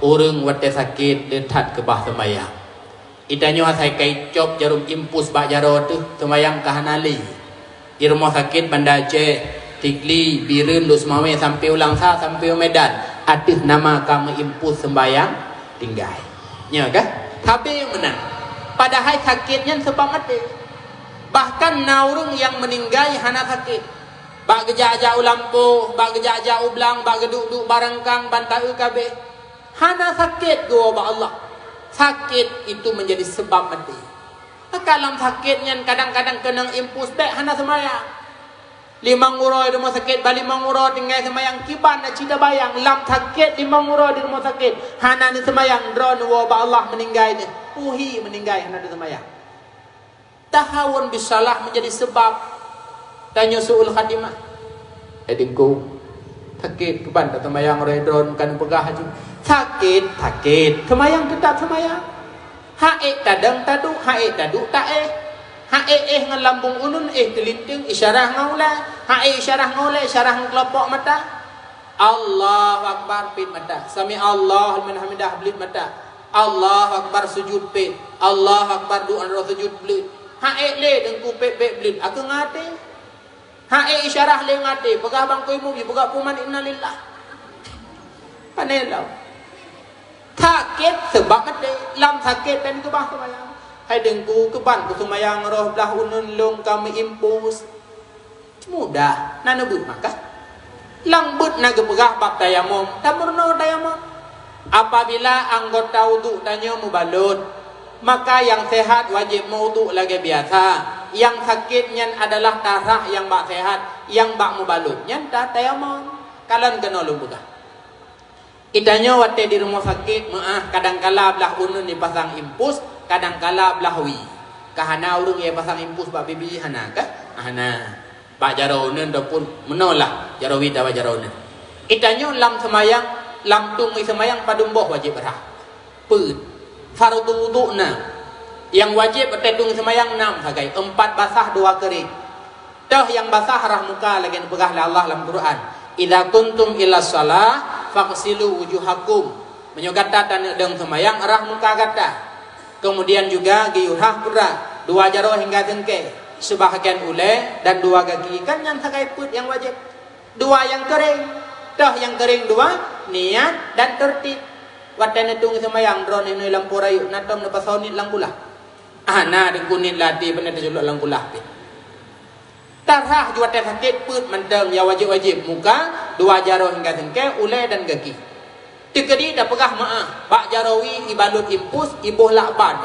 ureuëng watée sakét le that keubah seumayang. Geutanyoe asai ka icop jarum impus bak jaroe teuh, seumayang ka hana lé. Di rumoh sakét Banda Aceh, Sigli, Bireuen, Lhokseumawe sampai u Langsa, sampai u Medan, ateueh nama ka meuimpus seumbahyang tinggai. Nyo kah? Sabe meunan. Padahai sakét nyan seubab maté. Bahkan na ureuëng nyang meuninggai hana sakét. Bak geujak-jak u lampôh, bak geujak-jak u blang, bak geuduek-duek barangkang, ban taeu kabeh. Hana sakét geuwoe bak Allah. Sakét itu menjadi sebab maté. Maka lam sakét nyan kadang-kadang keunong impus bék hana seumayang. Limong uroe di rumoh sakét, ba limong uroe tinggai seumayang, kiban na cit tabayang lam sakét limong uroe di rumoh sakét, hana neuseumayang, droeneuh woe bak Allah meuninggai nyan, puhi meuninggai hana neuseumayang. Tahawun bisalah menjadi sebab tanyoe su'ul khatimah. Eh, Teungku, sakét, kiban taseumayang roh droeneuh kan peugah laju. Sakét, sakét, seumayang teutap seumayang. Hak ék tadong taduek, hak ék taduek taéh. Hak ék éh ngon lambung uneun, éh teulinteung, isyarah ngon ulée. Hak ék isyarah ngon ulée, isyarah ngon keulopok mata. Allahu Akbar, pet mata. Sami Allahu liman hamidah, blet mata. Allahu Akbar, sujud, pet. Allahu Akbar, duek ngon droe sujud, blet. Hak ék lé Teungku, pet-pet, blet. Aku ngaté. Hak ék isyarah lé ngaté. Peugah bangkôi mubi, peugah puman innalillah. Pane lom. Sakét seubab maté. Lam sakét dan keubah seumayang. Hai Teungku, kiban kuseumayang roh blah uneun lôn ka meuimpus. Mudah, na neubeuet maka. Lam beuet na geupeugah bab tayamum, tameurunoe tayamum. Apabila anggota uduk tanyoe meubalot, maka nyang sehat wajéb meuuduk lagée biasa. Nyang sakét nyan adalah tarhah nyang bak sehat, nyang bak meubalot nyan tatayamum. Kalon keunoe lôn peugah. Geutanyoe watée di rumoh sakét meuáh, kadangkala blah uneun jipasang impus, kadangkala blah wie. Ka hana ureuëng nyang pasang impus bak bibi, hana kah? Hana. Bak jaroe uneun ataupun meunoe lah, jaroe wie atawa jaroe uneun. Geutanyoe lam seumayang, lam tueng seumayang padum boh wajéb rhah? Peuet. Fardhu wudhu na. Nyang wajéb watée tueng seumayang nam sagai, empat basah dua keuréng. Toh nyang basah rhah muka lagée neupeugah lé Allah lam Quran, "Idza qumtum ila shalah faghsilu wujuhakum." Meunyoe gata taneuk dong seumayang, rhah muka gata. Keumudian juga geuyue rhah peue, dua jaroe hingga teungke, seubahgian ulée dan dua gaki, kan nyan sagai peuet nyang wajéb. Dua nyang keuréng. Toh nyang keuréng dua, niat dan teurtib. Watée neutueng seumayang, droeneuh inoe lam peue rayeuk, na tom neupasoe niet lam kulah? Hana, Teungku, niet lam até, pane teuculok lam kulah pih. Tarhah ju watée sakét peuet mantong nyang wajéb-wajéb, muka, dua jaroe hingga teungke, ulée dan gaki. Teukeudi tapeugah meu'ah, bak jaroe ibalot impus, iboh lakban.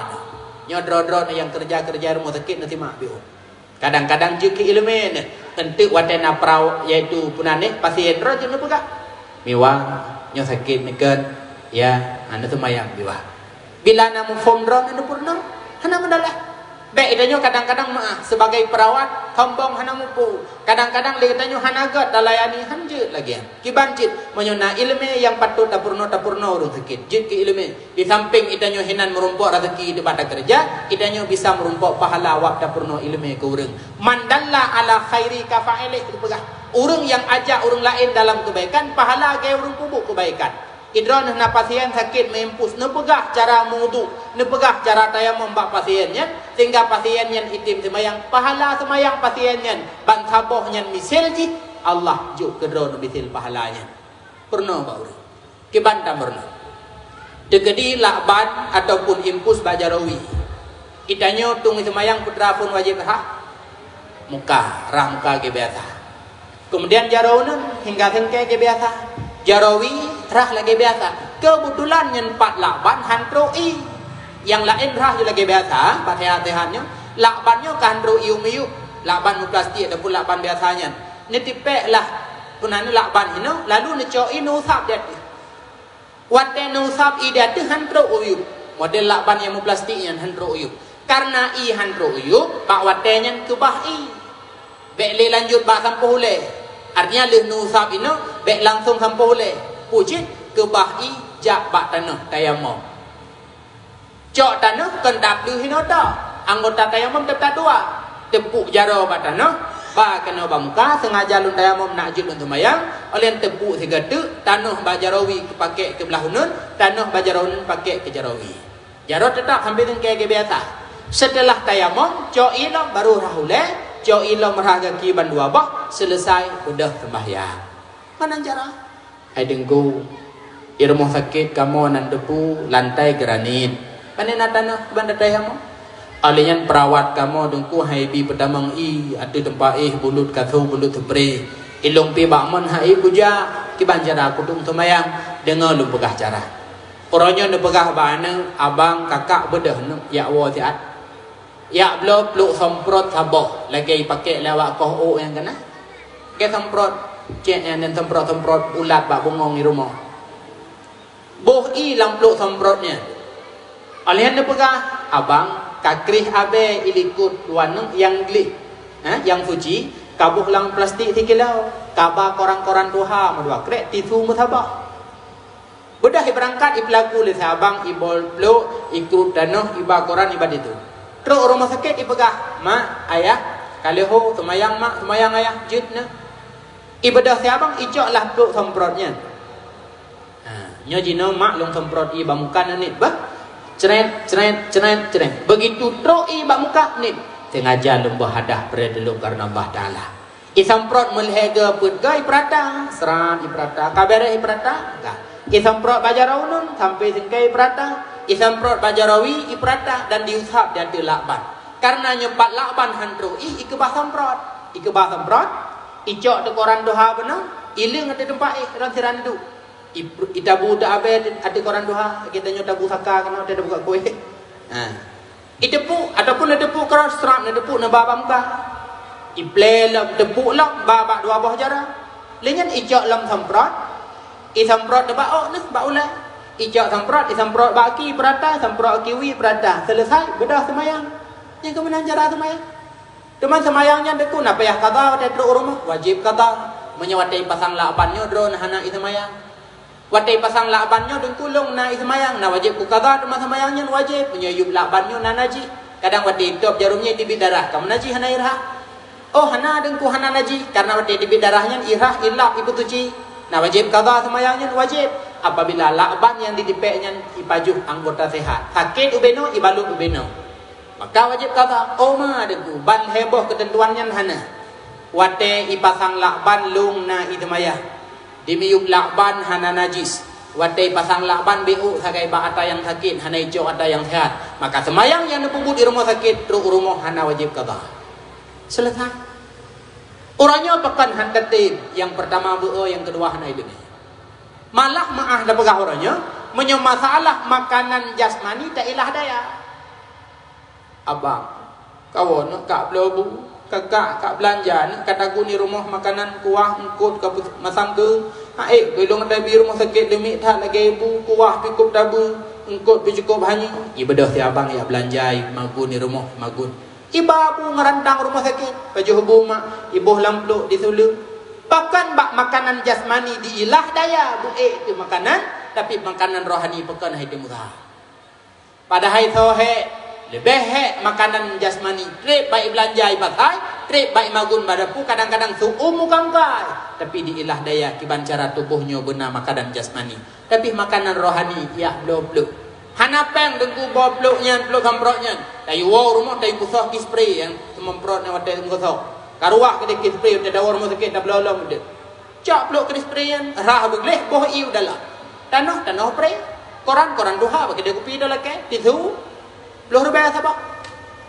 Nyoe droe-droe nyang keureuja-keureuja rumoh sakét na simak piôh. Kadang-kadang jeuet keu iéleumé nyan. Eunteuk watée na peurawa, yaitu peunanéh, pasien droe jeuet neupeugah, "Miwa, nyoe sakét neukeuen, ya, hana seumayang miwa." Bila na muphom droe na neupurunoe, hana meudalah. Bék geutanyoe kadang-kadang meu'ah, sebagai perawat, sombong hana mupu. Kadang-kadang lé geutanyoe hana gét talayani, han jeuet lagée nyan. Kiban cit, meunyoe na iéleumé nyang patôt tapeurunoe, tapeurunoe ureuëng sakét. Jeuet keu iéleumé. Di sampéng geutanyoe hinan meurumpok raseuki teuh bak takeureuja, geutanyoe bisa meurumpok pahala wab tapeurunoe iéleumé keu ureuëng. "Man dalla ala khairi ka fa'ilih," geupeugah. Ureuëng nyang ajak ureuëng laén dalam keubaikan, pahala lagée ureuëng peubuet keubaikan. Idroeneuh na pasien sakét meuimpus, neupeugah cara meuwudu, neupeugah cara tayamom bak pasien nyan, sehingga pasien nyan item seumayang, pahala seumayang pasien nyan ban saboh nyan miseue jih, Allah jok keu droeneuh miseue pahala nyan. Peurunoe bak ureuëng. Kiban tameurunoe. Teukeudi lakban ataupun impus bak jaroe. Geutanyoe tueng seumayang peue teuma phon wajéb rhah? Muka, rhah muka lagée biasa. Keumudian jaroe uneuen hingga seungkée lagée biasa. Jaroe rhah lagée biasa. Keubeutulan nyan pat lakban han trok ié. Nyang laén rhah lagée biasa, pat seuhat-seuhat nyoe. Lakban nyoe ka han trok ié u miyueb. Lakban meuplastik ataupun lakban biasa nyan. Neutipék lah peunan lakban inoe, lalu neucok ié neuusab di ateueh. Watée neuusab ié di ateueh han trok u yueb. Model lakban nyang meuplastik nyan han trok u yueb. Kareuna ié han trok u yueb, bak watée nyan keubah ié. Bék lé lanjut bak sampôh ulée. Artinya lheueh neuusab inoe, bék langsong sampôh ulée. Peue jeuet keubah ié jak bak tanoh tayamom. Cok tanoh kon tapeuleueh inoe tok. Anggota tayamom teutap dua. Teupuk jaroe bak tanoh, ba keunoe bak muka, seungaja lôn tayamom nak jeuet lôn seumayang, óh lheueh teupuk sigoe teuk, tanoh bak jaroe pakèk keu blah uneuen, tanoh bak jaroe uneuen pakèk keu jaroe. Jaroe teutap sampoe seungkée lagée biasa. Seuteulah tayamom, cok ié lom baru rhah ulée, cok ié lom rhah gaki bandua boh, seuleusai beudôh seumbahyang. Meunan cara. Hai Teungku, di rumoh sakét kamoe nan teupeu lantai granit. Pane na tanoh ban tatayamom? Óh lheueh nyan perawat kamoe Teungku han ibi peutamong ié ateueh teumpat éh bulut kasô bulut seupre. Ilôn pih bak mon han ié kujak, kiban cara kutueng seumayang, deungoe lôn peugah cara. Uroe nyoe neupeugah bak aneuk, abang, kakak beudôh neuk jak woe siat. Jak bloe pluek semprot saboh, lagée jipakèk lé awak koh ôk nyang keunan. Lagée semprot cék nyan dan semprot-semprot ulat bak bungong di rumoh. Boh ié lam pluek semprot nyan. Óh lheueh nyan neupeugah, "Abang, ka krieh abée ié likot dua neuk nyang gleh, ha, nyang suci, ka boh lam plastik sikilo, ka ba koran-koran tuha meudua krek, tisu meusaboh." Beudôh ibeurangkat, ipeulagu lé si abang, ibol pluek, ikruet tanoh, iba koran, iba tisu. Trok u rumoh sakét, ipeugah, "Mak, ayah, ka lheueh ho, seumayang mak, seumayang ayah, jeuet na." Ibeudôh si abang, icok lah pluek semprot nyan. Ha, nyoe jinoe mak lôn semprot ié bak muka neuh niet, bah. Cret, cret, cret, cret. Beugitu trok ié bak muka niet. Seungaja lôn boh hadah preh teulok kareuna Allah Taala. Isemprot meulhèe geu peuet geu ipeurata, srat ipeurata, ka beureh ipeurata, ka. Isemprot bak jaroe uneuen sampoe seungkée ipeurata, isemprot bak jaroe wie ipeurata dan diusab di ateueh lakban. Kareuna nyoe pat lakban han trok ié, ikeubah semprot. Ikeubah semprot, icok teuh koran tuha bunoe, ileueng ateueh teumpat éh ron siran duek. Ip-, itabu teuh abée ateueh koran tuha, geutanyoe tabu saka keunoe, tabu ka kueh. Ha. Iteupeuk ataupun neuteupeuk keurah, srap neuteupeuk neuba bak muka. Iplé lom, teupuk lom, ba bak dua boh jaroe. Lheueh nyan icok lom semprot, isemprot bak ôk neuh bak ulée. Icok semprot, isemprot bak aki peurata, semprot kiwi peurata. Seuleusai, beudôh seumayang. Nyan keuh meunan cara seumayang. Teuma seumayang nyan Teungku na payah qadha watée trok u rumoh, wajéb qadha. Meunyoe watée ipasang lakban nyoe droeneuh hana iseumayang. Watée ipasang lakban nyoe Teungku lôn na iseumayang, na wajéb kuqadha teuma seumayang nyan wajéb. Meunyoe yueb lakban nyoe na najih, kadang watée itôb jarom nyan iteubiet darah, ka meunajih hana irhah? Oh, hana Teungku, hana najih, kareuna watée iteubiet darah nyan irhah, ilap, ipeusuci. Na wajéb qadha seumayang nyan wajéb. Apabila lakban nyang ditipék nyan ipajoh anggota seuhat, sakét ubé nyoe, ibalot ubé nyoe. Maka wajéb qadha. Oh ma Teungku, ban heboh keuteuntuan nyan hana. Watée ipasang lakban lôn na iseumayang. Dimiyueb lakban hana najih. Watée ipasang lakban bék sagai bak ata nyang sakét, hana icok ata nyang seuhat. Maka seumayang nyang neupeubuet di rumoh sakét, trok u rumoh hana wajéb qadha. Seuleusai. Uroe nyoe pakon han teutem, nyang peurtama beuo, nyang keudua hana ileumé. Malah meu'ah tapeugah uroe nyoe, meunyoe masalah makanan jasmani tailah daya. Abang, kawoe neuk ka bloe bu, kakak ka beulanja, neuk ka tagun di rumoh makanan kuah eungkot ka masam keu. Aék, keu lôn tabi rumoh sakét leumiek that lagèe bu, kuah pih kôb tabi, eungkot pih cukôp hanyut. Ibeudôh si abang jak beulanja, imagun di rumoh, imagun. Iba bu ngeurantang rumoh sakét, pajoh bu mak, iboh lam plôk disuleuk. Bahkan bak makanan jasmani diilah daya, bu ék teuh makanan, tapi makanan rohani pakon hai teuh meuha. Padahai soe hék, leubeh hék makanan jasmani, trép bak ibeulanja i pasai, trép bak imagun bak dapu, kadang-kadang seu-uem mukangkai, tapi diilah daya kiban cara tuboh nyoe beuna makanan jasmani. Tapi makanan rohani, jak bloe plôk. Hana péng teungku boh plôk nyan, plôk samprot nyan. Tayue woe rumoh, tayue peusoh keu spray nyang seumprot nyan watèe meugosoe. Karuah keudéh keu spray, watèe tawoe rumoh sakét, tabloe lom udép. Cok plôk keu spray nyan, rhah beugleh, boh ié u dalam. Tanoh, tanoh spray. Koran, koran tuha, bak keudéh kupi dua lakèe, tisu. Ploh ribèe saboh.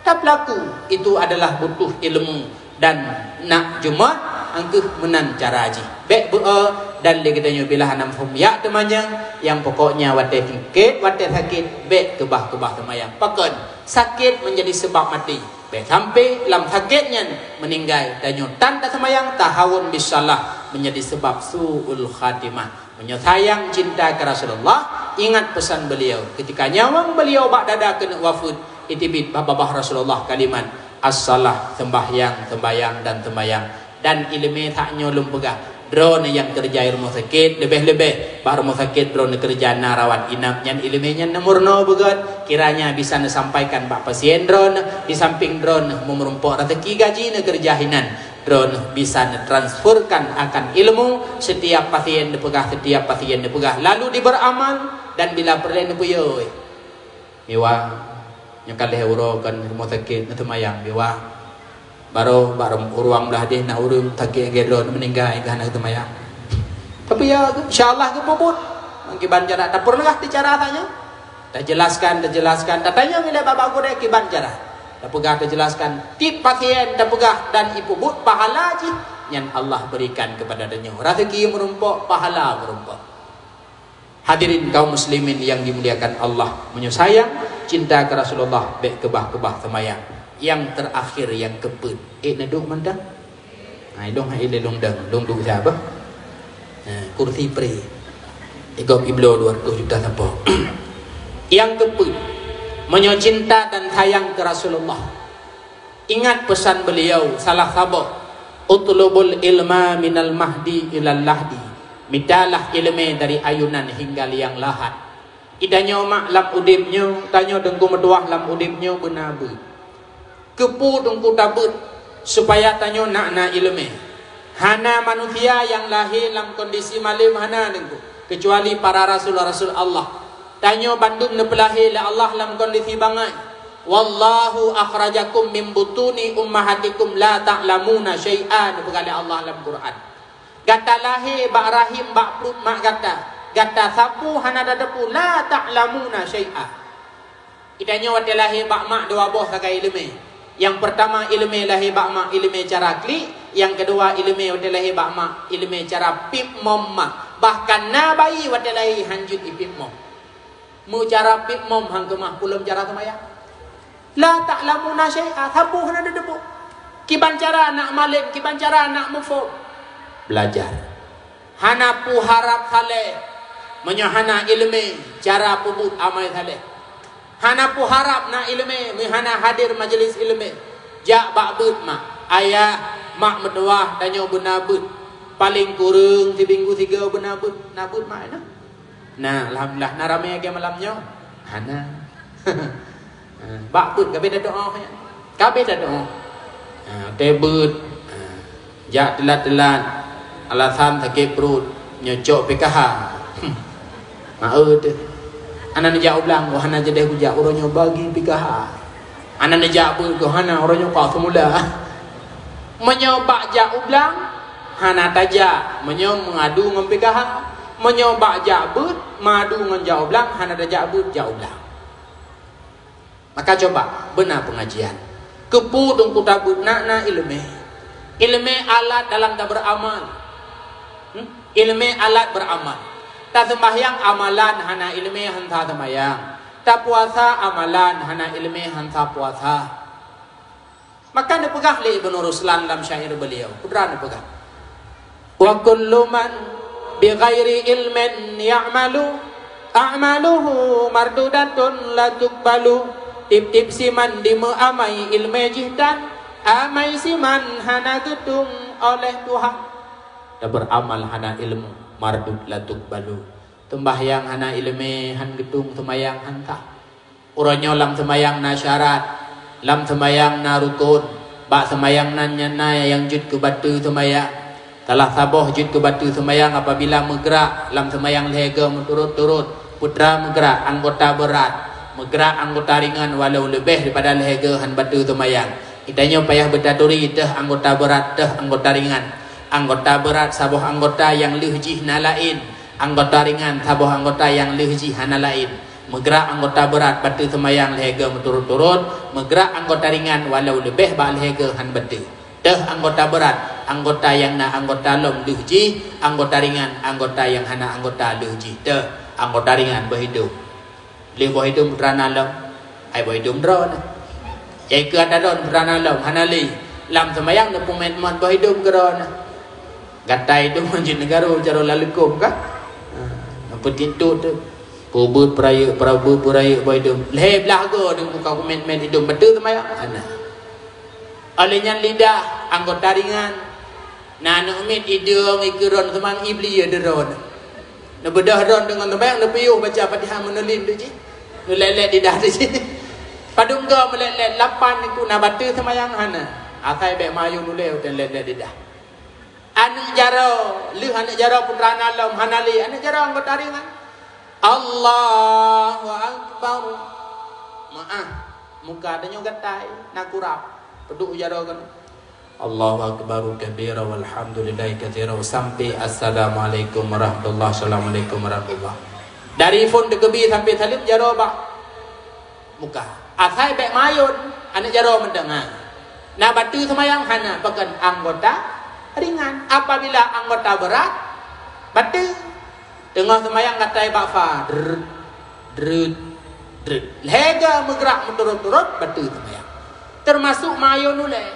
Tapeulaku, itu adalah butuh ilmu dan nak jeuet, angkeuh meunan cara jih. Bèk beu-e dan lé geutanyoe bila hana muphom jak teumanyang, nyang pokoknya watèe singkét, watèe sakét, bèk keubah-keubah seumayang. Pakon? Sakét menjadi sebab maté. Bèk sampai lam sakét nyan meuninggai. Tanyoe tan taseumayang, tahawun bisalah, menjadi sebab su'ul khatimah. Meunyoe sayang cinta keu Rasulullah, ingat pesan beliau. Ketika nyawöng beliau bak dada keuneuk wafeuet, iteubiet bak babah Rasulullah kalimat, "As-salah, sembahyang, sembahyang, dan sembahyang." Dan ileumèe that nyoe lôn peugah, droeneuh nyang keureuja i rumoh sakét, leubeh-leubeh bak rumoh sakét droeneuh keureuja na rawat inap, nyan ileumèe nyan neumeurunoe beugöt, kiranya bisa neusampaikan bak pasien droeneuh, di samping droeneuh meumeurumpok raseuki gaji neuh keureuja hinan. Droeneuh bisa neutransferkan akan ilmu, setiap pasien neupeugah, setiap pasien neupeugah, lalu diberamal, dan bila peureulèe neupeuyôi. Miwa, nyoe ka lhèe uroe kon rumoh sakét neuseumayang, miwa. Barô bak rum-, ruang blah deh na ureueng sakét lagèe droeneuh meuninggai, ka hana neuseumayang. Tapi ya, insya Allah geupeubuet. Kiban cara tapeureulèe di cara tanyoe. Tajelaskan, tajelaskan, tatanyong ilèe bak gurèe kiban cara. Tapeugah, tajelaskan, tiep pasien tapeugah dan ipeubuet pahala jih, nyan Allah berikan kepada tanyoe. Raseuki meurumpok, pahala meurumpok. Hadirin kaum muslimin yang dimuliakan Allah, meunyoe sayang, cinta keu Rasulullah, bèk keubah-keubah seumayang. Nyang teurakhir, nyang keupeuet. Ék neuduek mantong? Hai, lôn hai lé lôn dang, lôn duek siapa? Ha, kursi pre. Igop ibloe dua ratus juta sapo. Nyang keupeuet, meunyoe cinta dan sayang keu Rasulullah, ingat pesan beliau salah saboh, "Utlubul ilma minal mahdi ilal lahdi." Mitalah ileumèe dari ayunan hingga liang lahat. Itanyoe mak lam udép nyoe, tanyoe teungku meutuah lam udép nyoe beuna beuet. Keupeue teungku tabeuet, supaya tanyoe nak na ileumèe. Hana manusia nyang lahé lam kondisi malém, hana teungku, keucuali para rasul-rasul Allah. Tanyoe bandum neupeulahé lé Allah lam kondisi bangai. "Wallahu akhrajakum min butuni ummahatikum la ta'lamuna syai'a," neupeugah lé Allah lam Quran. Gata lahé bak rahim, bak pruet mak gata, gata sapeue hana tateupeue, la ta'lamuna syai'a. Geutanyoe watèe lahé bak mak dua boh sagai ileumèe. Nyang peurtama ileumèe lahé bak mak, ileumèe cara klik. Nyang keudua ileumèe watèe lahé bak mak, ileumèe cara pip mom mak. Bahkan na bayi watèe lahé hanjeuet ipip mom. Meucara pip mom han keumah, peue lom cara seumayang. La ta'lamuna syai'a, sapeue hana tateupeue. Kiban cara nak malém, kiban cara nak muphom. Belajar. Hana peuharab saleh, meunyoe hana ileumèe cara peubuet amai saleh. Hana peuharab na ileumèe, meunyoe hana hadir majeulis ileumèe. Jak bak beuet mak, ayah, mak meutuah, tanyoe beuna beuet. Paleng kureueng siminggu sigoe beuna beuet, na beuet mak nyoe. Na, alhamdulillah, na ramè lagèe malam nyoe? Hana. Ha, bak beuet ka beda doa, ya. Ka beda doa. Ha, teuh beuet. Ha, jak teulat-teulat. Alasan sakét pruet. Nyoe cok P K H. Hmm. Maeu teuh. Hana neujak u blang, oh, hana jadeh kujak, uroe nyoe bagi P K H. Hana neujak beuet, oh, hana, uroe nyoe ka seumula. Meunyoe bak jak u blang, hana tajak. Meunyoe meungadu ngon P K H. Meunyoe bak jak beuet, meuadu ngon jak u blang, hana tajak beuet, jak u blang. Maka coba, beuna peungajian. Keupeue teungku tabeuet, nak na ileumèe. Ileumèe alat dalam tabeuramal. Hmm? Ileumèe alat beuramal. Taseumbahyang amalan hana iéleumé han sa seumbahyang. Tapuasa amalan hana iéleumé han sa puasa. Maka neupeugah lé Ibnu Ruslan lam syair beliau, peue neupeugah, "Wa kullu man bi ghairi ilmin ya'malu, a'maluhu mardudatun la tuqbalu." Tieb-tieb siman dimeuamai iéleumé jih tan, amai siman hana geutueng oleh Tuhan. Tabeuramal hana ilmu, mardud la tuqbalu. Seumbahyang hana iéleumé, han geutueng, seumbahyang han sah. Uroe nyoe lam seumbahyang na syarat, lam seumbahyang na rukon, bak seumbahyang nan nyan na nyang jeuet keu bateue seumbahyang. Salah saboh jeuet keu bateue seumbahyang apabila meugrak lam seumbahyang lhée goe meuturot-turot, putra meugrak anggota beurat, meugrak anggota ringan walau leubeh daripada lhée goe han bateue seumbahyang. Geutanyoe payah beutaturi teuh anggota beurat, teuh anggota ringan. Anggota beurat saboh anggota nyang lheueh jih na laén, anggota ringan saboh anggota nyang lheueh jih hana laén. Meugrak anggota beurat bateue seumbahyang lhée goe meuturot-turot, meugrak anggota ringan walau leubeh bak lhée goe han bateue. Teuh anggota beurat, anggota nyang na anggota lom lheueh jih, anggota ringan, anggota nyang hana anggota lheueh jih. Teuh anggota ringan boh idum. Lheueh boh idum putra na lom. Ai boh idum droeneuh. Nyang keu ata droeneuh putra na lom, hana lé. Lam seumbahyang neupeumet-met boh idum keu droeneuh. Gata idum hanjeuet neugaro jaroe laleukom kah? Ha, neupeutintu teuh. Peubeuet peurayeuk, peubeuet peurayeuk boh idum. Lhée blaih goe deungon ka kumet-met idum, bateue seumbahyang? Hana. Óh lheueh nyan lidah, anggota ringan. Na neumiet idong ikeue droen seumang ibli ya droen. Neubeudôh droen deungon seumbahyang, neupiôh baca Fatihah meuneulim tu cit. Neulét-lét lidah tu cit. Padum goe meulét-lét lapan iku na bateue seumbahyang hana. Asai bék mayun ulée watée lét-lét lidah. Aneuk jaroe, lheueh aneuk jaroe putra na lom hana lé, aneuk jaroe anggota ringan. Allahu Akbar. Meu'ah, muka tanyoe gatai, na kurab. Peuduek jaroe keunoe. Allahu Akbar kabira walhamdulillahi katsira sampai Assalamualaikum warahmatullah, Assalamualaikum warahmatullah. Dari phon teukeubi sampai saleuem jaroe bak muka. Asai bék mayun, aneuk jaroe mantong, ha. Na bateue seumayang hana, pakon anggota ringan. Apabila anggota beurat, bateue. Teungoh seumayang gatai bak fa, drut, drut, drut. Lhée goe meugrak meuturot-turot, bateue seumayang. Teumasuk mayun ulée.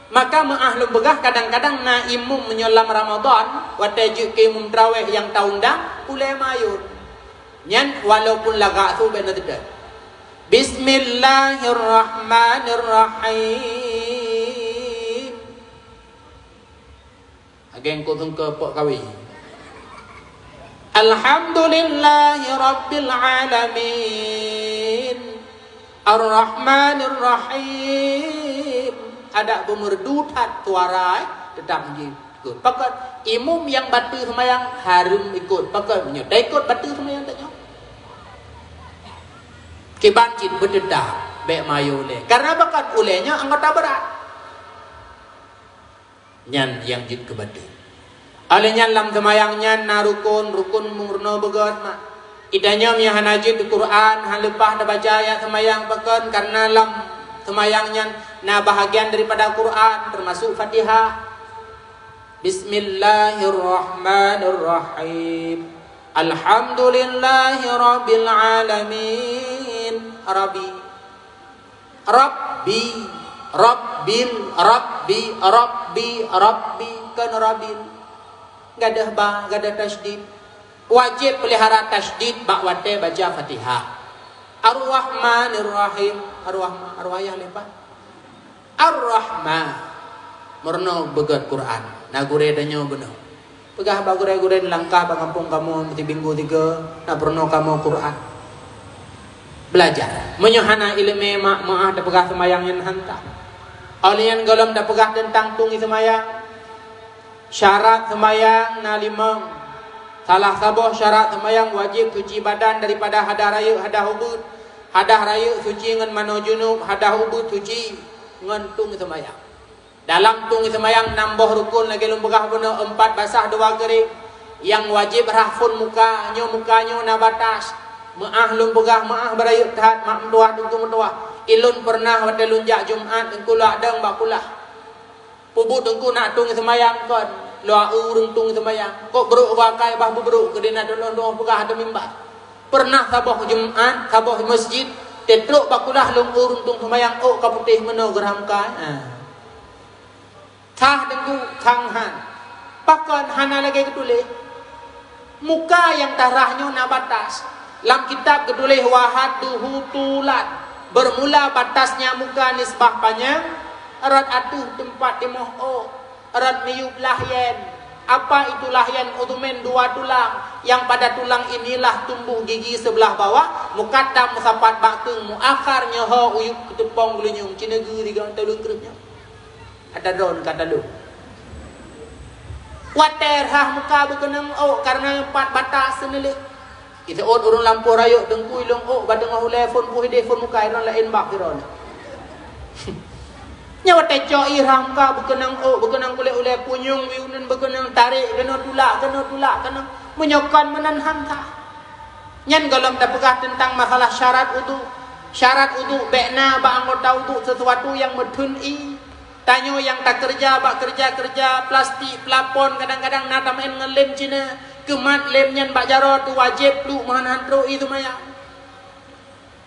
Maka meu'ah lôn peugah, kadang-kadang na imum meunyoe lam Ramadan, watée jeuet keu imum trawéh nyang taundang, ulée mayun. Nyan walaupun lagak su bék na teudeuk. Bismillahirrahmanirrahim. Ageng kok sungke pok kawi. Alhamdulillahi rabbil alamin. Arrahmanirrahim. Adak beumeurdu that suara, eh, teutap jih. Ikot. Pakon imum nyang bateue seumayang hareuem ikot. Pakon meunyoe taikot bateue seumayang tanyoe. Kiban cit beuteuta bék mayun ulée. Karena pakon ulée nyoe anggota beurat. Nyan nyang jeuet keu bateue. Óh lheueh nyan lam seumayang nyan na rukon, rukon meurunoe beugét mak. Geutanyoe meunyoe hana jeuet Quran, hana leupah tabaca ayat seumayang pakon, karena lam seumayang nyan na bahagian daripada Quran, teumasuk Fatihah. Bismillahirrahmanirrahim. Alhamdulillahirabbil alamin. Rabbi. Rabbi. Rabbil. Rabbi. Rabbi. Rabbi. Kon Rabbil. Gadôh ba, gadôh tasydid. Wajéb peulihara tasydid bak watée baca Fatihah. Arrahmanirrahim. Arrahma-, arwah yah leupah. Ar-Rahman. Meurunoe beugét Quran. Na gurée tanyoe bunoe. Peugah bak gurée-gurée nyang langkah bak gampông kamoe, meusiminggu sigoe, na peurunoe kamoe Quran. Beulajar. Meunyoe hana iéleumé mak, meu'ah tapeugah seumayang nyan hán sah. Óh lheueh nyan gohlom tapeugah teuntang tueng seumayang. Syarat seumayang na limong. Salah saboh syarat seumayang wajéb suci badan daripada hadah rayeuk, hadah ubeut. Hadah rayeuk suci ngon manoe junub, hadah ubeut suci ngon tueng seumayang. Dalam tueng seumayang nam boh rukon lagée lôn peugah bunoe, eumpat basah dua keuréng. Nyang wajéb rhah phon muka, nyoe muka nyoe na batas. Meu'ah lôn peugah, meu'ah beurayeuk that, mak meutuwah, teungku meutuwah. Ilôn peureunah watée lôn jak Jumat, teungku lôn adong bak kulah. Peubuet teungku nak tueng seumayang kon. Lua ureuëng tueng seumayang, kok brok wakai bah beubrok keu dina teuloh-loh peugah ateueh mimbar. Peureunah saboh Jumat, saboh masjid, teutrok bak kulah lôn ureuëng tueng seumayang, ôk ka putéh meunoe geurham kai. Ha. Sah deungon sang han. Pakon hana lagée geutuléh? Muka nyang tarah nyoe na batas. Lam kitab geutuléh wahad duhu tulat. Bermula batasnya muka nisbah panyang, rot ateueh teumpat timoh ôk. Rot miyub lahyen. Apa itu lahyen? Udumen dua tulang, yang pada tulang inilah tumbuh gigi sebelah bawah, mukaddam meusapat bak keueng, muakhar nyoe uyub keuteupong geulinyueng, cineugeu tiga teuleung kreueh nyoe. Ada drone kata lu. Watée rhah muka beukeunong ôk karena empat batas seuneulik. Iseuôt ureuëng lampôh rayeuk teungku ilong ôk ba teungoh ulée phon puih deh phon muka iron laén bak piron. Nyawa tecok irah muka beukeunong ôk, beukeunong kulét ulée punyueng, wiuneun beukeunong tarék keunoe tulak, keunoe tulak, keunoe meunyoe kon meunan han sah. Nyan gohlom tapeugah teuntang masalah syarat udhu. Syarat udhu bék na bak anggota udhu sesuatu nyang meutheun ié. Tanyoe nyang takeureuja bak keureuja-keureuja plastik, plafon, kadang-kadang na tameuén ngon lem Cina, keumat lem nyan bak jaroe teuh wajéb pluek meuhan han trok ié seumayang.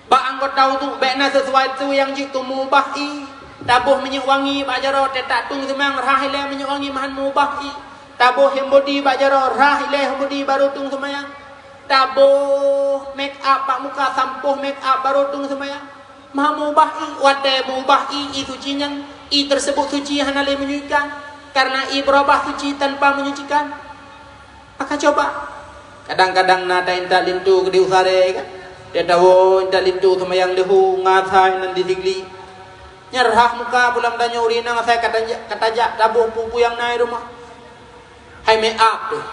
Bak anggota udhu bék na sesuatu nyang jeuet keu meubah ié. Taboh minyeuk wangi bak jaroe teuh tak tueng seumayang rhah ilée minyeuk wangi meuhan meubah ié. Taboh hand body bak jaroe rhah ilée hand body barô tueng seumayang. Taboh make up bak muka sampoh make up barô tueng seumayang. Meuhan meubah ié, watée meubah ié, ié suci nyan, ié tersebut suci hana lé menyucikan, karena ié beurubah suci tanpa menyucikan. Maka coba. Kadang-kadang na ta intat linto keudeh u saré kan. Dia tawoe intat linto seumayang leuhô ngasai nan di Sigli. Nyan rhah muka pulang tanyoe ureuëng inong asai ka tajak, ka tajak taboh peue-peue nyang na i rumoh. Hai make up teuh.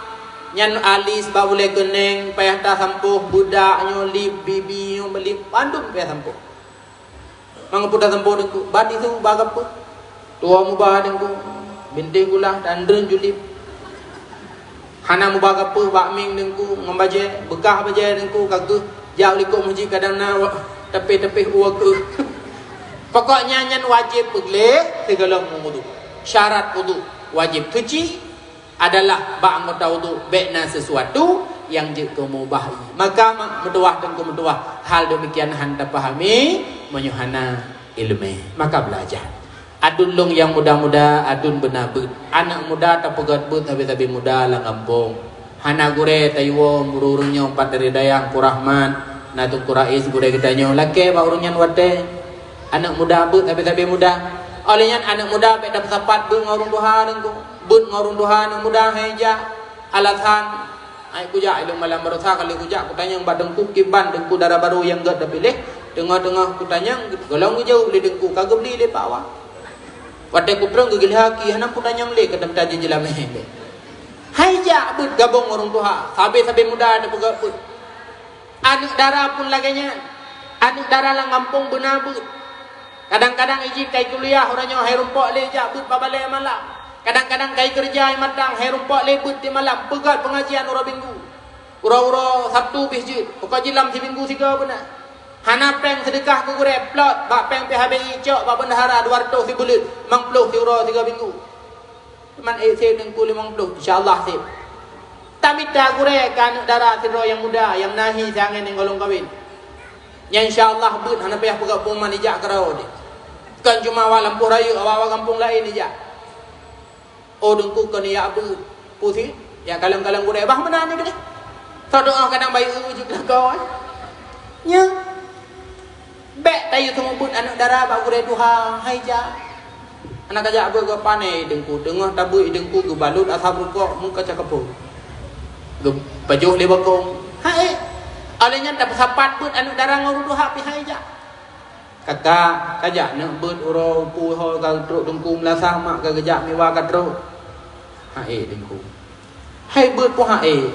Nyan alis bak ulée keuneng payah tasampoh, beudak nyoe lip, bibi nyoe lip, bandum payah sampoh. Mangat peue tasampoh teungku, ban isu ba gapeue. Tuwoe mubah teungku, bintéh gula dan dreun julip. Hana mubah gapeue bak mieng teungku ngon bajée, beukah bajée teungku ka geuh jak u likot meuseujid kadang na wa-, tapéh-tapéh u keue. Pokoknya nyan wajéb peugleh sigohlom udhu. Syarat udhu wajéb suci, adalah bak anggota udhu bék na sesuatu nyang jeuet keu meubah ié. Maka ma-, meutuwah teungku meutuwah, hal demikian han tapahami meunyoe hana iéleumé. Maka beulajar. Aduen lôn nyang muda-muda, aduen beuna beuet. Aneuëk muda tapeugét beuet sabe-sabe muda lam gampông. Hana gurée tayue ureuëng nyoe pat dari dayah Teungku Rahmat, na Teungku Rais gurée geutanyoe. Lakée bak ureuëng nyan watée. Aneuëk muda beuet sabe-sabe muda. Óh lheueh nyan aneuëk muda bék tapeusapat beuet ngon ureuëng tuha teungku. Beuet ngon ureuëng tuha aneuëk muda hai jak. Alasan, hai kujak ilong malam baroesa kali kujak kutanyong bak teungku kiban teungku dara barô nyang gét tapiléh. Teungoh-teungoh kutanyong, gohlom geujaweueb lé teungku ka geubri lé Pak Wa. Watée kutrön geugilha ki hana kutanyong lé keu teumpat jih jilamé lé. Hai jak beuet gabong ureuëng tuha, sabe-sabe muda tapeugét beuet. Aneuëk dara pun lagée nyan. Aneuëk dara lam gampông beuna beuet. Kadang-kadang iji kai kuliah uroe nyoe hai rumpok lé jak beuet bak balée malam. Kadang-kadang kai keureuja i matang hai rumpok lé beuet di malam peugét peungajian uroe Minggu. Uroe-uroe Sabtu bih jeuet, pokok jih lam siminggu sigoe beuna. Hana péng seudeukah keu gurée plot bak péng P H B I cok bak bendahara dua ratus sibuleuen, limong ploh siuroe sigoe minggu. Teuma ék sép teungku limong ploh, insya Allah sép. Tamita gurée keu aneuëk dara sidroe nyang muda, nyang nahi siangén nyang gohlom kawén. Nyan insya Allah beuet hana payah peugah pengumuman ijak keurawa deh. Kon cuma awak lampôh rayeuk, awak-awak gampông laén ijak. Oh teungku kon ijak beuet. Pusih, ya kalon-kalon gurée bah meunan ni keudeh. Soe doá kadang bayeue jeuet lakoe. Nya. Bék tayue seumeubeuet aneuëk dara bak gurée tuha hai jak. Hana kajak beuet geuh pané teungku, teungoh tabeuet teungku geubalot asab rukok meukaca kapot. Geupajoh lé bakong. Hai. Óh lheueh nyan tapeusapat beuet aneuëk dara ngon ureuëng tuha pih hai jak. Kakak, kajak neuk beuet uroe upu ho ka trok teungku meulasah mak ka geujak miwa ka trok. Hai teungku. Hai beuet pun hai.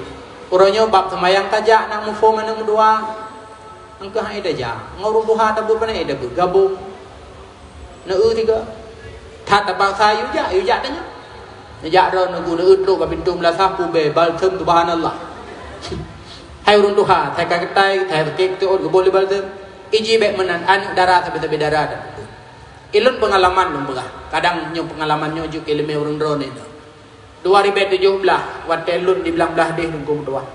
Uroe nyoe bab seumayang tajak nak muphom aneuëk meudoá. Engkeuh hai tajak. Ngon ureuëng tuha tabeuet pane tabeuet gabong. Neu tiga. That tapaksa yue jak, yue jak tanya. Neujak droe neugu neu trok bak pintoe meulasah pubée balsem subhanallah. Hai ureuëng tuha, sai ka geutai, sai sakét teuôt geuboh lé balsem. Iji bék meunan aneuëk dara sabe-sabe dara dan. Ilôn peungalaman lôn peugah. Kadang nyoe peungalaman nyoe jeuet keu iéleumé ureuëng droeneuh. Dua ribèe tujoh blah, watèe lôn di Blang Blahdeh Teungku meutuah.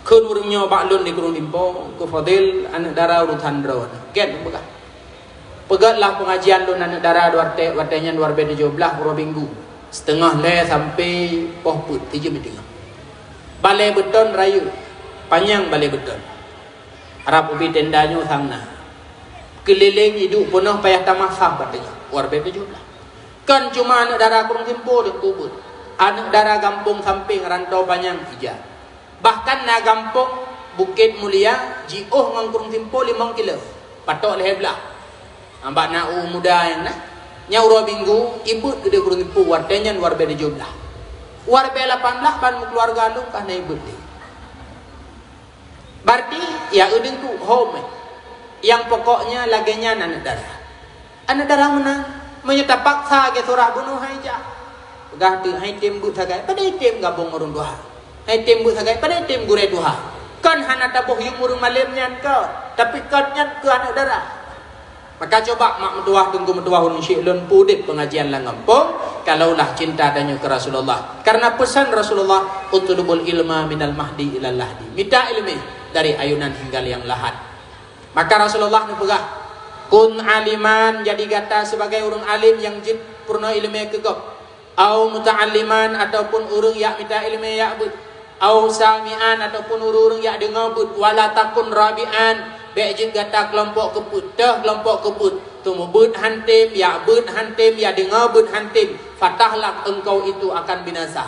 Kheun ureueng nyoe bak lôn di Krueng Timpo, "Teungku Fadil, aneuk dara urosan droeneuh." Gèt lôn peugah. Peugèt lah peungajian lôn aneuk dara dua watèe, watèe nyan dua ribèe tujoh blah uroe Minggu. Siteungoh lhèe sampai poh peuet, sijeuem siteungoh. Balèe beuton rayeuk, panyang balèe beuton. Rab ubé tenda nyoe sang na. Keulileng iduek peunoh payah tamah saf batèe nyoe. Dua ribèe tujoh blah. Kon cuma aneuk dara Krueng Timpo Teungku beuet. Aneuk dara gampông sampéng rantau panyang ija. Bahkan na gampông Bukét Mulia jiôh ngon Krueng Timpo limong kilo. Patok lhèe blah. Ambak na u muda nyang na. Nyang uroe Minggu, ibeuet keudéh Krueng Timpo watèe nyan dua ribèe tujoh blah. Dua ribèe lapan blah ban meukeuluwarga lôn ka na ibeuet lé. Berarti, ya, udeueng tu hom, eh. Nyang pokoknya lagèe nyan aneuk dara. Aneuk dara meunan, meunyoe tapaksa geusurah bunoe hai jak. Peugah teuk hai tem beuet sagai, padahai tem gabong ureueng tuha. Hai tem beuet sagai, padahai tem gurèe tuha. Kon hana taboh yuem ureueng malém nyan kon, tapi kon nyan keu aneuk dara. Maka coba mak meutuah, teungku meutuah, ureueng syik lôn, peudép pengajian lam gampông, kalaulah cinta tanyoe keu Rasulullah. Karena pesan Rasulullah, "Utlubul ilma minal mahdi ilal lahdi." Mita ileumèe dari ayunan hingga liang lahat. Maka Rasulullah neupeugah, "Kun aliman," jadi gata sebagai ureueng alim nyang jeuet peurunoe ileumèe keu gob. Au muta'alliman, ataupun ureueng jak mita ileumèe jak beuet. Au sami'an, ataupun ureueng-ureueng jak deungoe beuet. Wala takun rabi'an, bèk jeuet gata keulompok keupeuet, teuh keulompok keupeuet. Teuma beuet han tem, jak beuet han tem, jak deungoe beuet han tem. Fatahlak, engkau itu akan binasa.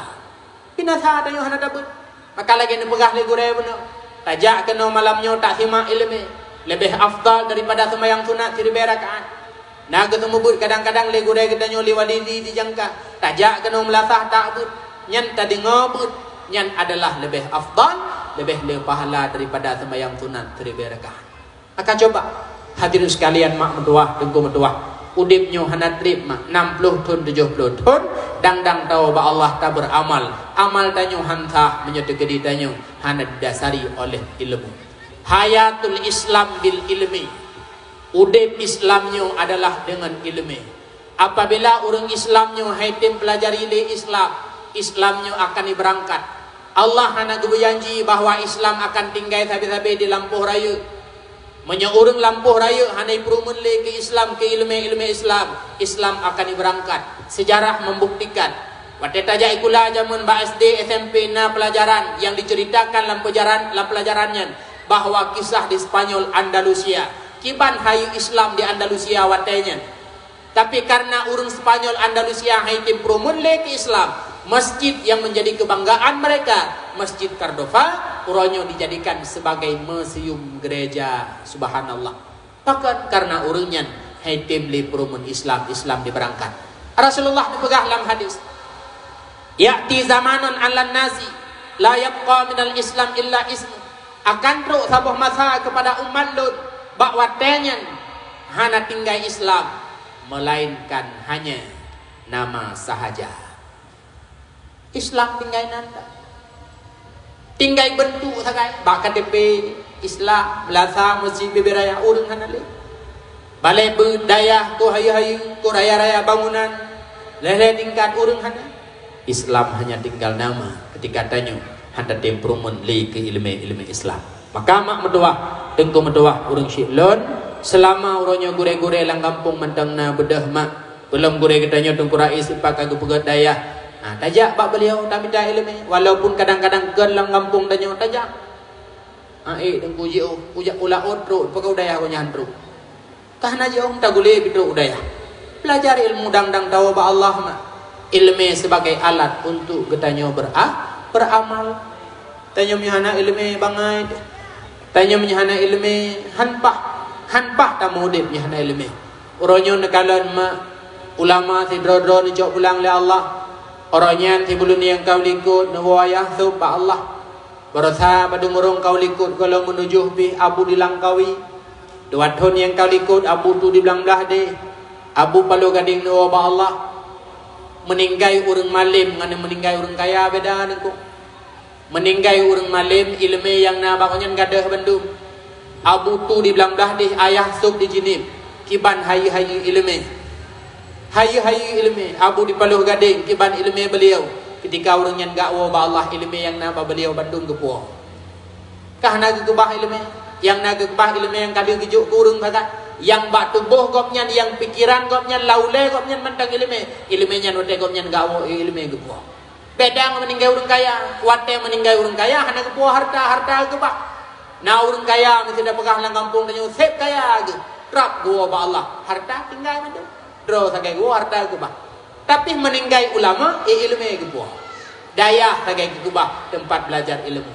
Binasa tanyoe hana tabeuet. Maka lagèe neupeugah lé gurèe bunoe, tajak keunoe malam nyoe taseumah ileumèe, leubeh afdal daripada seumayang sunat siribèe rakaat. Na geuseumeubeuet kadang-kadang lé gurèe geutanyoe lé wali di, di Jangka, tajak keunoe meulasah tabeuet, nyan tadeungoe beuet, nyan adalah leubeh afdal, leubeh le pahala daripada seumayang sunat siribèe rakaat. Maka coba, hadirin sekalian, mak meutuah, teungku meutuah, udép nyoe hana trép mak, enam puluh thon, tujoh puluh thon, dang-dang tawoe bak Allah tabeuramal. Amal tanyoe han sah meunyoe teukeudi tanyoe hana didasari oleh ilmu. Hayatul Islam bil ilmi. Udép Islam nyoe adalah deungon ileumèe. Apabila ureueng Islam nyoe hai tem peulajari lé Islam, Islam nyoe akan ibeurangkat. Allah hana geubeujanji bahwa Islam akan tinggai sabe-sabe di lampôh rayeuk. Meunyoe ureueng lampôh rayeuk hana ipeurumeuen lé keu Islam, keu ileumèe-ileumèe Islam, Islam akan ibeurangkat. Sejarah membuktikan. Watèe tajak sikula jameun bak S D, S M P na pelajaran nyang diceuritakan lam pelajaran, lam pelajaran nyan bahwa kisah di Spanyol Andalusia. Kiban hayeue Islam di Andalusia watèe nyan. Tapi karena ureueng Spanyol Andalusia hai tem peurumeuen lé keu Islam, masjid yang menjadi kebanggaan mereka, Masjid Cordova, uroe nyoe dijadikan sebagai museum gereja. Subhanallah. Pakon? Karena ureueng nyan hai tem lé peurumeuen Islam, Islam dibeurangkat. Rasulullah neupeugah lam hadis, "Ya'ti zamanun 'alan nasi la yabqa minal Islam illa ismu." Akan trok saboh masa keupada umat lôn, bak watèe nyan hana tinggai Islam, melainkan hanya nama sahaja. Islam tinggai nan dak. Tinggai beuntuk sagai, bak K T P Islam, meulasah, meuseujid, bubé raya, ureueng hana lé. Balèe beuet, dayah, keu hayeue-hayeue, keu raya-raya bangunan, lhèe-lhèe tingkat, ureueng hana. Islam hanya tinggal nama, ketika tanyoe han tatem peurumeuen lé keu ileumèe-ileumèe Islam. Maka mak meutuah, teungku meutuah, ureueng syik lôn, seulama uroe nyoe gurèe-gurèe lam gampông mantong na beudôh mak, peulom gurèe geutanyoe Teungku Rais sipat ka geupeugöt dayah. Ha, tajak bak beuliau tamita ileumèe, walaupun kadang-kadang kon lam gampông tanyoe tajak. Ha, eh, Teungku jiôh, ujak u laôt trok, peugah u dayah gobnyan trok. Ka hana jiôh, taguléh pih trok u dayah. Belajar ilmu dang-dang tawoe bak Allah mak. Ileumèe sebagai alat untuk geutanyoe bera-, beramal. Tanyoe meunyo hana ileumèe bangai. Tanyoe meunyo hana ileumèe han paih, han paih tameuudép meunyo hana ileumèe. Uroe nyoe neukalon mak ulama sidroe-droe neucok pulang lé Allah. Uroe nyan sibuleuen nyang ka likôt neuwoe Ayah Sôb bak Allah. Baroesa padum ureueng ka likôt gohlom meutujoh pih Abu di Langkawi. Dua thon nyang ka likôt Abu Tu di Blang Blahdeh. Abu Paloh Gadeng neuwoe bak Allah. Meuninggai ureueng malém ngon meuninggai ureueng kaya beda, Teungku. Meuninggai ureueng malém, ileumèe nyang na bak gobnyan gadôh bandum. Abu Tu di Blang Blahdeh, Ayah Sôb di Jeunieb, kiban hayeue-hayeue ileumèe. Hayeue-hayeue iéleumé, Abu di Paloh Gadeng kiban iéleumé beuliau. Keutika ureuëng nyan gak woe bak Allah, iéleumé nyang na bak beuliau bandum geupuwoe. Ka hana geukeubah iéleumé. Nyang na geukeubah iéleumé nyang ka lheueh geujok keu ureuëng sagai. Nyang bak tuboh gobnyan, nyang pikeran gobnyan, lam ulée gobnyan mantong iéleumé. Iéleumé nyan watée gobnyan gak woe, iéleumé geupuwoe. Beda ngon meuninggai ureuëng kaya. Watée meuninggai ureuëng kaya, hana geupuwoe hareuta, hareuta geukeubah. Na ureuëng kaya meusidroe peugah lam gampông tanyoe, seb kaya geuh, trab geuwoe bak Allah, hareuta tinggai mandum. Droe sagai geuwoe, hareuta geukeubah. Tapi meuninggai ulama, eh, iéleumé geupuwoe. Dayah sagai geukeubah teumpat beulajar iéleumé.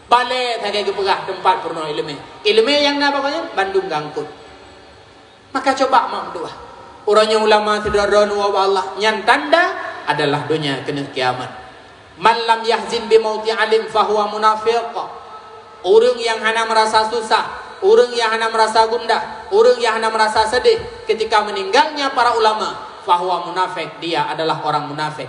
Balée sagai geupeugah teumpat peurunoe iéleumé. Iéleumé nyang na bak gobnyan bandum geuangkot. Maka cuba mak meudoá. Uroe nyoe ulama sidroe-droe neuwoe bak Allah, nyan tanda adalah donya keuneuk kiamat. "Man lam yahzin bi mauti alim fahuwa munafiq." Ureuëng nyang hana meurasa susah, ureuëng nyang hana meurasa gundah, ureuëng nyang hana meurasa seudeh keutika meuninggalnya para ulama, fahuwa munafik, dia adalah orang munafik.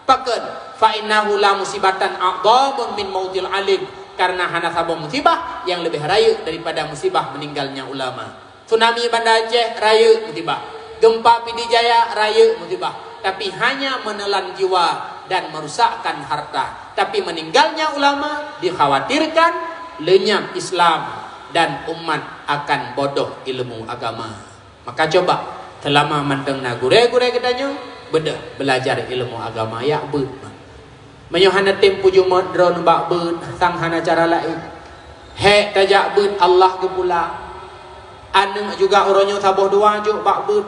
Pakon? "Fa innahu la musibatan a'dhamu min mautil alim." Karena hana saboh musibah nyang leubeh rayeuk daripada musibah meuninggalnya ulama. Tsunami Banda Aceh rayeuk musibah. Gempa Pidie Jaya rayeuk musibah. Tapi hanya menelan jiwa dan merusakkan harta. Tapi meninggalnya ulama dikhawatirkan lenyap Islam dan umat akan bodoh ilmu agama. Maka cuba, seulama mantong na gurée-gurée geutanyoe, beudôh beulajar ilmu agama, jak beuet. Meunyoe hana tem peujeuet droeneuh bak beuet, sang hana cara laén. Hék tajak beuet Allah geupula. Aneuëk juga uroe nyoe saboh dua jok bak beuet.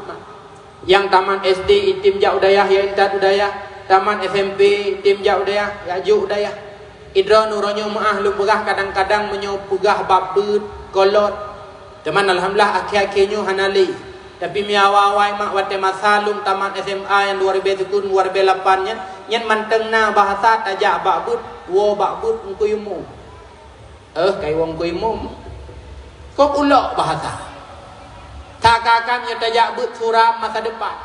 Nyang tamat S D item jak u dayah, ya intat u dayah. Tamat S M P item jak u dayah, ya jok u dayah. Idroeneuh uroe nyoe meuáh lôn peugah kadang-kadang meunyoe peugah bak beuet, kolot. Teuma alhamdulillah akhé-akhé nyoe hana lé. Tapi mi awai-awai mak watée masa lôn tamat S M A nyang dua ribée sikureueng dua ribée lapan nyan, nyan mantong na bahasa tajak bak beuet, woe bak beuet eungkui umum. Eh, kai woe eungkui umum. Kok ulok bahasa. Ka-ka-ka nyoe tajak beuet suram masa depan.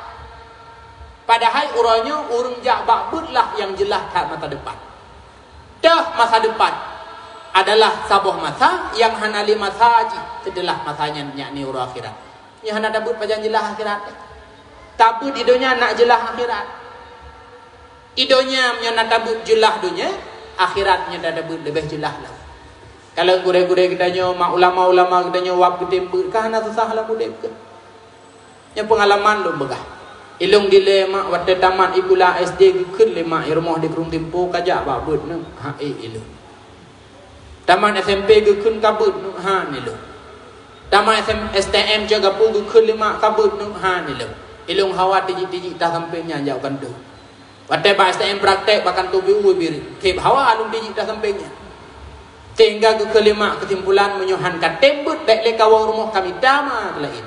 Padahai uroe nyoe ureuëng jak bak beuet lah nyang jeulaih that masa depan. Teuh masa depan adalah saboh masa nyang hana lé masa jih seuteulah masa nyan, yakni uroe akhirat. Nyoe hana tabeuet pajan jeulaih akhirat. Tabeuet i donya nak jeulaih akhirat. I donya meunyoe na tabeuet jeulaih donya, akhirat nyoe tabeuet leubeh jeulaih lom. Kalau gurée-gurée geutanyoe, mak ulama-ulama geutanyoe wab geutem beuet, ka hana susah lam udeb keuh. Nyoe peungalaman lôn peugah. Ilôn dilée mak watée tamat sikula S D geukheun lé mak i rumoh di Krueng Timpo kajak bak beuet neuk, ha ék ilôn. Tamat S M P geukheun ka beuet neuk, han ilôn. Tamat S M, S T M Cot Gapu geukheun lé mak ka beuet neuk, han ilôn. Ilôn hawa tijik-tijik tasampéng nyan jak u kantô. Watée bak S T M praktek bak kantô B U Biri, khép hawa lôn tijik tasampéng nyan. Sehingga geukheun lé mak keusimpulan meunyoe han ka tem beuet bék lé kawoe rumoh ka mita ma laén.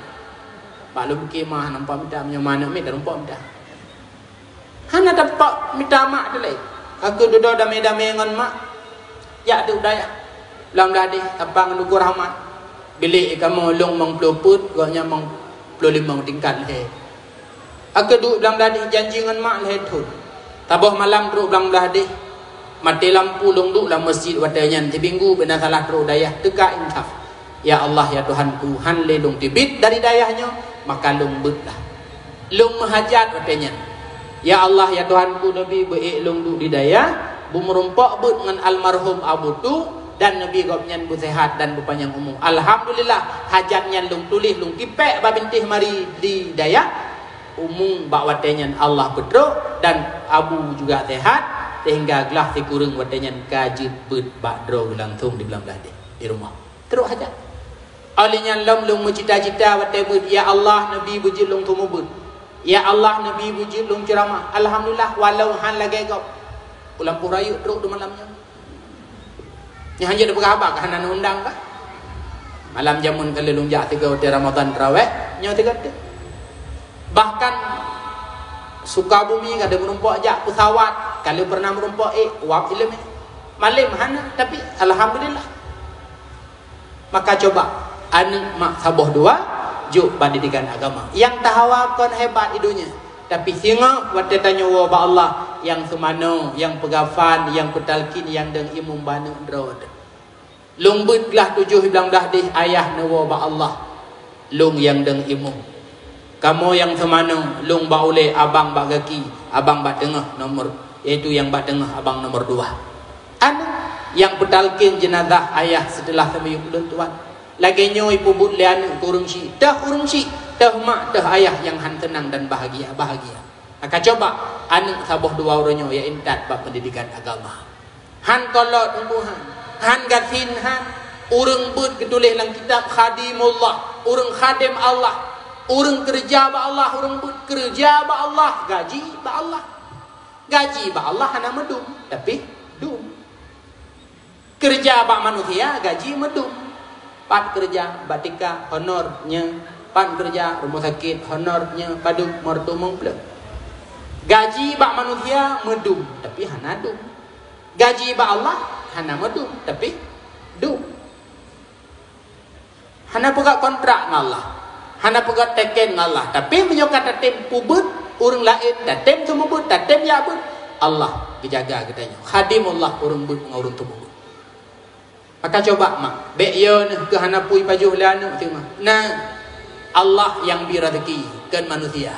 Bak lôn khemah nampak mita meunyoe ma aneuk miet tarumpok mita. Hana tarumpok mita mak teuh laén. Ka keuh dudoe damé-damé ngon mak. Jak teuk dayah. Lam dayah deh, Abang Teungku Rahmat. Bilék kamoe lôn limong ploh peuet, gobnyan limong ploh limong tingkat lhée. Ka keuh duek blang blah deh janji ngon mak lhée thon. Saboh malam trok blang blah deh. Maté lampu lôn duek lam meuseujid watée nyan, siminggu beu na salah trok dayah teuka insaf. Ya Allah, ya Tuhanku, han lé lôn teubiet dari dayah nyoe, maka lôn beuet lah. Lôn meuhajat watée nyan. Ya Allah, ya Tuhanku, neubi beu ék lôn duek di dayah, beumeurumpok beuet ngon almarhum Abu Tu, dan neubi gobnyan beuseuhat dan beupanyang umu. Alhamdulillah, hajat nyan lôn tuléh, lôn tipék bak bintéh mari di dayah. Umu bak watée nyan Allah peutrok dan Abu juga seuhat, sehingga glah sikureueng watée nyan ka jeuet beuet bak droe langsong di blang blah deh di rumoh. Trok hajat. Óh lheueh nyan lom lôn meucita-cita watée beuet, "Ya Allah, neubi beujeuet lôn teumubeuet. Ya Allah, neubi beujeuet lôn ceuramah." Alhamdulillah, walau han lagée gob. Ulang pura yuk trok di malam nyoe. Nyoe hana jipeugah haba ka hana undang ka. Malam jameun ka lheueh lôn jak tiga watée Ramadan tarawih, nyoe tiga teuh. Bahkan Sukabumi ka lheueh meurumpok jak pesawat, ka lheueh pernah meurumpok ék wab ileumé. Malem hana, tapi alhamdulillah. Maka coba, aneuk mak saboh dua, jok bak didikan agama. Nyang tahawa kon hebat di donya, tapi singoh watée tanyoe woe bak Allah, nyang seumanoe, nyang peugafan, nyang peutalkin, nyang dong imum bak aneuk droe. Lôn beuet glah tujoh blang blah deh ayah neuwoe bak Allah, lôn nyang dong imum. Kamoe nyang seumanoe, lôn bak ulèe, abang bak gaki, abang bak teungoh nomor, yaitu nyang bak teungoh abang nomor dua. Aneuk nyang peutalkén jeunazah ayah seuteulah seumiyueb lôn tuan. Lagèe nyoe ipeubuet lé aneuk keu ureueng chik, teuh ureueng chik, teuh mak, teuh ayah nyang han seunang dan bahagia, bahagia. Maka coba aneuk saboh dua uroe nyoe ya intat bak peundidikan agama. Han kolot, teungku, han. Han gasien, han. Ureueng beuet geutuléh lam kitab khadimullah, ureueng khadém Allah, ureueng keureuja bak Allah, ureueng beuet keureuja bak Allah, gaji bak Allah. Gaji bak Allah hana meudum, tapi dum. Keureuja bak manusia gaji meudum. Pat keureuja bak tika, honor nyoe, pat keureuja rumoh sakét, honor nyoe, padum, meureutu meung pleuh. Gaji bak manusia meudum, tapi hana dum. Gaji bak Allah hana meudum, tapi dum. Hana peugah kontrak ngon Allah, hana peugah teken ngon Allah. Tapi meunyoe ka tatem peubuet ureueng laén, tatem seumeubeuet, tatem jak beuet, Allah geujaga geutanyoe. Khadimullah ureueng beuet ngon ureueng teumeubeuet. Maka coba mak, bèk yo neuh keu hana peue ipajoh lé aneuk teuma. Na, Allah nyang bi raseuki, kon manusia.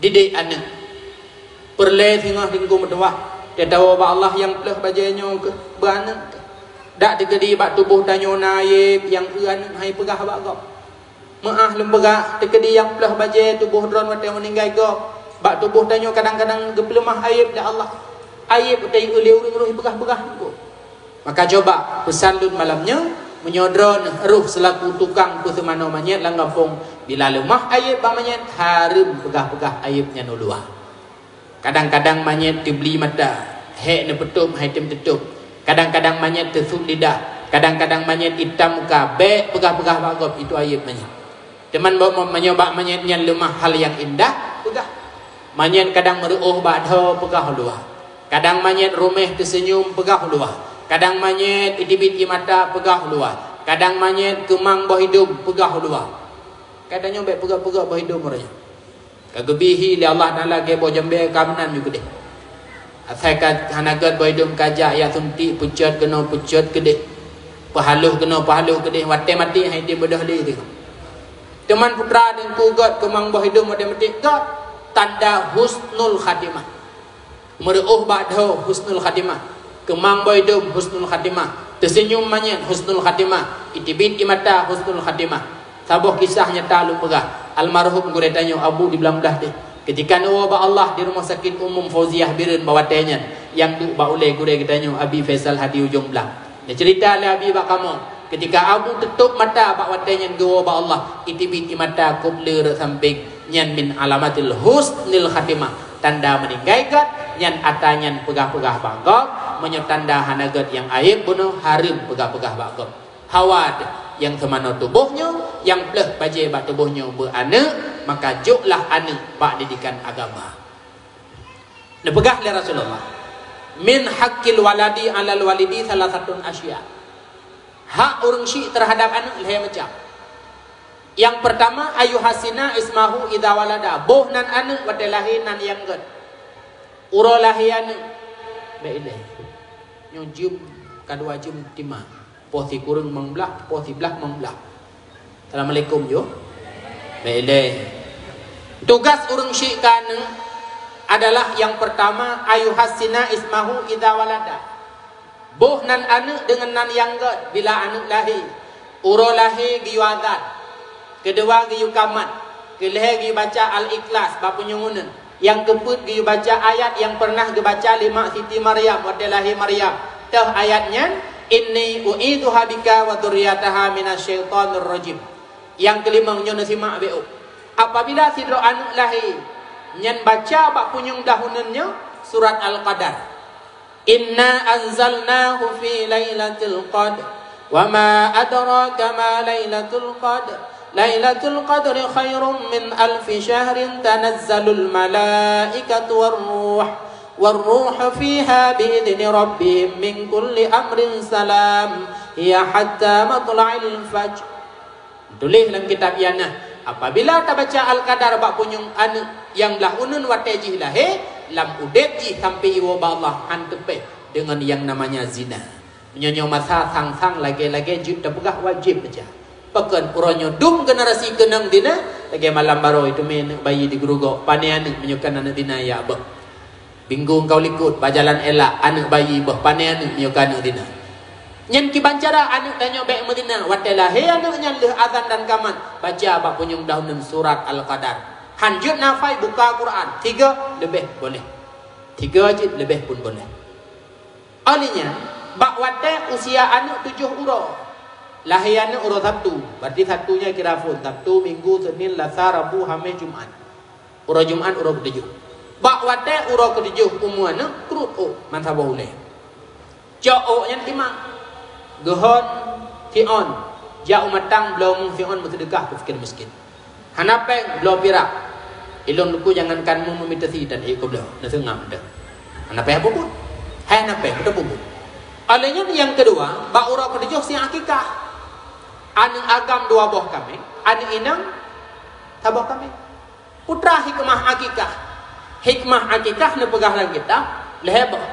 Didik aneuk. Peureulèe singoh Teungku meutuwah, teudawa bak Allah nyang pleuh bajèe nyoe keuh beu aneuk. Dak teukeudi bak tuboh tanyoe na ayeb nyang eu aneuk han ipeugah bak gob. Meu'ah lôn peugah, teukeudi nyang pleuh bajèe tuboh droe watèe meuninggai gob. Bak tuboh tanyoe kadang-kadang geupeuleumah ayeb lé Allah. Ayeb watèe eu lé ureueng roh ipeugah-peugah Teungku. Maka coba peusan lôn malam nyoe, meunyoe droeneuh roh seulaku tukang peuseumanoe manyèt lam gampông, bila leumah ayeb bak manyèt, hareuem peugah-peugah ayeb nyan u luwa. Kadang-kadang manyèt teubli mata, hèk neupeutôb han item teutôb. Kadang-kadang manyèt teusut lidah, kadang-kadang manyèt itam muka, bèk peugah-peugah bak gob, itu ayeb manyèt. Teuma bak meunyoe bak manyèt nyan leumah hal nyang indah, peugah. Manyèt kadang meureuôh bak dhoe, peugah u luwa. Kadang manyèt ruméh teuseunyum, peugah u luwa. Kadang manyèt iteubiet ie mata, peugah u luwa. Kadang manyèt keumang boh idôm, peugah u luwa. Kadang nyoe bèk peugah-peugah boh idôm uroe nyoe. Ka geubi hi lé Allah Taala lagèe boh jambèe, ka meunan ju keudéh. Asai ka hana gèt boh idôm, ka jak jak suntik, peucot keunoe peucot keudéh, peuhaloh keunoe peuhaloh keudéh, watèe maté han item beudôh lé teuh. Teuma putra Teungku gèt keumang boh idôm watèe maté, gèt tanda husnul khatimah. Meureuôh bak dhoe husnul khatimah, keumang boh idôm husnul khatimah, teuseunyum manyèt husnul khatimah, iteubiet ie mata husnul khatimah. Saboh kisah nyata lôn peugah, almarhum gurèe tanyoe Abu di Blang Blah deh. Keutika neuwoe bak Allah di Rumoh Sakét Umum Fauziah Bireuen bak watèe nyan, nyang duek bak ulèe gurèe geutanyoe Abi Faisal Hadi Ujong Blang. Neuceurita lé Abi bak kamoe, keutika Abu teutôb mata bak watèe nyan geuwoe bak Allah, iteubiet ie mata kôb le rot sampéng, nyan min alamatil husnil khatimah, tanda meuninggai gèt, nyan ata nyan peugah-peugah bak gob, meunyoe tanda hana gèt nyang ayeb bunoe, hareuem peugah-peugah bak gob. Hawa deuh, nyang seumanoe tuboh nyoe, nyang pleuh bajèe bak tuboh nyoe beu aneuk, maka jôklah aneuk bak didikan agama. Neupeugah lé Rasulullah, "Min haqqil waladi 'alal walidi salasatun asya." Hak ureueng chik teuhadap aneuk lhèe macam. Nyang peurtama, ayuhassina ismahu idza walada, boh nan aneuk watèe lahé nan nyang gèt. Uroe lahé aneuk, bèk ilèe. Nyoe jeuem, ka dua jeuem timang. Poh sikureueng limong blah, poh siblah limong blah. Assalamualaikum, yo. Bèk ilèe. Tugas ureueng chik keu aneuk adalah nyang peurtama, ayuhassina ismahu idza walada. Boh nan aneuk deungon nan nyang gèt bila aneuk lahé. Uroe lahé geuyue azan. Keudua geuyue kamat. Keulhèe geuyue baca Al-Ikhlas bak punyueng uneuen. Nyang keupeuet geuyue baca ayat nyang peureunah geubaca lé mak Siti Maryam watèe lahé Maryam. Teuh ayat nyan, "Inni u'idzuha bika wa dzurriyyataha minasy syaithanir rajim." Nyang keulimong nyoe neusimak beuh. Apabila sidroe aneuk lahé, nyan baca bak punyueng blah uneuen nyoe surat Al-Qadar. "Inna anzalnahu fi lailatul qadr. Wa ma adraka ma lailatul qadr. Lailatul qadri khairum min alfi syahrin, tanazzalul malaikatu war ruh. War ruhu fiha bi idzni rabbihim min kulli amrin salam. Hiya hatta matla'il fajr." Tuléh lam kitab Ianah, apabila tabaca Al-Qadar bak punyueng aneuk nyang blah uneuen watèe jih lahé, lam udép jih sampoe iwoe bak Allah han teupèh deungon nyang namanya zina. Meunyoe nyoe masa sang-sang lagèe-lagèe jeuet tapeugah wajéb baca. Pakon uroe nyoe dum generasi keunong zina, lagèe malam baroe teumé aneuk bayi di geurugok, pané aneuk meunyoe kon aneuk zina ya beuh. Bingung kau likot, bajalan elak, aneuk bayi beuh, pané aneuk meunyoe kon aneuk zina. Nyan kiban cara aneuk tanyoe bèk meuzina, watèe lahé aneuk nyan lheueh azan dan kamat, baca bak punyueng daun surat Al-Qadar. Han jeuet nafai buka Quran, tiga leubeh boleh. Tiga cit leubeh pun boleh. Óh lheueh nyan, bak watèe usia aneuk tujoh uroe, lahé aneuk uroe Sabtu, berarti Sabtu nyan kira phôn, Sabtu, Minggu, Senin, Selasa, Rabu, Hamèh, Jumat. Uroe Jumat uroe keutujoh. Bak watèe uroe keutujoh umu aneuk krut ôk meusaboh ulèe. Cok ôk nyan timang. Geuhon siôn. Jak u matang bloe meuh siôn meuseudeukah keu fakir miskin. Hana pèng bloe pirak. Ilôn luku jangankan meuh meumita si dan ikub bloe. Neuseungam deh. Hana pèng apa pun. Hai hana pèng beutôi pun. Óh lheueh nyan nyang keudua, bak uroe keutujoh si akikah. Aneuk agam dua boh kaméng, aneuk inong saboh kaméng. Peue teuma hikmah akikah? Hikmah akikah neupeugah lam kitab lhèe boh.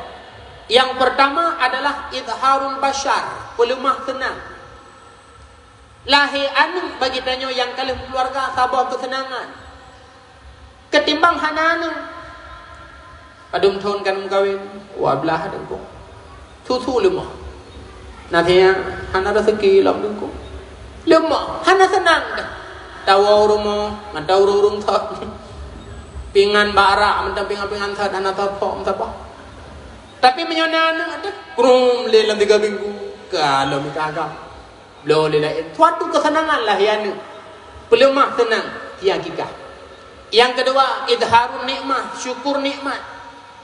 Nyang peurtama adalah izharul basyar, peuleumah seunang. Lahé aneuk bagi tanyoe nyang ka lheueh meukeuluwarga saboh keuseunangan. Keutimbang hana aneuk. Padum thôn ka meukawen, dua blah teungku. Su-su leumoh. Na siat hana raseuki lom teungku. Leumoh, hana seunang dah. Tawoe u rumoh, mantong ureueng-ureueng thot. Pingan bak arak, mantong pingan-pingan thot, hana thot phom saboh. Tapi meunyoe na aneuk teuh, krum lé lam tiga minggu. Ka lom ka agam. Bloe lé laén. Suatu keuseunangan lahé aneuk. Peuleumah seunang, si akikah. Nyang keudua, izharun nikmah, syukur nikmat.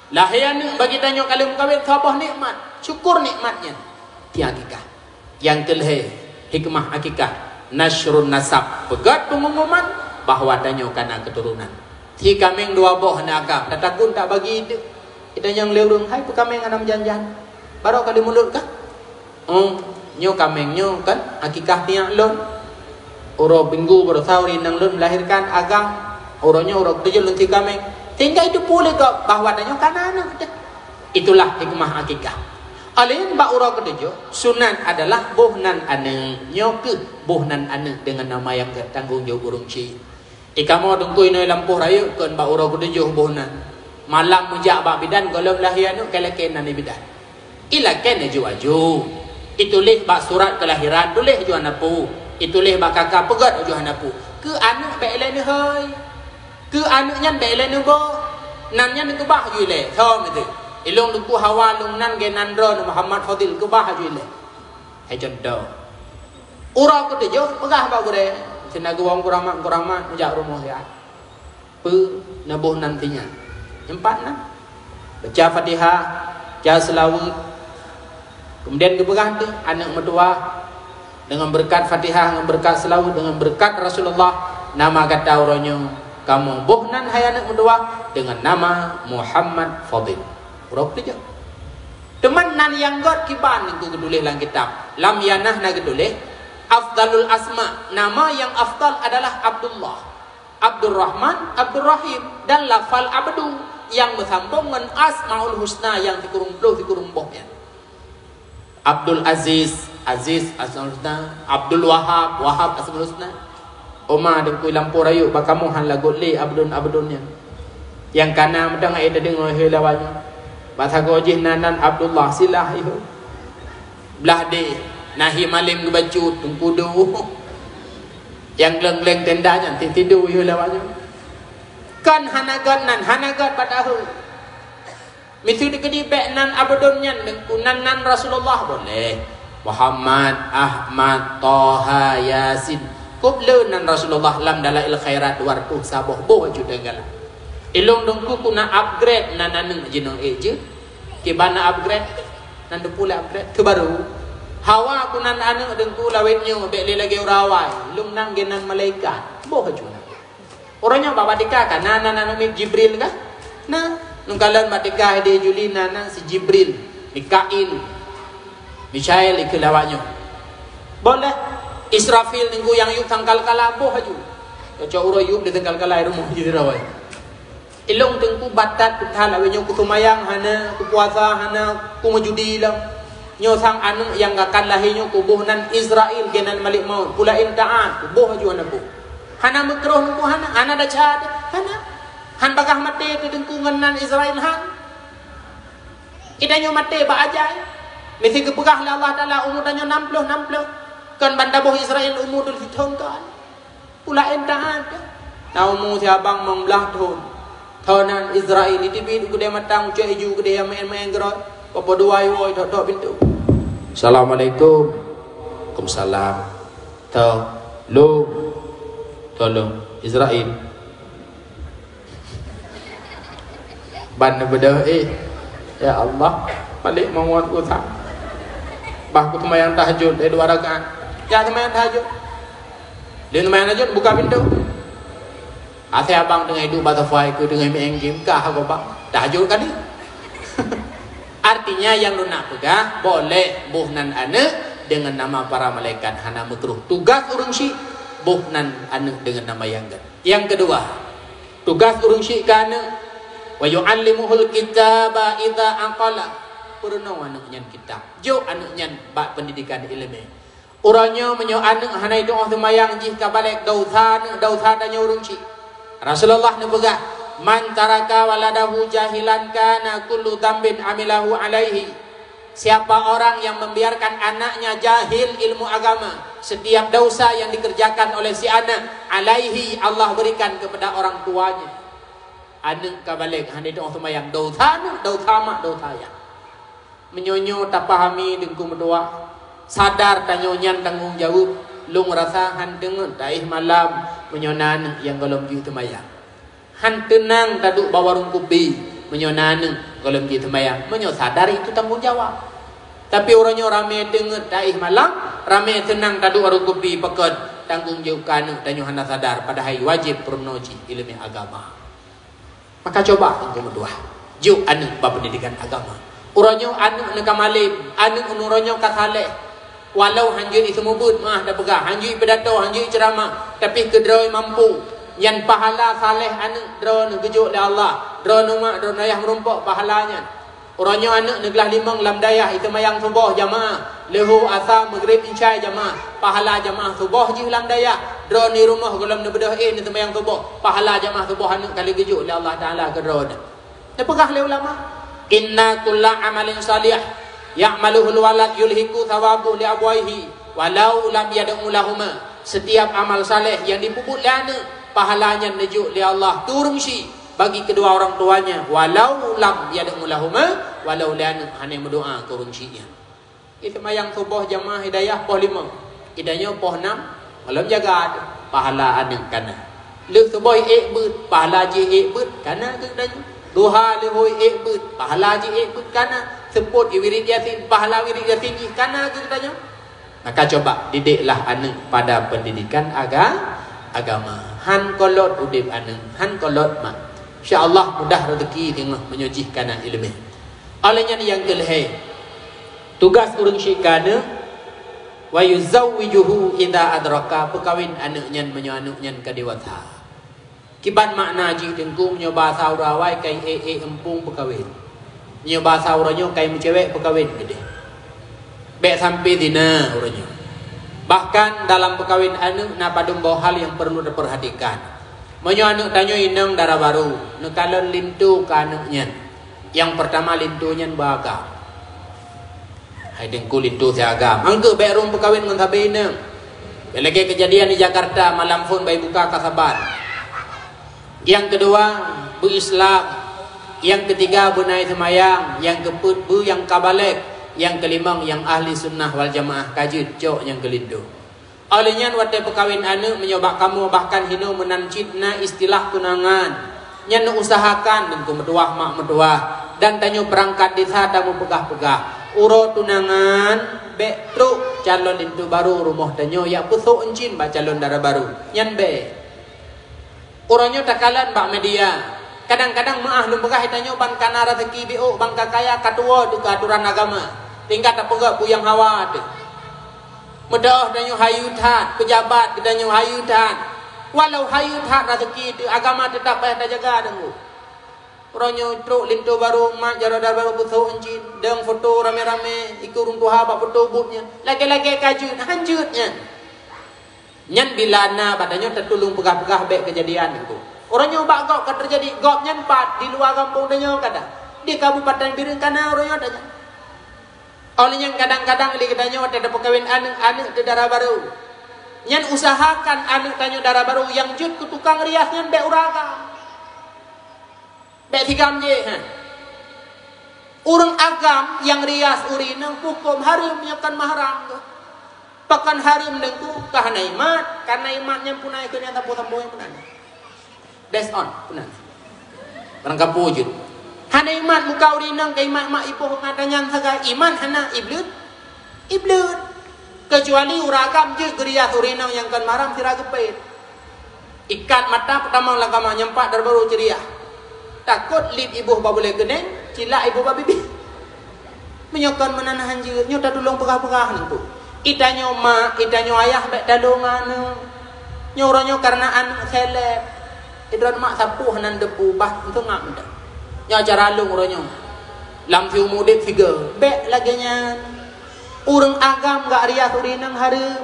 Lahé aneuk bagi tanyoe ka lheueh meukawen saboh nikmat, syukur nikmat nyan. Si akikah. Nyang keulhèe, hikmah akikah, nasyrun nasab, peugöt peungumuman bahwa tanyoe ka na keuturonan. Si kaméng dua boh na agam, tatakun tabagi teuk. Geutanyoe lé ureueng, hai peukaméng hana meujan-jan. Barô ka di mulot kah? Oh, nyoe kaméng nyoe kan akikah piyak lôn. Uroe Minggu baroesa ureueng inong lôn melahirkan agam. Uroe nyoe uroe keutujoh lôn si kaméng. Sehingga itu peuleugah bahwa tanyoe ka na aneuk teuh. Itulah hikmah akikah. Óh lheueh bak uroe keutujoh, sunat adalah boh nan aneuk. Nyoe keuh boh nan aneuk deungon nama nyang geutanggong jaweueb ureueng chik. Di kamoe teungku inoe lampôh rayeuk kon bak uroe keutujoh boh nan. Malam meujak bak bidan gohlom lahé aneuk ka lakèe nan di bidan. Ilakèe aju-aju. Ituléh bak surat keulahiran, tuléh aju hana peue. Ituléh bak kaka peugöt aju hana peue. Keu aneuk bèk ilèe neuhôi. Keu aneuk nyan bèk ilèe neuboh. Nan nyan neukeubah aju ilèe. Thom itu. Ilôn teungku hawa lôn nan geuh nan droeneuh Muhammad Fadil keubah aju ilèe. Hai contoh. Uroe keutujoh peugah bak gurèe, "Sina geuwong kuramat-kuramat meujak rumoh siat." Peue neuboh nan sinyak? Empat nan. Baca Fatihah, baca seulaweuet. Kemudian geupeugah teuh aneuk meutuwah, "Deungon beureukat Fatihah, deungon beureukat seulaweuet, deungon beureukat Rasulullah, nama gata uroe nyoe kamoe boh nan hai aneuk meutuwah deungon nama Muhammad Fadil." Uroe keutujoh. Teuma nan nyang göt kiban teungku geutuléh lam kitab. Lam Yanah na geutuléh, afdalul asma, nama nyang afdal adalah Abdullah, Abdurrahman, Abdurrahim, dan lafal Abdu nyang meusambong ngon Asmaul Husna nyang sikureueng ploh sikureueng boh nyan. Abdul Aziz, Aziz Asmaul Husna, Abdul Wahab, Wahab Asmaul Husna. Oma teungku lampôh rayeuk bak kamoe han lagot lé Abdon-Abdon nyan. Nyang ka na mantong ai tadeungoe hai lawan nyoe. Bak sagoe jih na nan Abdullah silah iho. Blah deh, na hi malém geubacut teungku do. Nyang gleng-gleng tenda nyan ti tido iho lawan nyoe. Kan hana göt nan, hana göt bak tahun. Miseue dikeudi bèk nan Abdon nyan teungku, nan, nan Rasulullah boleh. Muhammad, Ahmad, Toha, Yasin. Kôb le nan Rasulullah lam Dalail Khairat dua ratus saboh boh aju teugalan. Ilôn teungku ku na upgrade nan aneuk jinoe ék jeuet. Kiban na upgrade, nan teupeu lé upgrade, keu barô. Hawa ku nan aneuk teungku lawét nyoe bèk lé lagèe ureueng awai. Lôn nan geunan malaikat. Boh aju nan. Uroe nyoe bak batika ka na, na, na, na Jibril ka? Na. Nungkalon batika di Juli na, na si Jibril, Mikail, Mikail ikeu lawak nyoe. Boleh. Israfil nunggu nyang yup sangkal kala boh aju. Cocok uroe yup di sangkal kala rumoh jih rawai. Ilôn teungku batat peuthah lawét nyoe kusumayang hana, kupuasa hana, kumeujudi lom. Nyoe sang aneuk nyang akan lahé nyoe kuboh nan Israel, keunan Malik Maut. Pula in ta'at, kuboh aju hana boh. Hana meukroh nungku hana, hana desya teuh, hana. Han bagaih maté teuh teungku ngon nan Israel han. Kita nyoe maté bak ajai. Misi geupeugah lé Allah Taala umu tanyoe enam puluh, enam puluh. Kon ban taboh Israel umu dua puluh thon kon. Pula in ta'at. Na umu si abang limong blaih thon. Thon nan Israel iteubiet u keudè matang ucok iju keudè nyang meu'en-meu'en keudroe. Popo dua iwoe tok-tok pintoe. Assalamualaikum. Waalaikumsalam. Tho, lôn. Tolong Israel. Ban neubeudôh, eh, ya Allah, Malik Maut ku sang. Bah ku seumayang tahajud, eh, dua rakaat. Ya seumayang tahajud. Dia seumayang tahajud, buka pintu. Asai abang teungoh iduek bak sofa, ikeu teungoh main game, kah aku bang. Tahajud kali. Artinya, nyang lôn nak peugah, boleh boh nan aneuk deungon nama para malaikat hana meukruh. Tugas ureueng syiek, boh nan aneuk deungon nama nyang gét. Nyang keudua, tugas ureueng syiek keu aneuk, "Wa yu'allimuhul kitaba idza aqala." Peurunoe aneuk nyan kitab. Jok aneuk nyan bak peundidikan ileumèe. Uroe nyoe meunyoe aneuk hana jitu'oh seumayang jih ka balek, desya aneuk, desya tanyoe ureueng syiek. Rasulullah neupeugah, "Man taraka waladahu jahilan kana kullu dzambin amilahu alaihi." Siapa orang yang membiarkan anaknya jahil ilmu agama, setiap dosa yang dikerjakan oleh si anak, alaihi, Allah berikan kepada orang tuanya. Aneuk ka balek, hana jitu'oh seumayang, desya aneuk, desya mak, desya ayah. Meunyoe nyoe tapahami teungku meutuah, sadar tanyoe nyan tanggong jaweueb, lôn rasa han teungeut taéh malam meunyoe na aneuk nyang gohlom jeuet seumayang. Han teunang taduek bak warong kupi meunyoe na aneuk gohlom jeuet seumayang, meunyoe sadar itu tanggong jawab. Tapi uroe nyoe ramé teungeut taéh malam, ramé teunang taduek warong kupi, pakon tanggong jaweueb keu aneuk tanyoe hana sadar, padahai wajéb peurunoe jih ileumèe agama. Maka coba teungku meutuah, jok aneuk bak peundidikan agama. Uroe nyoe aneuk neuh ka malém, aneuk uroe nyoe ka saleh. Walau han jeuet iseumeubeuet, meu'ah tapeugah, han jeuet ipeudato, han jeuet iceuramah, tapi keu droe mampu, nyan pahala saleh aneuk droeneuh geujok lé Allah. Droeneuh mak, droeneuh ayah meurumpok pahala nyan. Uroe nyoe aneuk neuglah limong lam dayah, iseumayang suboh jamaah, leuhô, asa, meugrib, isya jamaah, pahala jamaah suboh jih lam dayah. Droeneuh rumoh gohlom neubeudôh éh neuseumayang suboh, pahala jamaah suboh aneuk ka lheueh geujok lé Allah Taala keu droeneuh. Neupeugah lé ulama, "Inna kulla amalin salih ya'maluhul walad yulhiqu thawabahu li abawaihi walau lam yad'u lahuma." Setiap amal saleh nyang jipeubuet lé aneuk, pahala nyan neujok lé Allah keu ureueng syiek bagi kedua orang tuanya, walau lam yad'u lahuma, walau lé aneuk hana meudoa keu ureueng syiek nyan. Iseumayang suboh jamaah i dayah poh limong, i tanyoe poh nam, gohlom jaga, pahala aneuk ka na. Lheueh suboh ék beuet, pahala jih ék beuet ka na keu tanyoe. Duha leuhô ék beuet, pahala jih ék beuet ka na. Seupôt i wirid Yasin, pahala wirid Yasin jih ka na keu tanyoe. Maka coba didiklah aneuk pada pendidikan aga-, agama. Han kolot udép aneuk, han kolot mak. Insya Allah mudah rezeki teungoh meunyoe jih ka na ileumèe. Óh lheueh nyan nyang keu lhèe, tugas ureueng syiek keu aneuk, "Wa yuzawwijuhu idza adraka," peukawen aneuk nyan meunyoe aneuk nyan ka dewasa. Kiban makna jih teungku, meunyoe basa ureueng awai kai ék-ék eumpung peukawen. Meunyoe basa uroe nyoe kai meucewek peukawen keudeh. Bèk sampai zina uroe nyoe. Bahkan dalam peukawen aneuk na padum boh hal nyang peurlu tapeurhatikan. Meunyoe aneuk tanyoe inong dara barô, neukalon linto keu aneuk nyan. Nyang peurtama linto nyan beuagam. Hai teungku linto siagam. Angkeuek bèk rhung peukawen ngon sabe inong. Bèk lagèe keujadian di Jakarta malam phôn bai buka ka saban. Nyang keudua, beu-Islam. Nyang keutiga, beuna seumayang. Nyang keupeuet, beu nyang ka balek. Nyang keulimong, nyang ahli sunnah wal jamaah ka jeuet, cok nyang keulinto. Óh lheueh nyan watèe peukawen aneuk meunyoe bak kamoe bahkan hinoe meunan cit na istilah tunangan. Nyan neuusahakan teungku meutuah mak meutuah dan tanyoe peurangkat desa tameupeugah-peugah. Uroe tunangan bèk trok calon linto barô rumoh tanyoe jak peusok euncin bak calon dara barô. Nyan bèk. Uroe nyoe takalon bak media. Kadang-kadang meu'ah lôn peugah geutanyoe ban kana raseuki biôk, ban ka kaya, ka tuwoe teuh keu atoran agama. Tinggai tapeugah buyang hawa teuh. Meudoh tanyoe hayeue that, peujabat geutanyoe hayeue that. Walau hayeue that raseuki teuh, agama teutap payah tajaga teungku. Uroe nyoe trok linto barô, mat jaroe dara barô beusôk encin, deueng foto ramé-ramé, ikeu ureuëng tuha bak foto buet nyan. Lagée-lagée ka jeuet, han jeuet nyan. Nyan bila na bak tanyoe tatulông peugah-peugah bék keujadian nyan. Uroe nyoe bak gob ka teujadi, gob nyan pat di luwa gampông tanyoe kadang. Di Kabupaten Bireuen ka na uroe nyoe tanyoe. Óh lheueh nyan kadang-kadang lé geutanyoe watée tapeukawen aneuëk, aneuëk teuh dara barô. Nyan usahakan aneuëk tanyoe dara barô nyang jeuet keu tukang rias nyan bék ureuëng agam. Bék sigam jih, ha. Ureuëng agam nyang rias ureuëng inong hukôm hareuem, nyoe kon mahram geuh. Pakon hareuem Teungku, ka hana imat, kareuna imat nyan puna ikeu nyan sampoe-sampoe nyan puna. That's on, puna. Barang kapeue jeuet. Hana imat muka ureuëng inong, ka imat mak iboh ngon tanyan sagai, imat hana, ibleuet. Ibleuet. Keucuali ureuëng agam jeuet geurias ureuëng inong nyang kon mahram sira geupét. Ikat mata peutamong lam kama, nyang pat dara barô ceuriah. Takot lip iboh bak bulée keudeng, cilak iboh bak bibie. Meunyoe kon meunan han jeuet, nyoe tatulông peugah-peugah nyan tu. Itanyoe mak, itanyoe ayah bék talông aneuëk. Nyoe uroe nyoe kareuna aneuëk seleb. Idroe mak sapoh nan debu bah, untuk ngak meudan. Nyoe cara lông uroe nyoe. Lam siumu udeb sigoe, bék lagée nyan. Ureuëng agam gak rias ureuëng inong hareuem.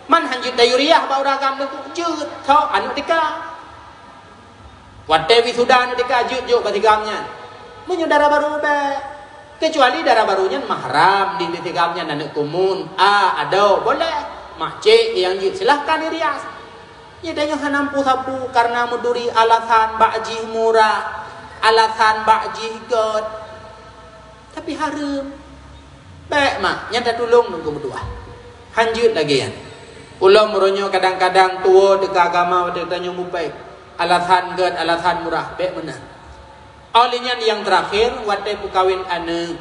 Man han jeuet tayue riah bak ureuëng agam Teungku, jeuet, tho, aneuëk tika. Watée wisuda aneuëk tika jeuet jok bak sigam nyan. Meunyoe dara barô bék. Keucuali dara barô nyan mahram di, di sigam nyan, aneuëk kumun, a, adoe, boleh. Mak cék nyang jeuet, silahkan dirias. Nyan tanyoe hana meusapeue kareuna meuduri alasan bak jih murah, alasan bak jih gét. Tapi hareuem. Bék mak, nyan tatulông ngon keumeutuah. Han jeuet lagée nyan. Ulôn meureunoe kadang-kadang tuwoe teuka agama watée tanyoe mupék. Alasan gét, alasan murah, bék meunan. Óh lheueh nyan nyang teurakhir, watée peukawen aneuëk,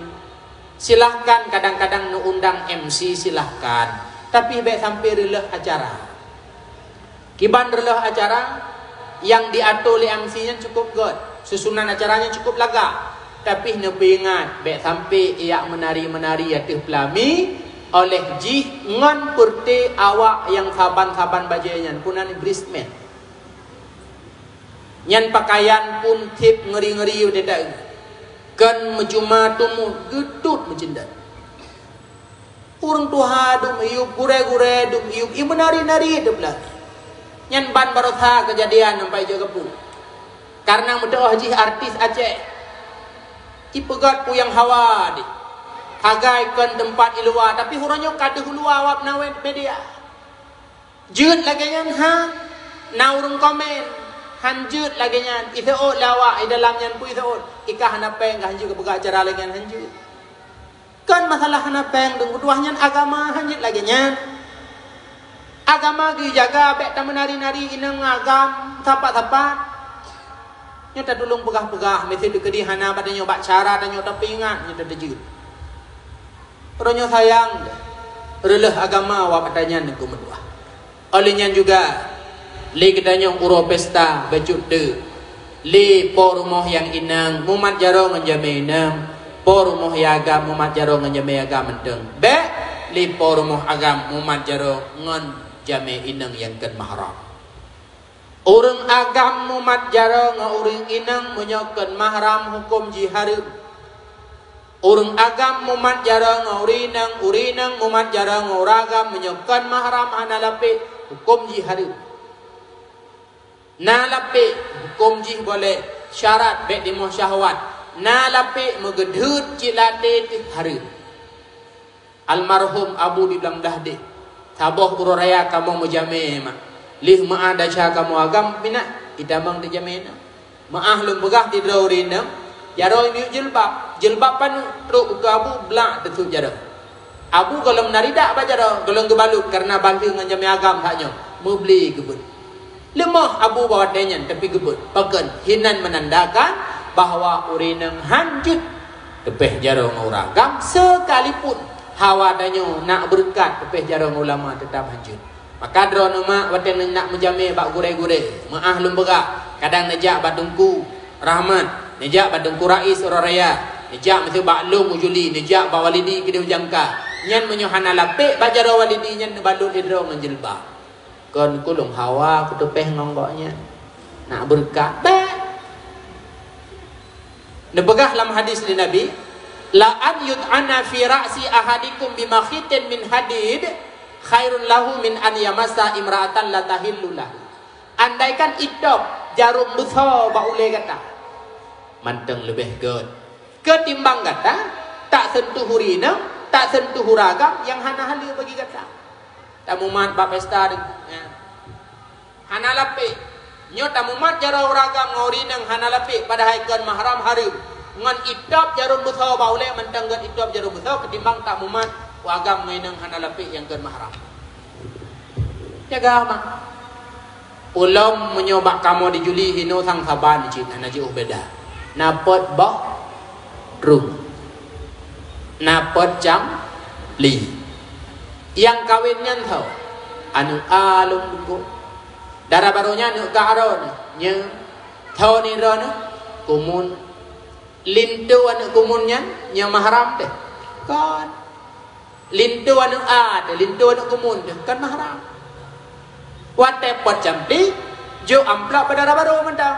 silahkan kadang-kadang neuundang M C, silahkan. Tapi bék sampai reuleuh acara. Kiban reuleuh acara nyang diatur lé M C nyan cukup gét, susunan acara nyan cukup lagak, tapi neupeuingat bék sampai ijak meunari-meunari ateueh peulami oleh jih ngon peureute awak nyang saban-saban bajée nyan, peunan bridesmaid. Nyan pakaian pun seb ngeuri-ngeuri watée taeu, kon meucuma tumut, geutut meucindat. Ureuëng tuha dum iyup, gurée-gurée dum iyup, i meunari-nari dum lagée. Nyan ban baroesa keujadian sampai jeuet keu peue. Kareuna meuteuoh jih artis Aceh. Ipeugét peue nyang hawa deh. Sagai kon teumpat i luwa, tapi uroe nyoe ka deuh u luwa awak meunawen media. Jeuet lagée nyan han, na ureuëng komen, han jeuet lagée nyan, iseuôt lé awak, i dalam nyan peue iseuôt, i kah hana péng, kah han jeuet keupeugah acara lagée nyan han jeuet. Kon masalah hana péng, deungon tuah nyan agama han jeuet lagée nyan. Agama geujaga bék tameunari-nari inong agam sapat-sapat. Nyoe tatulông peugah-peugah, miseue teukeudi hana bak tanyoe bak cara tanyoe tapeuingat, nyoe tateujeuet. Uroe nyoe sayang, reuleuh agama awak ata nyan keu meutuah. Óh lheueh nyan juga, lé geutanyoe uroe pesta bacut teuk. Lé po rumoh nyang inong mumat jaroe ngon jamé inong, po rumoh nyang agam mumat jaroe ngon jamé agam mantong. Bék lé po rumoh agam mumat jaroe ngon jamé inong nyang kon mahram. Ureuëng agam mumat jaroe ngon ureuëng inong meunyoe kon mahram hukôm jih hareuem. Ureuëng agam mumat jaroe ngon ureuëng inong, ureuëng inong mumat jaroe ngon ureuëng agam meunyoe kon mahram hana lapék, hukôm jih hareuem. Na lapék, hukôm jih boleh, syarat bék timoh syahwat. Na lapék meugeudeuet cit lam até teuh hareuem. Almarhum Abu di Blang Blahdeh, saboh uroe raya kamoe meujamé mak. Lheueh meuah desya kamoe agam pinah, itamong teujamé na. Meuah lôn peugah sidroe ureuëng inong, jaroe miyueb jilbab. Jilbab paneuk trok ukeue Abu blak teusut jaroe. Abu gohlom na ridak bak jaroe, gohlom geubalot kareuna balheueng ngon jamé agam that nyoe, meubli geubeuet. Leumoh Abu bak watée nyan tapi geubeuet. Pakon? Hinan meunandakan bahwa ureuëng inong han jeuet teupéh jaroe ngon ureuëng agam, sekalipun hawa tanyoe nak beureukat teupéh jaroe ngon ulama, teutap han jeuet. Maka droeneuh mak watée neunak meujamé bak gurée-gurée, meuah lôn peugah, kadang neujak bak Teungku Rahmat, neujak bak Teungku Rais uroe raya, neujak miseue bak lôn u Juli, neujak bak Walidi keudeh u Jangka. Nyan meunyoe hana lapék bak jaroe Walidi nyan neubalot lé droe ngon jilbab. Kon kulông hawa kuteupéh ngon gobnyan. Nak beureukat, bék. Neupeugah lam hadis lé Nabi, "La an yut'ana fi ra'si ahadikum bimakhitin min hadid khairun lahu min an yamassa imra'atan la tahillu lahu." Andaikan itôb jarum beusoe bak ulée gata, mantong leubeh gét ketimbang gata tak sentuh ureueng inong, tak sentuh ureueng agam nyang hana haleue bagi gata. Tamumat bak pesta deungon, ya. Hana lapék. Nyoe tamumat jaroe ureueng agam ngon ureueng inong hana lapék, padahai kon mahram hareuem. Ngon itôb jarum beusoe bak ulée mantong gét itôb jarum beusoe ketimbang tamumat ureueng agam ngon inong hana lapék nyang kon mahram. Jaga mak. Ulôn meunyoe bak kamoe di Juli hinoe sang saban cit hana jiôh beda. Na peuet boh drueng. Na peuet cam li. Nyang kawén nyan tho, aneuk a lôn duko. Dara barô nyan aneuk ka droeneuh, nyoe tho ni droeneuh, kumun. Linto aneuk kumun nyan, nyoe mahram teuh? Kon. Linto aneuk a teuh, linto aneuk kumun teuh, kon mahram. Watée peuet cam li, jok amplop bak dara barô mantong.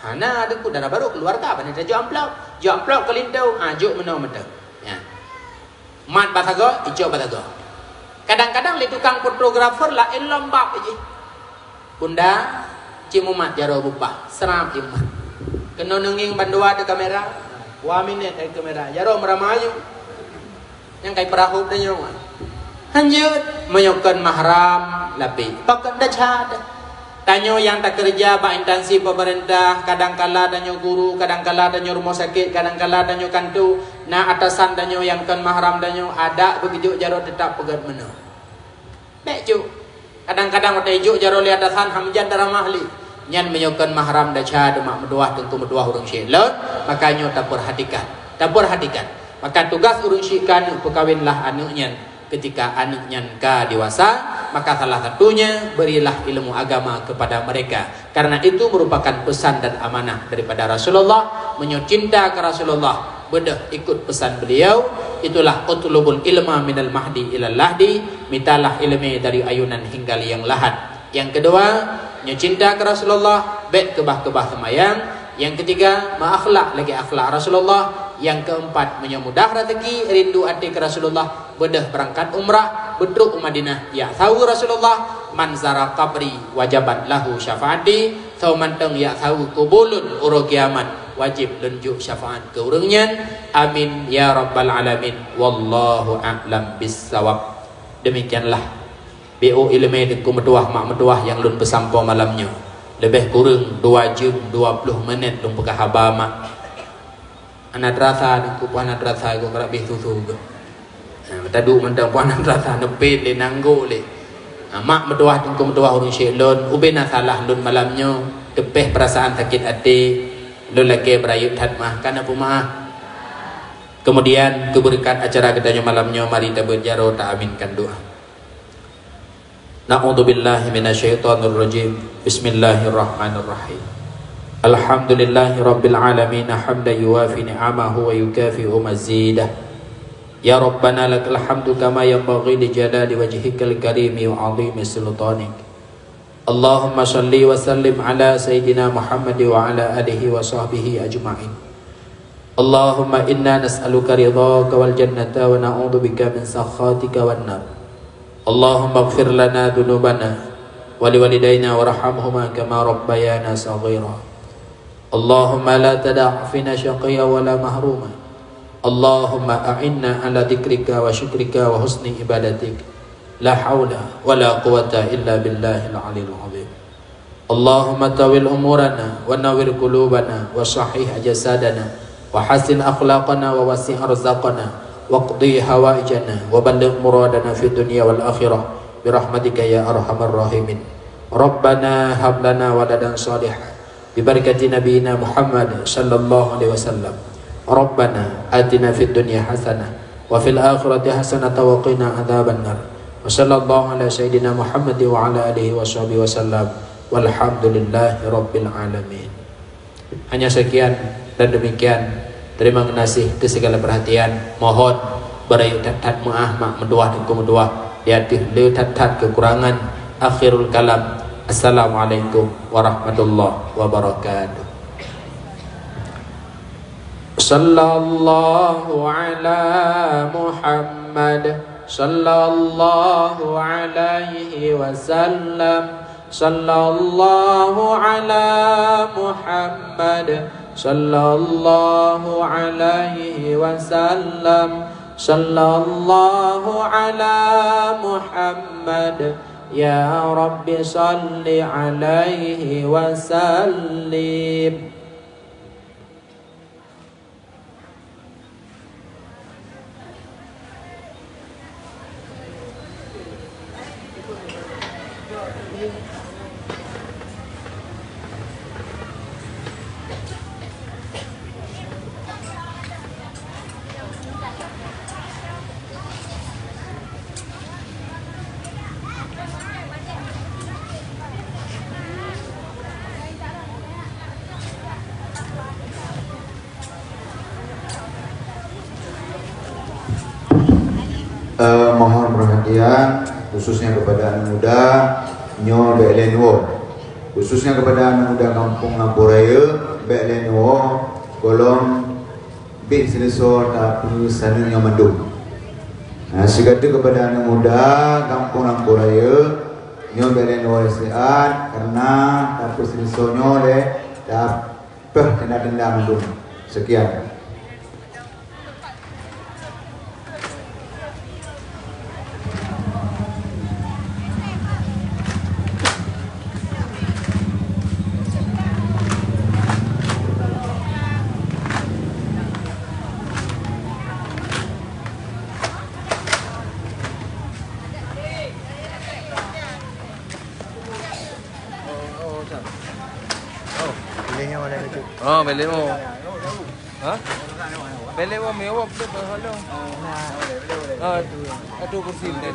Hana deungon dara barô keuluwarga, bani tajok amplop. Jok amplop keu linto, ha, jok meunoe mantong. Ya. Mat bak sagoe, icok bak sagoe. Kadang-kadang lé tukang fotografer laén lom bab jih. Bunda, ci mumat jaroe bubah, seurap ié mumat. Keunoe neungieng bandua di kamera, dua minét dari kamera, jaroe meurama aju. Nyang kai peurahop tanyoe. Hanjeuet, meunyoe kon mahram, lapék. Pakon desya deh. Tanyoe nyang takeureuja bak instansi pemerintah, kadangkala tanyoe guru, kadangkala tanyoe rumoh sakét, kadangkala tanyoe kantô, na atasan tanyoe nyang kon mahram tanyoe, adak beugeujok jaroe teutap peugét meunoe. Bék jok. Kadang-kadang watée jok jaroe lé atasan, hamjan taramah lé. Nyan meunyoe kon mahram desya deuh mak meutuwah teungku meutuwah ureueng syek lôn, maka nyoe tapeurhatikan. Tapeurhatikan. Maka tugaih ureueng syek keu aneuk, peukawénlah aneuk nyan keutika aneuk nyan ka dewasa, maka salah satunya berilah ilmu agama kepada mereka. Karena itu merupakan pesan dan amanah daripada Rasulullah. Meunyoe cinta keu Rasulullah, beudôh ikut pesan beliau, itulah utlubul ilma minal mahdi ilal lahdi, mitalah ileumé dari ayunan hingga liang lahat. Nyang keudua, nyoe cinta keu Rasulullah, bék keubah-keubah seumayang. Nyang keutiga, meuakhlak lagée akhlak Rasulullah. Nyang keumpat, meunyoe mudah raseuki, rindu até keu Rasulullah, beudôh beurangkat umrah, beutrok u Madinah, jak saweue Rasulullah, "Man zara qabri wajabat lahu syafaati," soe mantong jak saweue kubu lôn uroe kiamat, wajéb lôn jok syafaat keu ureueng nyan. Amin ya rabbal alamin. Wallahu a'lam bissawab. Demikianlah B O ileumé teungku meutuwah mak meutuwah nyang lôn peusampoe malam nyoe. Leubeh kureueng dua jeuem dua ploh minét lôn peugah haba mak. Hana teurasa teungku, peue hana teurasa, gob karab beh susu gob. Ha, taduek mantong peue hana teurasa, neupet lé, nanggok lé. Ha, mak meutuwah teungku meutuwah ureueng syek lôn, ubé na salah lôn malam nyoe, teupeh peurasaan sakét até, lôn lakée beurayeuk that meuah, ka na peumaah. Keumudian, keu beureukat acara geutanyoe malam nyoe, mari tabeuet jaroe, ta aminkan doá. A'udzubillahi minasyaitonirrajim. Bismillahirrahmanirrahim. Alhamdulillahirabbil alamin, hamdan yuwafi ni'amahu wa yukafi'u mazidah. Ya Rabbana, lakal hamdu kama yanbaghi li jalali wajhikal karimi wa 'azimi sultanik. Allahumma shalli wa sallim ala sayyidina Muhammad wa ala alihi wa sahbihi ajma'in. Allahumma inna nas'aluka ridhaka wal jannata wa na'udzubika min sakhatika wan nar. Allahumma ighfir lana dzunubana wa liwalidaina warhamhuma kama rabbayana shaghira. Allahumma la tada' fina syaqiyya wa la mahruma. Allahumma a'inna ala dzikrika wa syukrika wa husni ibadatik. La haula wa la quwwata illa billahil aliyyil azim. Allahumma tawwil umurana wa nawwir qulubana wa sahhih ajsadana wa hassin akhlaqana wa wasi' arzaqana waqdi hawaijana wa balligh muradana fid dunya wal akhirah bi rahmatika ya arhamar rahimin. Rabbana hab lana waladan shalihan bi barakati nabiyyina Muhammad sallallahu alaihi wasallam. Rabbana atina fid dunya hasanah wa fil akhirati hasanatan wa qina adzabannar. Wa sallallahu ala sayyidina Muhammad wa ala alihi wa sahbihi wasallam. Walhamdulillahi rabbil alamin. Hanya sekian dan demikian. Terima kasih atas segala perhatian. Mohon beurayeuk that-that meuah mak meutuwah teungku meutuwah. Di ateueh le that-that kekurangan. Akhirul kalam. Assalamualaikum warahmatullahi wabarakatuh. Sallallahu ala Muhammad, sallallahu alaihi wasallam, sallallahu ala Muhammad, sallallahu alaihi wasallam, sallallahu ala Muhammad, ya Rabbi salli alaihi wasallim. Eh, mohon perhatian, khususnya kepada anak muda, nyoe bèk lé neuwoe. Khususnya kepada anak muda Kampung Lampôh Raya, bèk lé neuwoe, gohlom bèk seuleusoe tapeusaneuk nyoe mandum. Nah, sigoe kepada anak muda Kampung Lampôh Raya, nyoe bèk lé neuwoe siat, karena tapeuseuleusoe nyoe lé, ta- Peuh, tenda-tenda mandum. Sekian. Oh, oh, Ustaz. Oh, pilih yang mana tu? Oh, pilih mau. Ha? Pilih mau, mau apa tu? Halo. Ah, aduh, kursi ni.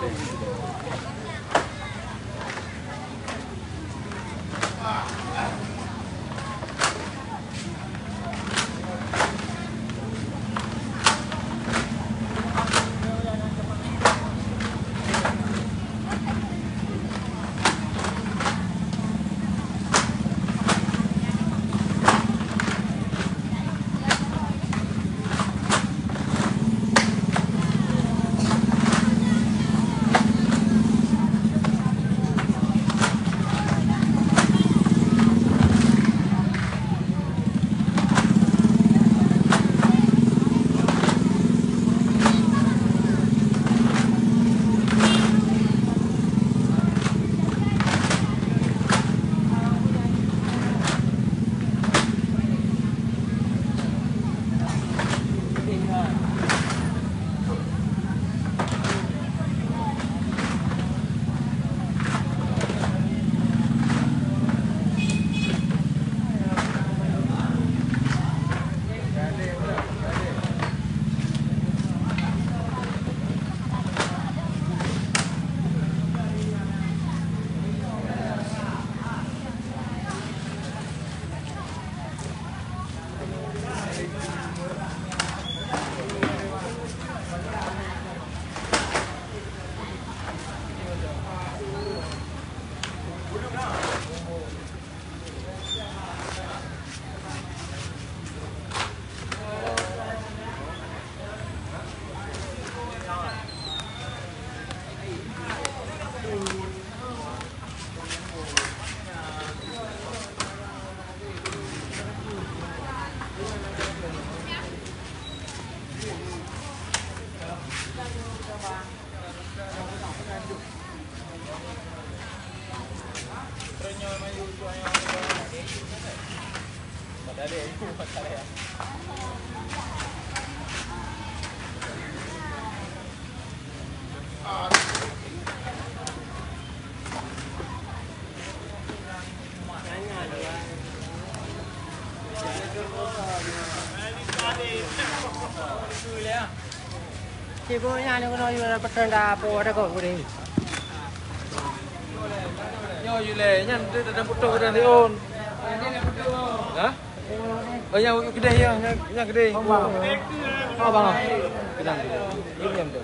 Sibuk nyan keunoe yue petong dah po dah kok gurih. Nyoe yue lé nyan tu dah putôh dah diôn. Ha? Oh, nyang keudeh ya, nyang, nyang keudeh. Oh, bang. Keudeh, keudeh. Ini nyang tu.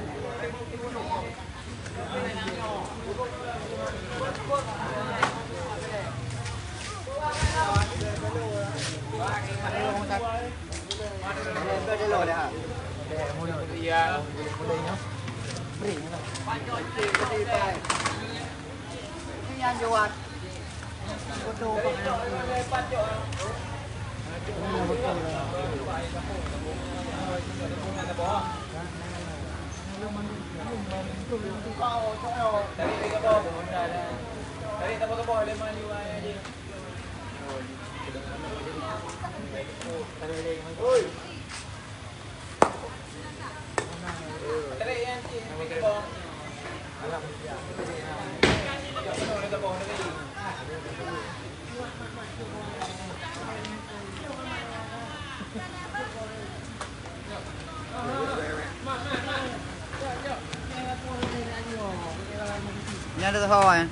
Nyan ada sahawa, eh?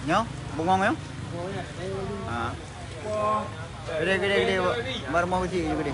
Nyo, bengong nyo? Ha. Gede, gede, gede. Baru mau kecil gede.